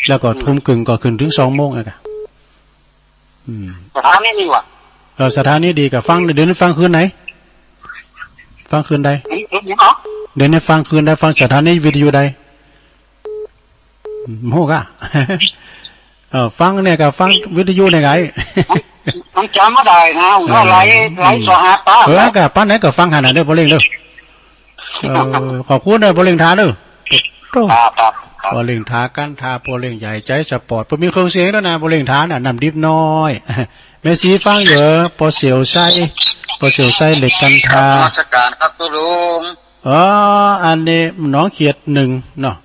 แล้วก็ทุ่มครึ่งก็ขึ้นถึงสองโมงอะกะ อืม สถานีดีกว่า เออ สถานีดีกะ ฟัง เดี๋ยวนี้ฟังคืนไหน ฟังคืนใด เดี๋ยวนี้ฟังคืนใด ฟังสถานีวิทยุใด อืม โหกะ เออ ฟังเนี่ยกะ ฟังวิทยุเนี่ยไง มันจำไม่ได้นะ ว่าหลาย หลายสองห้าปา เออ กะ ปานไหนก็ฟังหันน่ะเด้อ ปอเล่งเด้อ เออ ขอบคุณเด้อ ปอเล่งทาเด้อ โต้ ครับ ครับ ครับ ปอเล่งทา กันทา ปอเล่งใหญ่ใจสปอร์ต เปิ้นมีเครื่องเสียงด้วยนะ ปอเล่งทาน่ะ น้ำดิบน้อย แม่สีฟังอยู่ ปอเสี่ยวไส้ ปอเสี่ยวไส้เหล็กกันทา นมัสการครับตุ๊ลุง เออ อันนี้หนองเขียดหนึ่งเนาะ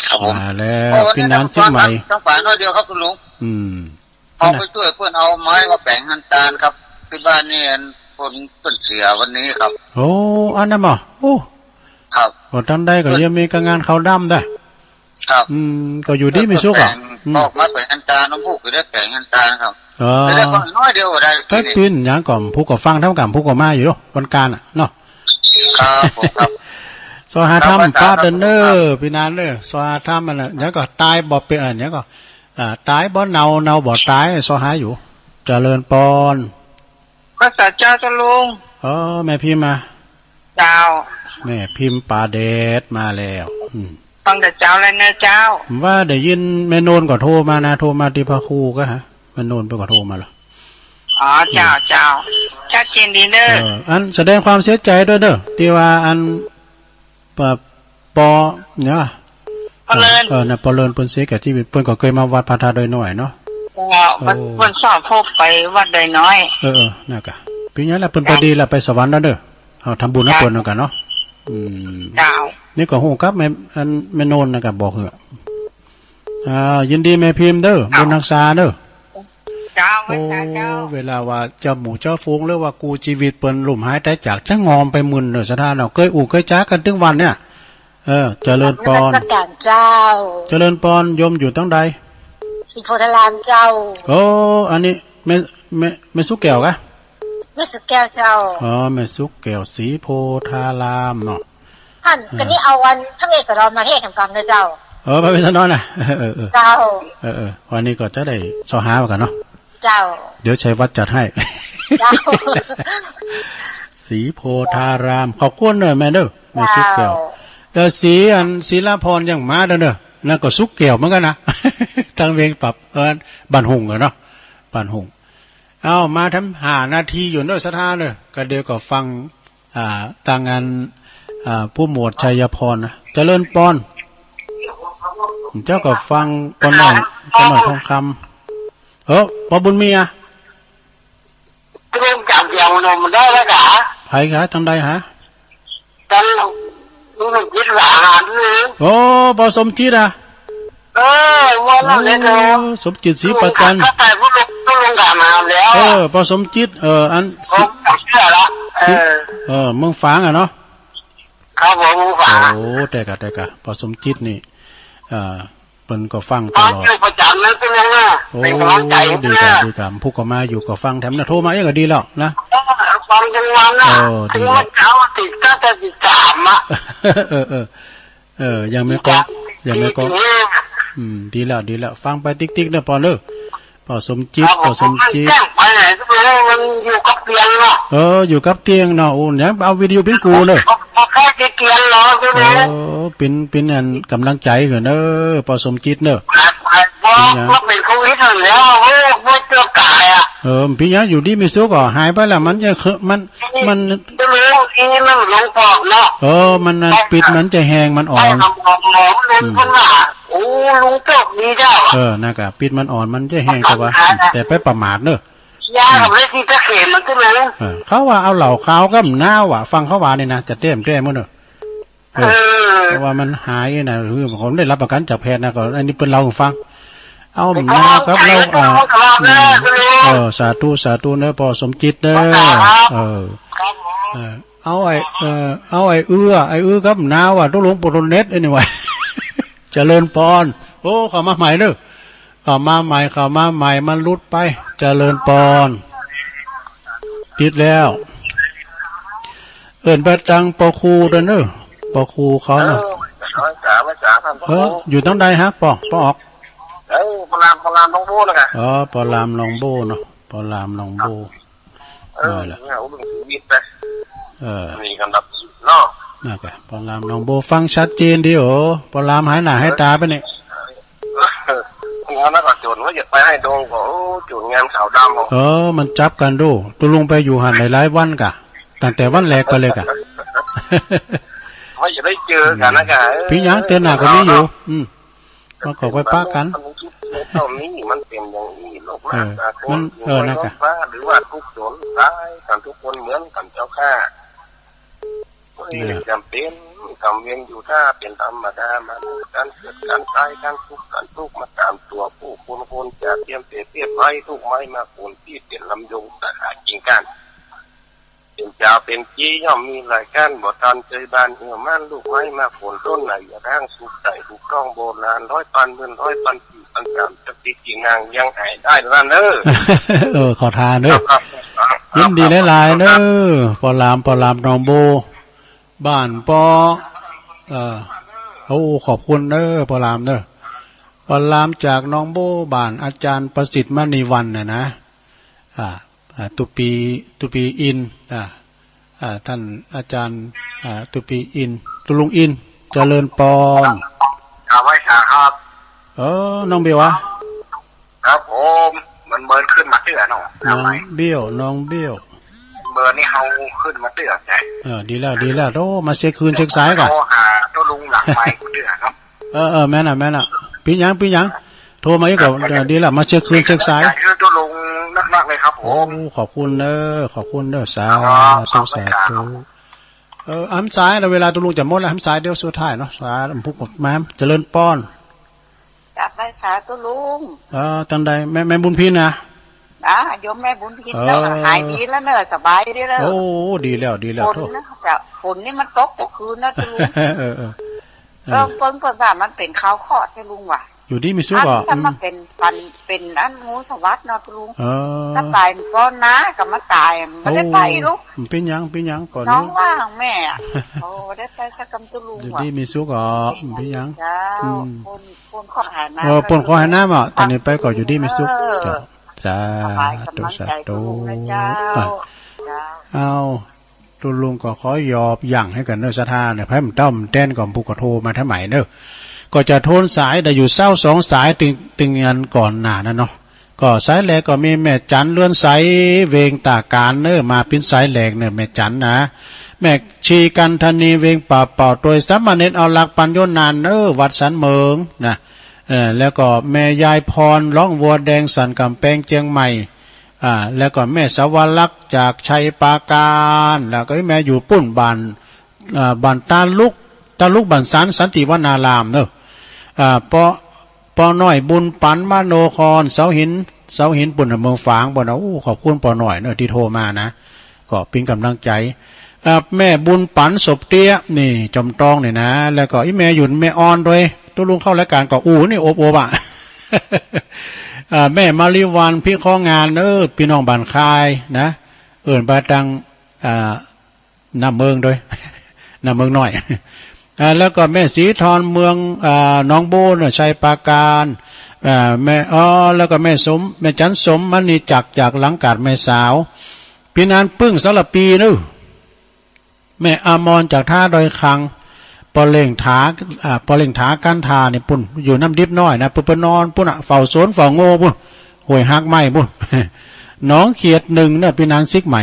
ครับผม มาแล้ว โอ้ พี่นัน เชียงใหม่ ต้องฝากน้อยเดียวครับตุ๊ลุง อืม เอาไปช่วยเพื่อนเอาไม้มาแบ่งหันตานครับ ที่บ้านนี่อันคนเพื่อนเสียวันนี้ครับ โอ้ อันนั้นบ่ โอ้ ครับ โอ้ ตังใดก็ยังมีการงานเขาดำได้ ครับ อืม ก็อยู่ดีมีสุขอ่ะ แบ่ง อืม ออกมาแบ่งหันตาน น้องผู้ก็ได้แบ่งหันตานครับ เออ แต่ได้คนน้อยเดียวก็ได้ ถ้า กิน ปีนอย่างก่อนผู้ก็ฟังเท่ากัน ผู้ก็มาอยู่เนาะ วันการอ่ะเนาะ ครับผมครับ ซอยหาธรรม ครับ ป้าเดินเนอร์ พี่นันเนอร์ ซอยหาธรรมอันน่ะ แล้วก็ตายบ่เป็นอันเนี้ยก็ อ่า ตายบ่เน่า เน่าบ่ตาย ซอยหาอยู่ เจริญปอน ภาษาเจ้าเจ้าลุง เออ แม่พิมพ์มา เจ้า แม่พิมพ์ป่าแดดมาแล้ว อืม ฟังแต่เจ้าเลยนะเจ้า ว่าได้ยินแม่โนนก็โทรมานะ โทรมาที่พระครูก็ฮะ แม่โนนไปก็โทรมาเหรอ อ๋อ เจ้า อืม เจ้า ชัดเจนดีเนอะ เออ อันแสดงความเสียใจด้วยเนอะ ที่ว่าอัน ปะ ปอ เนี่ย ปอเลิน เออ นะ ปอเลินเปิ้นเสียกับชีวิต เปิ้นก็เคยมาวัดพระธาตุดอยน้อยเนาะ เออ เปิ้น โอ้ เปิ้นสอนพวกไปวัดดอยน้อย เออ เออ นั่นกะ ปีนี้แหละเปิ้นไปดีละ ไปสวรรค์แล้วเด้อ เอาทำบุญให้เปิ้นแล้วกันเนาะ อืม เจ้า นี่ก็ฮู้ครับ แม่ อัน แม่โนนนะกะบอกเหอะ อ่า ยินดีแม่พิมพ์เด้อ บุญรักษาเด้อ เจ้า โอ้ เจ้า เวลาว่าเจ้าหมู่เจ้าฝูงหรือว่ากู้ชีวิตเปิ้นลุ่มหายตายจากจะงอมไปหมื่นเนอะ สถานะ เกยอู้เกยจ๋ากันตึงวันเนี่ย เออ เจริญปอน นมัสการเจ้า เจริญปอน โยมอยู่ตังใด ศรีโพธารามเจ้า โอ้ อันนี้แม่ แม่ แม่สุกแก้วกะ แม่สุกแก้วเจ้า อ๋อ แม่สุกแก้ว ศรีโพธารามเนาะ ท่าน อ่า ก็นี่เอาวันพระเวสสันดรมาเทศน์ให้ฟังนะเจ้า เออ พระเวสสันดรนะ เออ เออ เออ เจ้า เออ เออ วันนี้ก็จะได้เสาะหากันเนาะ เจ้า เดี๋ยวชัยวัฒน์จัดให้ เจ้า ศรีโพธาราม ขอบคุณเนอะแม่เด้อ แม่สุกแก้ว เจ้า เออ ศรีอัน ศรีลาพรยังมาเด้อเนอะ นั่นก็สุกแก้วเหมือนกันนะ ทางเวียงปับ เออ บ้านหุงอะเนาะ บ้านหุง เอามาทำห้านาทีอยู่เนอะ สถาเนอะ ก็เดี๋ยวก็ฟัง อ่า ตางอัน อ่า ผู้หมวดชัยพรนะ เจริญปอน เจ้าก็ฟังปอนหน่อย ปอนหน่อยทองคำ เออ ปอบุญมีอะ เรื่องจำเสียงหนุ่มได้แล้วกะ ไผกะ ทางใดฮะ ท่าน นี่มันคิดหลายงานนี่ โอ้ ปอสมจิตอะ เออ ว่านั่นเลยเนอะ โอ้ สมจิตศรีประจัน ถ้าไปผู้ลง ผู้ลงกะมาแล้ว เออ ปอสมจิต เออ อัน เออ ศรี เชื่อละ ศรี เออ เออ เมืองฝางอะเนาะ ครับผม เมืองฝาง โอ้ แต่กะ แต่กะ ปอสมจิตนี่ เอ่อ เปิ้นก็ฟังตลอด ฟังอยู่ประจำนะ พี่น้องนะ โอ้ เป็นกำลังใจให้ ดีกะ เพื่อ ดีกะ ผู้ก็มาอยู่ก็ฟังแถมนะ โทรมาเองก็ดีแล้วนะ เออ ฟังทั้งวันนะ เออ ดีแล้ว ถึงว่าเช้าติดตั้งแต่ตีสามอะ เออ เออ เออ ยังไม่ก็ ยังไม่ก็ อืม ดีแล้ว ดีแล้ว ฟังไปติ๊กๆ เนอะปอนเนอะ ปอสมจิต ครับผม ปอสมจิต มันแจ้งไปไหนก็ไม่รู้ มันอยู่กับเตียงเนาะ เออ อยู่กับเตียงเนาะ โอ้ เนี่ย เอาวิดีโอปิ้นกูเนอะ พอแค่เตียงเนาะ พี่น้อง โอ้ ปิ้น ปิ้นอันกำลังใจเหินเนอะ ปอสมจิตเนอะ ครับ ครับ เป็นไง ว่าเป็นโควิดแล้ว โอ้ ไม่เจอตายอะ เออ ปิ้นยังอยู่ดีมีสุขก็หายไปแล้ว มันจะเคอะ มัน มัน จะรู้อีนั่นหลวงพ่อเนาะ เออ มันนั่น ไป ปิดมันจะแห้ง มันอ่อน ไปหาหมอ หมอมันเลย อืม คนว่า โอ้ ลุงโชคดีเจ้า เออ นะกะ ปิดมันอ่อน มันจะแห้ง แต่ว่า ครับ แต่ไปประมาทเนอะ ยา อืม กับเลขที่ตะเข็บมันก็เลย เออ เขาว่าเอาเหล้าขาวกับน้ำว่ะ ฟังเขาว่านี่นะ จะเต็มแต้มหมดเนอะ เออ เออ เพราะว่ามันหายนะ คือผมได้รับประกันจากแพทย์นะ ก็อันนี้เปิ้นเล่าให้ฟัง เอาน้ำกับเหล้า อ่า อืม เออ สาธุ สาธุเนอะ ปอสมจิตเนอะ เออ ครับผม เออ เอาไอ้ เออ เอาไอ้เอื้อ ไอ้เอื้อกับน้าว่ะ ตกลงปวดเน็ตไอ้นี่ว่ะ เจริญปอน โอ้ เข้ามาใหม่เนอะ เข้ามาใหม่ เข้ามาใหม่ มันหลุดไป เจริญปอน ติดแล้ว เอิ้นไปตังปอครูเด้อเนอะ ปอครูเขาเนอะ เออ ภาษา ภาษาท่านปอครู เออ อยู่ตังใดฮะ ปอ ปอออก เออ ปอลาม ปอลามหนองโบนะคะ อ๋อ ปอลามหนองโบเนาะ ปอลามหนองโบ เออ นั่นแหละ เนี่ย เอาเรื่องชีวิตไป เออ มีกันแบบเนาะ นั่นแหละ ปอลามหนองโบฟังชัดเจนดีโอ ปอลามหายหน้าหายตาไปเนี่ย เออ งานนั้นก็โจรว่าอยากไปให้ดงก็ โอ้ โจรงานขาวดำ เออ มันจับกันดู ตกลงไปอยู่หั่นหลายๆวันกะ ตั้งแต่วันแรกก็เลยกะ ว่าจะได้เจอกันนะกะ เออ ปิ้นยัง เจอหน้าก็มีอยู่ อืม มันก็ไปปะกัน มันคิดว่าเท่านี้มันเป็นอย่างนี้ โลก เออ หน้าตาคน มัน อยู่ เออ ใน นั่น โล กะ กฟ้า หรือว่าทุกข์จนตายกันทุกคนเหมือนกันเจ้าข้า เนี่ย จำเป็นกรรมเวรอยู่ถ้าเป็นธรรมดา มนุษย์การเกิดการตายการทุกข์การทุกข์มาตามตัวผู้คนคนจะเตรียมเปรียบเทียบไว้ทุกข์ไม้มาคนที่เป็นลำยงสาขาจริงกัน เป็นเจ้าเป็นจีย่อมมีหลายการบ่ทันใจบ้านเอื้อมมันลูกไม้มาฝนต้นไหนอย่าร่างสุขใส่ถูกต้องโบราณร้อยปันหมื่นร้อยปันสี่ปันสามจักติดจีนางยังหายได้นั่นเด้อ เออ ขอทานเด้อ ครับ ครับ ครับ ยินดีหลายๆเด้อ ปอลาม ปอลามหนองโบ บ้านปอ เอ่อ โอ้ ขอบคุณเด้อ ปอลามเด้อ ปอลามจากหนองโบ บ้านอาจารย์ประสิทธิ์มณีวรรณน่ะนะ อ่า อ่า ตุปี ตุปีอิน อ่า อ่า ท่านอาจารย์ อ่า ตุปีอิน ตุลุงอิน เจริญปอน ครับ ไหว้สาครับ เออ น้องเบลวะ ครับผม มันเมินขึ้นมาเตื้อเนาะ น้องเบล น้องเบล เมินนี่เขาขึ้นมาเตื้อไง เออ ดีแล้ว ดีแล้ว โอ้ มาเช็คคืนเช็คสายก่อน โทรหาเจ้าลุงหลังไมค์กูเตื้อเนาะ เออ เออ แม่นอ่ะ แม่นอ่ะ ปิ้นยัง ปิ้นยัง โทรมาอีกก่อน ครับ เออ ดีแล้ว มาเช็คคืนเช็คสาย ขอบใจเจ้าลุงมากๆเลยครับผม โอ้ ขอบคุณเด้อ ขอบคุณเด้อ สาธุ ครับ สาธุ ขอบคุณครับ เออ ห้ามสายนะ เวลาตกลงจะหมดแล้ว ห้ามสาย เดี๋ยวสุดท้ายเนาะ สาธุ ผู้กดมา เจริญปอน กราบไหว้สาธุลุง เออ ตังใด แม่ แม่บุญพินนะ อ่า โยมแม่บุญพินเนอะ เออ หายดีแล้วเนอะ สบายดีแล้ว โอ้ ดีแล้ว ดีแล้ว ฝน โธ่ นะ จ้ะ ฝนนี่มันตกทุกคืนนะ ตุ๊ลุง เออ เออ เออ เออ เปิ้น เปิ้นว่ามันเป็นข่าวเคราะห์ ตุ๊ลุงว่ะ อยู่ดีมีสุข อัน ก็ อืม ถ้ามันเป็นปัน เป็นอันงูสวัสดเนาะ ตุ๊ลุง เออ ถ้าตายมันก็น้าก็มาตาย ไม่ได้ไป โอ้ ลูก มันเป็นหยัง เป็นหยังก่อน น้อง นี่ ว่างแม่อะ โอ้ ได้ไปสักกำ ตุ๊ลุง อยู่ ว่ะ ดีมีสุข อ๋อ เป็นหยัง เป็นหยัง เจ้า อืม คน คนขอหาน้ำ เออ คนขอหาน้ำอ่ะ ตอนนี้ไปก็อยู่ดีมีสุข เออ เจ้า สาธุ สบายกำลังใจ สาธุ ตุ๊ลุงนะเจ้า อ่ะ เจ้า เอา ตุ๊ลุงก็ขอยอบยั่งให้กันเนอะ ศรัทธาเนี่ย ไผมันเต้ามันแตนก็ผู้ก็โทรมาทางใหม่เนอะ ก็จะโทนสายได้อยู่เศร้าสองสาย ตึง ตึงอันก่อนหน้านั้นเนาะ ก็สายแรกก็มีแม่จันเรือนใส เวงตาการเนอะ มาปิ้นสายแรกเนอะ แม่จันนะ แม่ชีกันธนี เวงป่าเป่า โดยสามเณรเอาหลักปัญโยนานเนอะ วัดสันเมิงนะ เออ แล้วก็แม่ยายพร ร้องวัวแดงสันกำแพงเจียงใหม่ อ่า แล้วก็แม่สวรรคจากชัยปราการ แล้วก็แม่อยู่ปุ้นบ้าน อ่า บ้านตาลุก ตาลุกบ้านสัน สันติวนารามเนอะ อ่า ปอ ปอน้อยบุญปันมโนคร เสาหิน เสาหินปุ้นน่ะ เมืองฝางปุ้นน่ะ โอ้ ขอบคุณปอน้อยเนอะที่โทรมานะ ก็เป็นกำลังใจ อ่า แม่บุญปันศพเตี้ย นี่ จอมตองนี่นะ แล้วก็อีแม่หยุ่นแม่ออนด้วย ตุ๊ลุงเข้ารายการก็อู้นี่อบอบอ่ะ อ่า แม่มาริวันพิเคราะห์งาน เออ พี่น้องบ้านคายนะ เอิ้นไปตัง อ่า น้ำเมิงด้วย น้ำเมิงน้อย อ่า แล้วก็แม่ศรีทรเมือง อ่า หนองโบเนอะ ชัยปราการ อ่า แม่ อ๋อ แล้วก็แม่สม แม่จันสมมณีจักรจากหลังกาดแม่สาว พี่นันปึ้งสารปีเนอะ แม่อมรจากท่าดอยคัง ปอเล่งถา อ่า ปอเล่งถากันทานี่ปุ้น อยู่น้ำดิบน้อยนะ ปุ้นไปนอนปุ้นอะ เฝ้าสวนเฝ้าโง่ปุ้น ห้วยหักไม้ปุ้น หนองเขียดหนึ่งเนอะ พี่นันซิกใหม่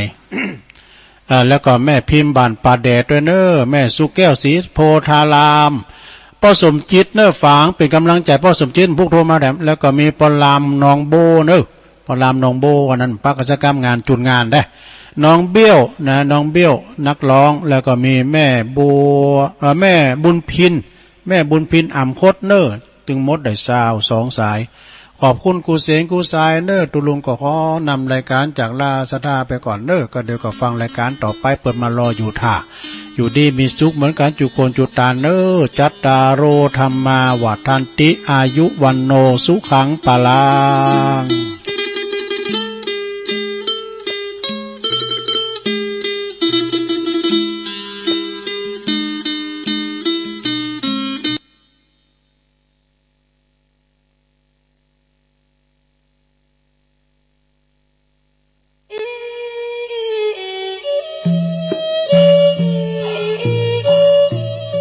เอ่อ แล้วก็แม่พิมพ์บ้านป่าแดดด้วยเนอะ แม่สุแก้วศรีโพธาราม ป้อสมจิตเนอะ ฝางเป็นกำลังใจป้อสมจิต พวกโทรมาแถม แล้วก็มีป้อลามหนองโบเนอะ ป้อลามหนองโบ วันนั้นปักกิจกรรมงานจุดงานได้ น้องเบี้ยวนะ น้องเบี้ยวนักร้อง แล้วก็มีแม่บัว เอ่อ แม่บุญพิน แม่บุญพินอ่ำคดเนอร์ ตึงมดได้ซาวสองสาย ขอบคุณกู้เสงกู้สายเนอร์ ตุ๊ลุงก็ขอนำรายการจากลาศรัทธาไปก่อนเนอร์ ก็เดี๋ยวก็ฟังรายการต่อไป เปิ้นมารออยู่ท่า อยู่ดีมีสุขเหมือนกันจุคนจุตานเนอร์ จัตตาโร ธัมมา วัฑฒันติ อายุ วัณโณ สุขัง พลัง